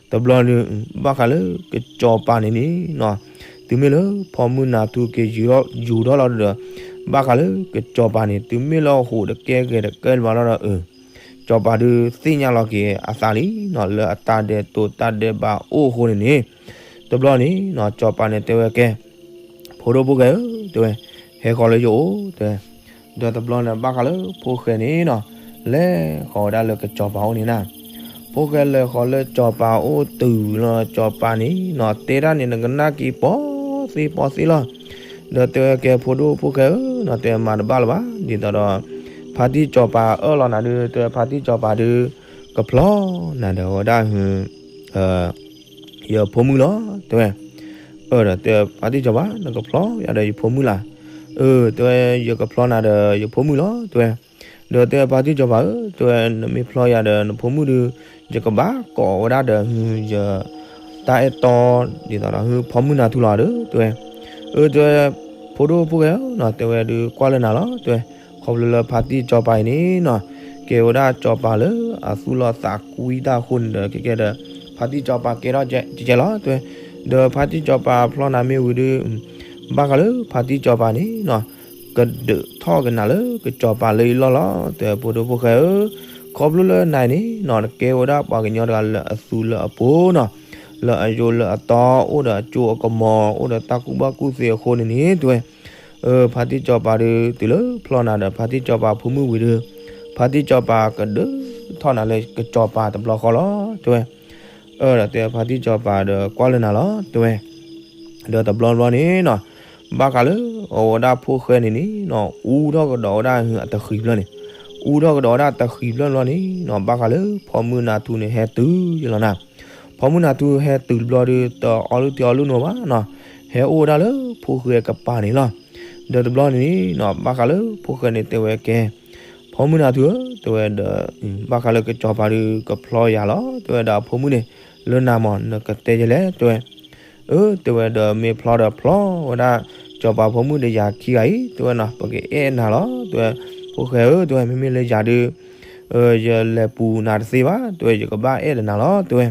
တဘျီန့ၣ် ဘၣ်ဃးလၢကစီၤပၤန့ၣ်န့ၣ်နီၤ တုၤမ့ၢ်လၢဖီမုၢ်နၤထူက့ၤယူၤထီၣ်လီၤဒီး ဘၣ်ဃးလၢကစီၤပၤန့ၣ် တုၤမ့ၢ်လၢဟိးတကဲဂဲၤတကဲလၢၤဘၣ်လီၤဒီး အၢ စီၤပၤဒုးသ့ၣ်ညါလီၤက့ၤအသးလံနီၤ လၢအတၢ်ဒဲးတိာ်တၢ်ဒဲးဘးအိၣ်အဃိန့ၣ်န့ၣ် တဘျီန့ၣ်နီၤ စီၤပၤန့ၣ်တဲဝဲကဲ ဖိဒိၣ်ဖိၣ်ဃဲဧၢ တဲဝဲ ဟဲဃီၤလၢယအိၣ် တဲဝဲ ဒီးတဘျီန့ၣ် ဘၣ်ဃးလၢဖိၣ်ဃဲန့ၣ်နီၤ လဲၤဃီၤဝဲဒၣ်လၢကစီၤပၤအိၣ်န့ၣ်နၤ ဖိၣ်ဃဲလဲၤဃီၤလၢစီၤပၤအိၣ်တုၤလီၤ စီၤပၤန့ၣ်နီၤ တဲတၢ်န့ၣ် နကနၣ်က့ၤပီသ့ပီသ့လီၤ ဒီးတဲဝဲကဲ ဖိဒိၣ်ဖိၣ်ဃဲဧၢနီၤ တဲမၤတဘၣ်လၢၤဘၣ် ဒ်သိးဒီး ဖါတံၢ်စီၤပၤအၢၣ်လီၤနၤဒုး တဲဖါတံၢ်စီၤပၤဒုး ကဖျီနၤဒီးဝဲဒၣ် ယဖိမုၣ်လီၤ တဲဝဲ အၢ ဒီးတဲဖါတံၢ်စီၤပၤ နကဖျီယၤဒီးယဖိမုၣ်လၢ် အၢ တဲဝဲ ယကဖျီနၤဒီးယဖိမုၣ်လီၤ တဲဝဲ ဒီးတဲဖါတံၢ်စီၤပၤဧၢ တဲဝဲ နမ့ၢ်ဖျီယၤဒီးနဖိမုၣ်ဒုး ယကဘၣ်ကိးဝဲဒၣ်ဒီး ယ တၢ်အဲၣ်တီ ဒ်သိးဒီး ဖီမုၢ်နၤထူလီၤဒီး တဲဝဲ အၢ တဲဝဲ ဖိဒိၣ်ဖိၣ်ဃဲဧၢနီၤ တဲဝဲဒုးကွၢ်လၢနၤလီၤ တဲဝဲ ခီဖျိလၢဖါတံၢ်စီၤပၤအံၤန့ၣ်နီၤ ကဲဝဲဒၣ်စီၤပၤလၢအသူၣ်လီၤသးကွံတၢ်အဃိန့ၣ်ဒီး ကဲကဲဒီး ဖါတံၢ်စီၤပၤကဲထီၣ်ကဲကဲလီၤ တဲဝဲ ဒီးဖါတံၢ်စီၤပၤဖျီနၤမ့ၢ်ဝံၤဒုး ဘၣ်ဃးလၢဖါတံၢ်စီၤပၤန့ၣ်နီၤ ကဒုးထီၣ်ကနၤလၢကစီၤပၤလၢအလီၢ်လီၤ တဲဖိဒိၣ်ဖိၣ်ဃဲဧၢ ခီဖျိလၢနၤန့ၣ်နီၤ နကဲဝဲဒၣ်ပှၤကညီတဂၤလၢအသူလၢအပိၤနီၤ လၢအယိလၢအတီ အိၣ်ဒီးအကၠိအကမီၤ အိၣ်ဒီးတၢ်ကူၣ်ဘၣ်ကူၣ်သ့အဃိန့ၣ်န့ၣ် တဲဝဲ အၢ ဖါတံၢ်စီၤပၤဒုး တုၤလၢဖျီနၤဒီးဖါတံၢ်စီၤပၤဖိမုၣ်ဝံၤဒီး ဖါတံၢ်စီၤပၤကဒုးထီၣ်နၤလၢကစီၤပၤတဘျီဃီလီၤ တဲဝဲ အၢ ဒီးတဲဖါတံၢ်စီၤပၤဒီးကွၢ်လၢနၤလီၤ တဲဝဲ ဒီးတဘျီဘျီန့ၣ်နီၤ ဘၣ်ဃးလၢအဝဲဒၣ်ဖိၣ်ဃဲန့ၣ်န့ၣ်နီၤ အူထီၣ်ကဒီးဝဲဒၣ်အတဃံးဖျၢၣ်န့ၣ် အူထီၣ်ကဒီးဝဲဒၣ်တဃံးဖျၢၣ်ဘျီန့ၣ်နီၤ ဘၣ်ဃးလၢဖီမုၢ်နၤထူန့ၣ်ဟဲတုၤယလီၤနၤ ဖီမုၢ်နၤထူဟဲတုၤတဘျီဒီး တအီလုၢ်ထံအီလုၢ်နီၤဘၣ်နီၤ ဟဲအိၣ်ဝဲဒၣ်လၢဖိၣ်ဃဲကပၤန့ၣ်လီၤ ဒီးတဘျီန့ၣ်နီၤ ဘၣ်ဃးလၢဖိၣ်ဃဲန့ၣ်တဲဝဲကဲ ဖီမုၢ်နၤထူဧၢ တဲဝဲဒီး ဘၣ်ဃးလၢကစီၤပၤဒုးကဖျီယၤလီၤ တဲဝဲဒီးအဖိမုၣ်န့ၣ် လၢနၤမး နကတဲယလဲၣ် တဲဝဲ အၢ တဲဝဲဒီးမ့ၢ်ဖျီဒီးဖျီဝဲဒၣ် က စီၤပၤဖိမုၣ်ဒီးယၤခံဂၤအံၤ တဲဝဲနီၤ ပကအဲၣ်နၤလီၤ တဲဝဲ, ဖိၣ်ဃဲဧၢ တဲဝဲ မ့မ့ၢ်လၢယၤဒုး ယလဲၤပူၤနၤတသ့ဘၣ် တဲဝဲ ယကဘၣ်အဲၣ်ဒီးနၤလီၤ တဲဝဲ.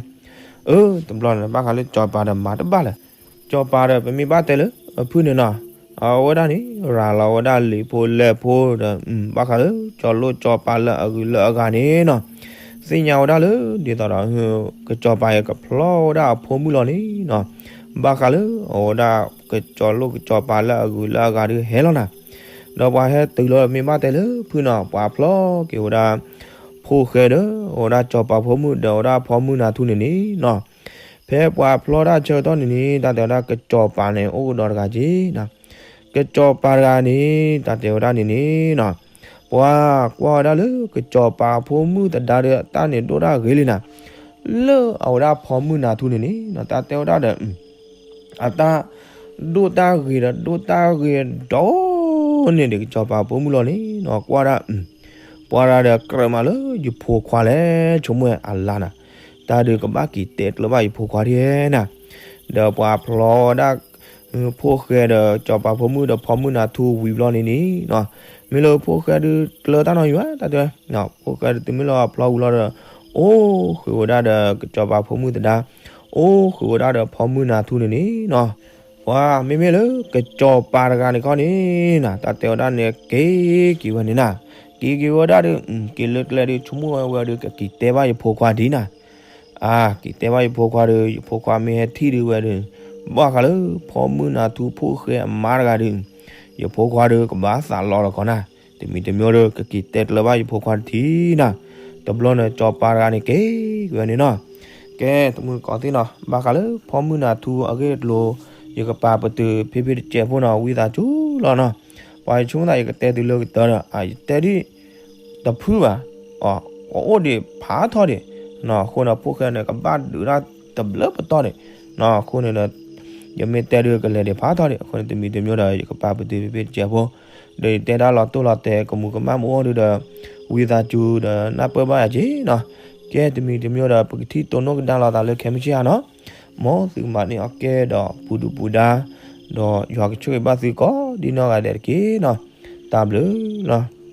အၢ တဘျီန့ၣ် ဘၣ်ဃးလၢစီၤပၤဒီးမၤတဘၣ်လၢၤ, စီၤပၤဒီး ပမ့ၢ်ဘၣ်တဲလၢ အဖုၣ်န့ၣ်နီၤ အဝဲဒၣ်န့ၣ် ရၤလီၤဝဲဒၣ်လံာ်ဖိလဲၢ်ဖိဒီး ဘၣ်ဃးလၢ စီၤလိၣ်စီၤပၤလၢအဂုၤလၢအဂၤန့ၣ်နီၤ သ့ၣ်ညါဝဲဒၣ်လၢ ဒ်သိးဒီး ကစီၤပၤအံၤကဖျီဝဲဒၣ်အဖိမုၣ်လီၤန့ၣ်နီၤ, ဘၣ်ဃးလၢအဝဲဒၣ် ကစီၤလိၣ်ကစီၤပၤလၢအဂုၤလၢအဂၤဒုးဟဲလီၤနၤ, ဒီးပှၤဟဲတုၤလီၤ မ့ၢ်ဘၣ်တဲလၢဖုၣ်နီၤ ပှၤဖျီက့ၤဝဲဒၣ် ဖိၣ်ဃဲဒီး အဝဲဒၣ်စီၤပၤဖိမုၣ်ဒီးအဝဲဒၣ်ဖိမုၣ်နၤထူန့ၣ်န့ၣ်နီၤ, ဖဲပှၤဖျီတၢ်ဆၢကတီၢ်န့ၣ်န့ၣ် တၢ်တဲဝဲဒၣ်ကစီၤပၤန့ၣ် အိၣ်ကဒီးတဂၤက့ၤနီၤ, ကစီၤပၤတဂၤန့ၣ် တၢ်တဲဝဲဒၣ်န့ၣ်န့ၣ်နီၤ ပှၤကွၢ်ဝဲဒၣ်လၢကစီၤပၤဖိမုၣ်သဒါဒီး အတၢ်န့ၣ်ဒိၣ်တၢ်ဂ့ၤလံနၤ, လၢအဝဲဒၣ်ဖိမုၣ်နၤထူန့ၣ်န့ၣ်နီၤ တၢ်တဲဝဲဒၣ်ဒီး အတၢ်ဒိၣ်တၢ်ဂ့ၤဒီးဒိၣ်တၢ်ဂ့ၤဒီးန့ၣ်ဒီး ကစီၤပၤဖိမုၣ်လီၤန့ၣ်နီၤ ကွၢ်ဒၣ် ပှၤဒၣ်ဒီးကြၢးမးလၢယဖိခွါလဲၣ် ဆိကမိၣ်အလါနၤ, တၢ်ဒုးကဘၣ်က့ၤတဲကျၢၤဘၣ်ယဖိခွါဒ်နၤ, ဒီးပှၤဖျီဝဲဒၣ် ဖိၣ်ဃဲဒီးစီၤပၤဖိမုၣ်ဒီးဖိမုၣ်နၤထူဝံၤဘျီန့ၣ်န့ၣ်နီၤ, မ့ၢ်လၢဖိၣ်ဃဲဒုးကျၢၤတၢ်နီၤယံၤဘၣ် တၢ်တဲဝဲ, ဖိၣ်ဃဲဒုးတုၤမ့ၢ်လၢအဖျီဝံၤလီၤဒီး အိၣ်ဃုာ်ဝဲဒၣ်ဒီးကစီၤပၤဖိမုၣ်သဒါ, အိၣ်ဃုာ်ဝဲဒၣ်ဒီးဖိမုၣ်နၤထူန့ၣ်န့ၣ်နီၤ, ပှၤမ့မ့ၢ်လၢကစီၤပၤတဂၤန့ၣ်ခီန့ၣ်နၤ တၢ်တဲဝဲဒၣ်န့ၣ် က့ၤက့ၤဝဲန့ၣ်နၤ, က့ၤက့ၤဝဲဒၣ်ဒီး က့ၤလၢကျဲဒုး ဆိကမိၣ်ဝဲဝဲဒီး ကက့ၤတဲဘၣ်ယဖိခွါဒ်နၤ, အါ က့ၤတဲဘၣ်ယဖိခွါဒီး ယဖိခွါမ့ၢ်ဟဲထံၣ်ဒုးဝဲဒီး ဘၣ်ဃးလၢ ဖိမုၣ်နၤထူဖိၣ်ဃဲအမါတဂၤဒီး ယဖိခွါဒီးကဘၣ်သးလီလီၤခီနၤ, တမံၤတမံၤဒီး ကက့ၤတဲကျၢၤဘၣ်ယဖိခွါတထံၣ်နၤ, တဘျီန့ၣ် စီၤပၤတဂၤန့ၣ်က့ၤက့ၤဝဲန့ၣ်နီၤ, ကဲ တမုၢ်ကီးသ့ၣ်နီၤ ဘၣ်ဃးလၢ ဖိမုၣ်နၤထူအဂ့ၢ်အကျိၤ ယကပာ်ပတုာ်ဖံဖံတစဲးဖိနီၤ ဝံသးစူၤလီၤနီၤ, ပှၤယဆိကမိၣ်သး ယကတဲသုလၢကတၢၢ်ဒီး ယတဲဒ် တဖုၣ်ဘၣ်, အအိၣ်ဒံးဖးထီၣ်ဒံး, အဃိန့ၣ် ဖိၣ်ဃဲန့ၣ် ကဘၣ်ဒုးတၢ်တဘျုးပတီၢ်ဒံး, အဃိန့ၣ်ဒီး ယမ့ၢ်တဲဒုးကလဲၤဒံးဖးထီၣ်ဒံး, အဃိန့ၣ် တမံၤတမံၤဒီး ယကပာ်ပတုာ်ဖံဖံတစဲးဖိ, ဒီးယတဲတၢ်လီၤတိၢ်လီၤတဲာ် ကမူၤကမၣ်မ့ၢ်အိၣ်ဒုးဒီး ဝံသးစူၤဒီးနၢ်ပၢၢ်ဘၣ်ယၤက့ၤနီၤ, ကဲ တမံၤတမံၤဒီး ပကထံၣ်တိၢ်နီၣ်ကဒါလိာ်သးလၢခဲမုၢ်ဆ့ၣ်ဧါနီၤ, မ်သုမၤန့ၢ်အီၣ်ကဲဒီးပူၤဒုၣ်ပူၤဒါ, ဒီးယွၤကဆိၣ်ဂ့ၤဘၣ်သုကိးဒ်နီၢ်ဂၤဒဲးတက့ၢ်နီၤ, တၢ်ဘျုးလီၤ.